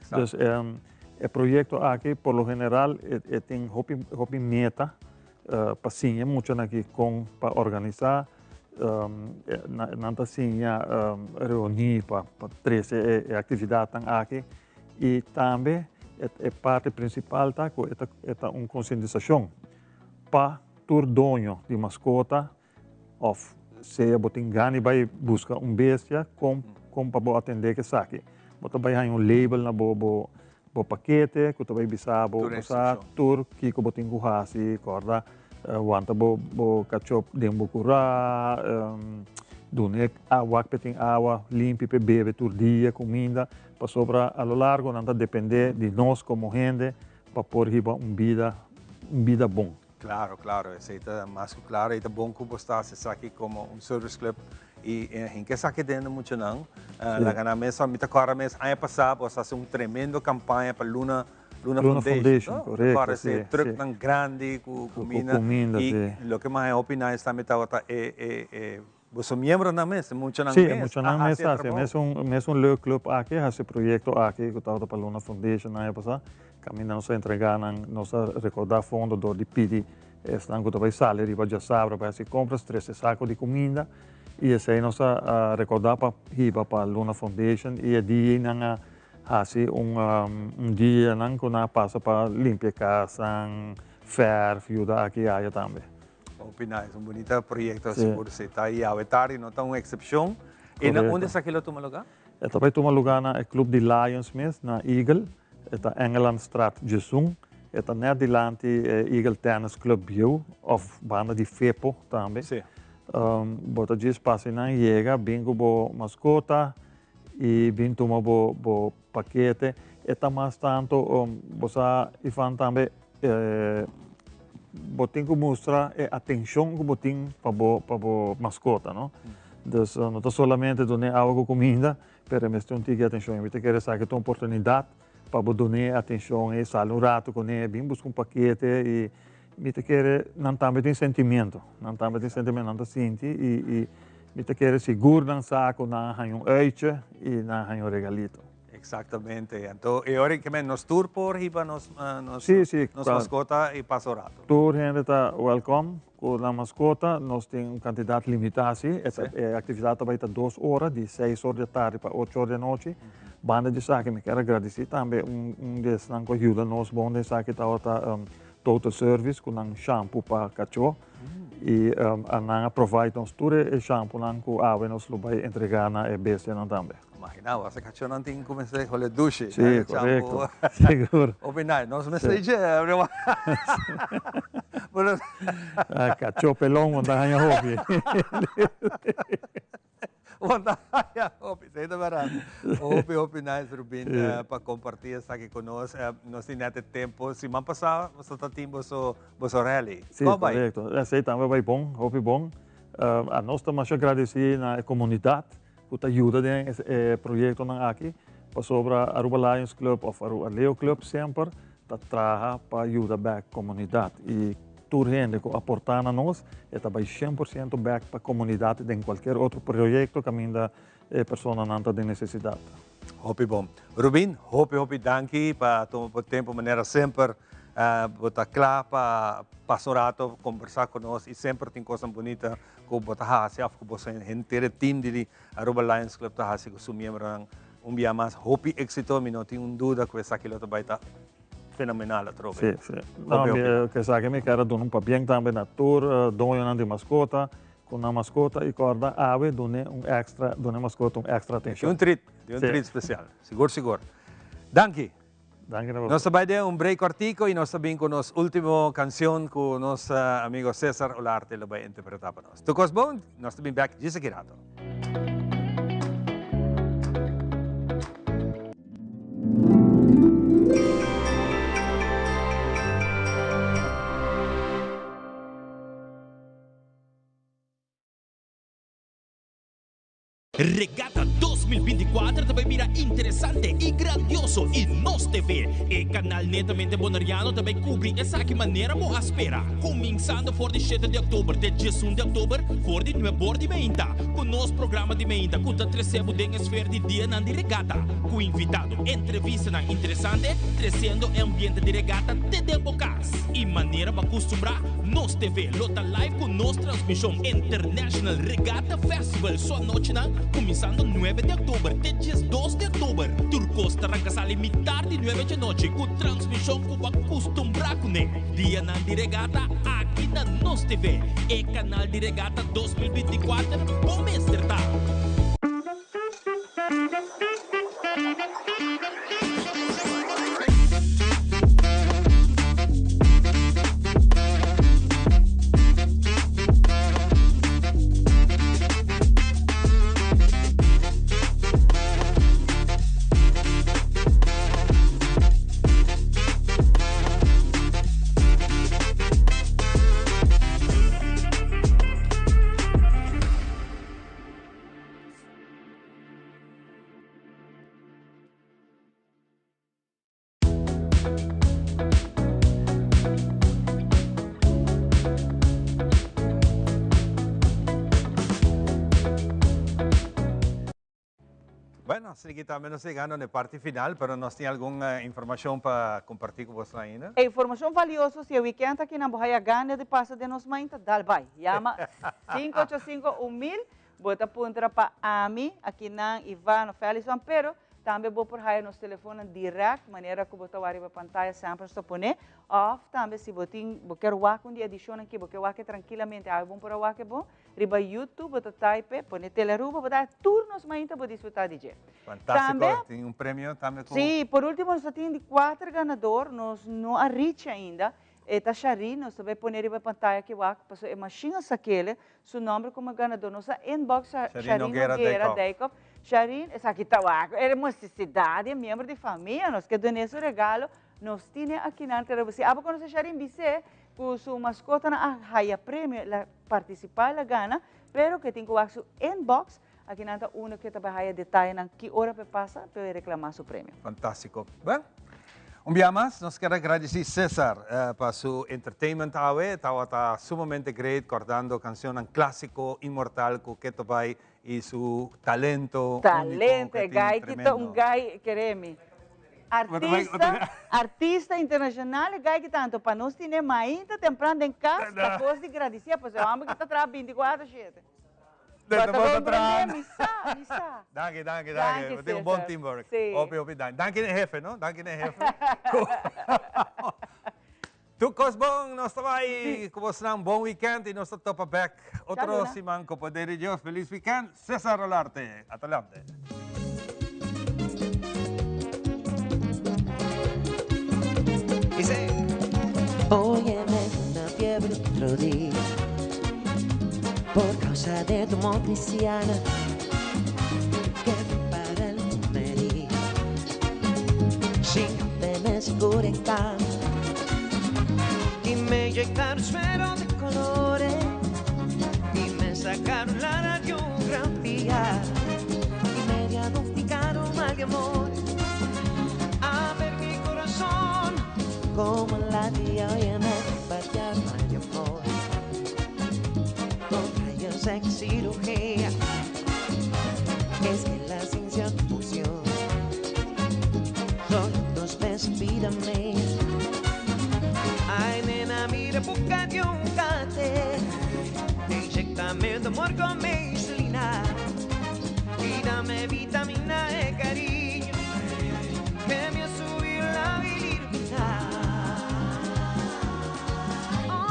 Dus e proyekto aki por lo general e e tin hopi hopi meta pa siña e muchanan aki kon pa organisá. Nan ta siña reuní pa trese e aktividatnan aki i tambe e parti prinsipal ta ku e ta un konsientisashon pa tur doño di maskota òf sea bo tin gana di bai buska un bestia kon kon pa bo atendé ku esaki. Bo ta bai haña un label na bo bo pakete ku ta bai bisa bo bo sa tur kiko bo tin ku hasi kòrda wanta bo bo kachop den bo kurá duna e wak p'e tin awa limpi p'e bebe tur dia kuminda pasobra a lo largo nan ta dependé di nos komo hende pa por hiba un bida un bida bon. Claro, claro, esey ta mas cu claro y ta bon cu bo sta haci esaki como un service club y hinca esaki den e muchanan. Laga nan mes, mi ta corda mes aña pasa bo a haci un tremendo campaña pa Luna, Luna Luna Foundation, Foundation, no? correcto, Corda si, ese trucknan grandi cu Cu cuminda cuminda, y si. loke mas a opina es tambe tabata e, e, e boso miembronan mes, e muchanan Sí, e mes a muchanan mes haci e a haci. trabou. Mesun, mesun Leo Club aki a haci e proyecto aki cu tabata pa Luna Foundation aña pasa. Caminda nos a entrega nan, nos a recauda fondo door di pidi esnan cu ta bay sali riba djasabra bay haci compras, trece saco di cuminda y esey nos a recauda pa hiba pa Luna Foundation y e dia ey nan a haci un un dia nan cu nan a pasa pa limpia e casnan, verf, yuda aki y aya tambe. Hopi nice, un bunita proyecto sigur si ta y awe tardi no ta un excepcion. Y na unda esaki lo tuma lugar? E ta bai tuma lugá na e club di Lions mes, na Eagle. E ta Engelandstraat diesun. E ta nèt dilanti e Eagle Tennis Club bieu òf banda di Fepo tambe. Bo ta djis pasa einan, yega, bin ku bo maskota i bin tuma bo bo pakete. E ta mas tantu, bo sa Ivan tambe, bo tin ku mustra e atenshon ku bo tin pa bo pa bo maskota no. Dus no ta solamente dun'é awa ku kuminda, pero e mester un tiki atenshon. I mi ta kere esaki ta un oportunidat pa bo dun'é atenshon i sali un ratu kuné, bin buska un pakete i mi ta kere nan tambe tin sentimiento, nan tambe tin sentimiento, nan ta sinti i i mi ta kere sigur nan sa ku nan a haña un uitje i nan a haña un regalito. Exactamente. Anto e ora ke men nos tur por hiba nos nos Sí, sí, nos claro. mascota y pasa un rato. Tur hende ta welcome cu nan mascota. Nos tin un cantidad limita si. E ta, e actividad ta bay ta dos ora, di seis or di atardi pa ocho or di anochi. Banda di esaki mi kier a gradici tambe un un di esnan cu a yuda nos bon den esaki tabata Total Service cu nan shampoo pa cacho. Y nan a provide nos tur e shampoonan cu awe nos lo bay entrega na e bestianan tambe. Imagina bo, asa cachonan tin cuminsa hole dushi. Si, correcto. Sigur. Hopi nice. Nos mester dje. Ah, cacho pelon bo ta haña hopi. Bo ta haña hopi, esei ta berdad. Hopi, hopi nice, Rubin, pa comparti esaki cu nos. Nos tin net e tempo. Siman pasa boso ta tin boso, boso rally. Si, correcto. Esei tambe bai bon, hopi bon. Anos ta masha agradeci na e comunidad cu ta yuda den e proyectonan aki, pasobra Aruba Lions Club of Aruba Leo Club semper ta traha pa yuda bek comunidad y tur hende cu aporta na nos e ta bay 100% bek pa comunidad den cualkier otro proyecto caminda e personanan ta den necesidad. Hopi bon. Rubin, hopi hopi danki pa toma bo tempo manera semper bo ta cla pa pasa un rato conversa cu nos y semper tin cosnan bunita cu bo ta haci of cu boso henter e team di Aruba Lions Club ta haci cu su miembronan. Un bia mas hopi exito, mi no tin un duda cu esaki lo ta bay ta fenomenal atrobe. Si, si. No, mi cu esaki mi kier a duna un pabien tambe na tur doñonan di mascota cu nan mascota y corda awe dun'e un extra, dun'e mascota un extra atencion. Di un treat, di un treat special. Sigur, sigur. Danki. Danki na boso. Nos ta bai den un break kortiko y nos ta bin ku nos ultimo cancion ku nos amigo Cesar Olarte lo bai interpreta pa nos. Tur kos bon, nos ta bin bek djis aki rato. Regata 2024 ta bai bira interesante y grandioso y Nos TV, e canal netamente Boneriano ta bai cubri esaki manera bo a spera. Cuminsando for di shete di october te diesun di october for di nuebor di meinta cu nos programa di meinta cu ta trece bo den esfer di dianan di regata cu invitado, entrevistanan interesante treciendo e ambiente di regata te den bo cas. Y manera bo a custumbra, Nos TV lo ta live cu nos transmision International Regatta Festival su anochinan cuminsando nuebe di october te 12 di october. Tur cos ta ranca sali mitar di nuebe djanochi cu transmision cu bo a custumbra cune. Dianan di regata aki na Nos TV, e canal di regata 2024 bo mester ta. Bueno, así que tambe nos llegando na e parti final, pero nos tin algun informacion pa comparti cu boso ainda. E informacion valioso, si e weekend aki nan bo haya gana di pasa den nos mainta, dal bay. Yama 585 1000 Bo ta puntra pa ami, akinan, Ivan of Ellison, pero tambe bo por haya nos telefonnan direct, manera cu bo ta wak riba pantaya semper nos ta pone, of tambe si bo tin, bo kier wak un di edicionnan aki, bo kier wak e trankilamente, awe bon por a wak e bon, riba YouTube bo ta type, pone Telearuba, bo ta haya tur nos mainta bo disfruta di dje. Fantastico, Tambe, tin un premio tambe cu. Si, por ultimo nos ta tin di cuater ganador, nos no a reach ainda, E ta Sharin, nos ta bay pone riba e pantaya aki wak, pasobra e mashin a sakele su nomber como ganador. Nos a inbox Sharin Noguera Dijkhoff. Sharin, esaki ta wak, e necesidad di e miembro di famia, nos ke dun'e su regalo, nos tine akinan te reba. Si abo conoce Sharin, bis'e cu su mascotanan a haya premio, el a participa, el a gana, pero cu e tin cu wak su inbox, akinan ta uno cu ta bay haya detayenan ki ora p'e pasa p'e reclama su premio. Fantastico. Bueno, un bia mas nos kier a gradici Cesar pa su entertainment awe. Tawata sumamente great cordando cancionnan clasico, inmortal cu Keto Bay y su talento unico Talento, cu e tin guy ki ta un tremendo. guy, kere mi. Artista, artista internacional e guy ki tanto pa nos tine mainta tempran den cas ta cos di gradicia pasobra e homber ki ta traha binticuatro shete. Bo ta trahando. Mi sa, mi sa. Danki, danki, danki. Bo tin un bon teamwork. Si. Hopi, hopi danki. Danki na e hefe, no? Danki na e hefe. Tur kos bon, nos ta bai ku bosnan bon weekend i nos ta topa bek otro siman ku poder di Dios. Feliz weekend. Cesar Olarte, adelante. día por causa de tu motriciana que fue para el comería. Sin tener seguridad y me inyectaron suero de colores y me sacaron la radiografía y me diagnosticaron mal de amor. A ver mi corazón como latía, óyeme, patear mal de amor. Con rayos X cirugía, es que la ciencia fusión. Solo dos veces vida mía. Ay, nena, mira, búscate un cate. Inyectame tu amor con mi insulina y dame vitamina de cariño que me sube la bilirrubina.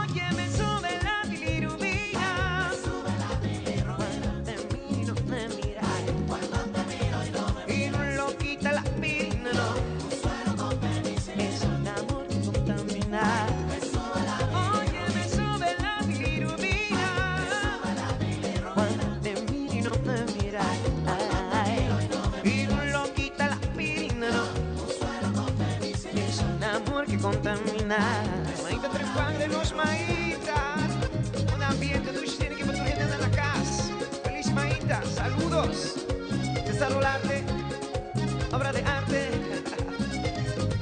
Oye, me sube la bilirrubina. Cuando te miro, me mira. Y no lo quita la aspirina, no. Es un amor que contamina. Oye, me sube la bilirrubina. Cuando te miro y no me mira. Ay, y no lo quita la aspirina, no. Es un amor que contamina. Maíta trepang de los maitas. Un ambiente dulce tiene que tu gente en la casa. Feliz maíta, saludos. César Olarte, obra de arte.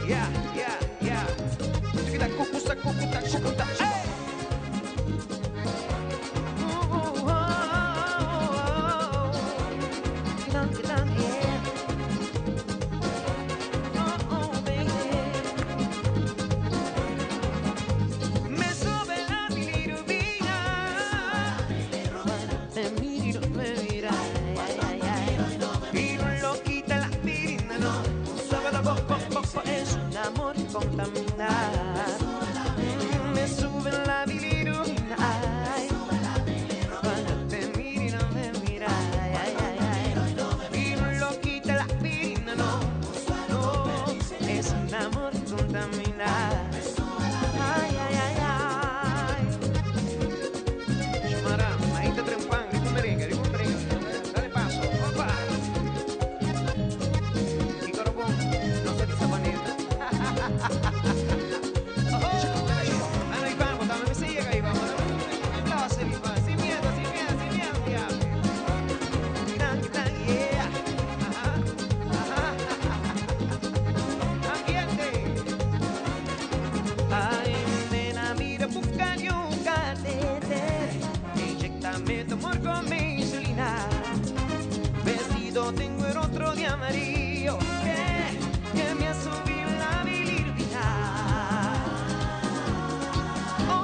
Ya, ya, ya. Chiquita, cucusa, cucuta, cucuta. ¡Ey! Oh, oh, oh, oh. Get down, yeah. Oh, oh, baby. Me sube la bilirrubina. Cuando te miro, me mira. Ay, ay, ay. Y no lo quita la aspirina, no. Sábado, bo, bo, bo, bo, es un amor que contamina. Me sube la bilirrubina. Ay. Cuando te miro y no me mira. Ay, ay, ay, ay. Y no lo quita la aspirina, no. No, es un amor que contamina. Ay, ay, ay, ay. Shumara, ahí te trae un pan, rico merengue, rico merengue. Dale paso, opa. Y corobón, no se te sabaneta. Ah, no, Iván, botame, me se llega, Iván. No, Iván, sin miedo, sin miedo, sin miedo, ya. Tan, tan, yeah. Ajá, ajá. Ambiente. Ay, nena, mira, búscate un catéter. Inyectame tu amor con mi insulina. Vestido tengo el otro de amarillo que me ha subido la bilirrubina.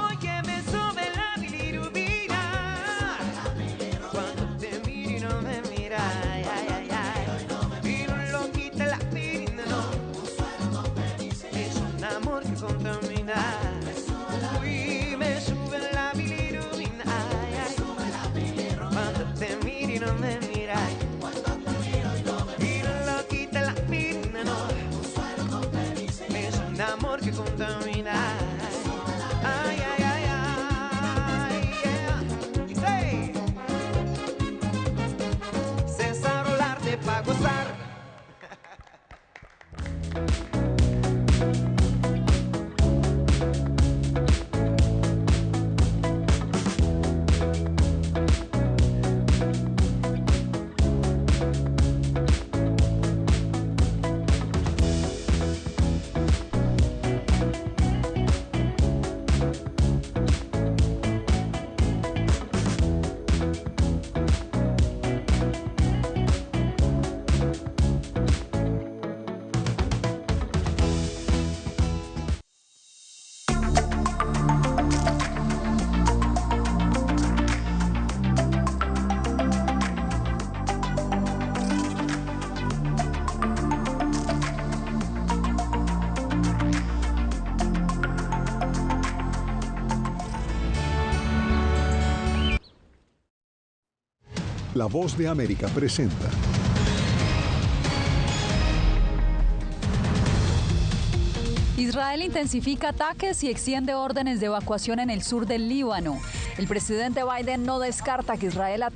Oye, me sube la bilirrubina. Cuando te miro y no me mira. Ay, ay, ay, ay. Y no lo quita la aspirina, no. Es un amor que contamina. Uy, me sube la bilirrubina. Ay, ay. Cuando te miro y no me mira. Y no lo quita la aspirina, no. Es un amor que contamina. Ay, ay, ay, ay, yeah. Dice. César Olarte pa' gozar. La Voz de América presenta. Israel intensifica ataques y extiende órdenes de evacuación en el sur del Líbano. El presidente Biden no descarta que Israel ataque.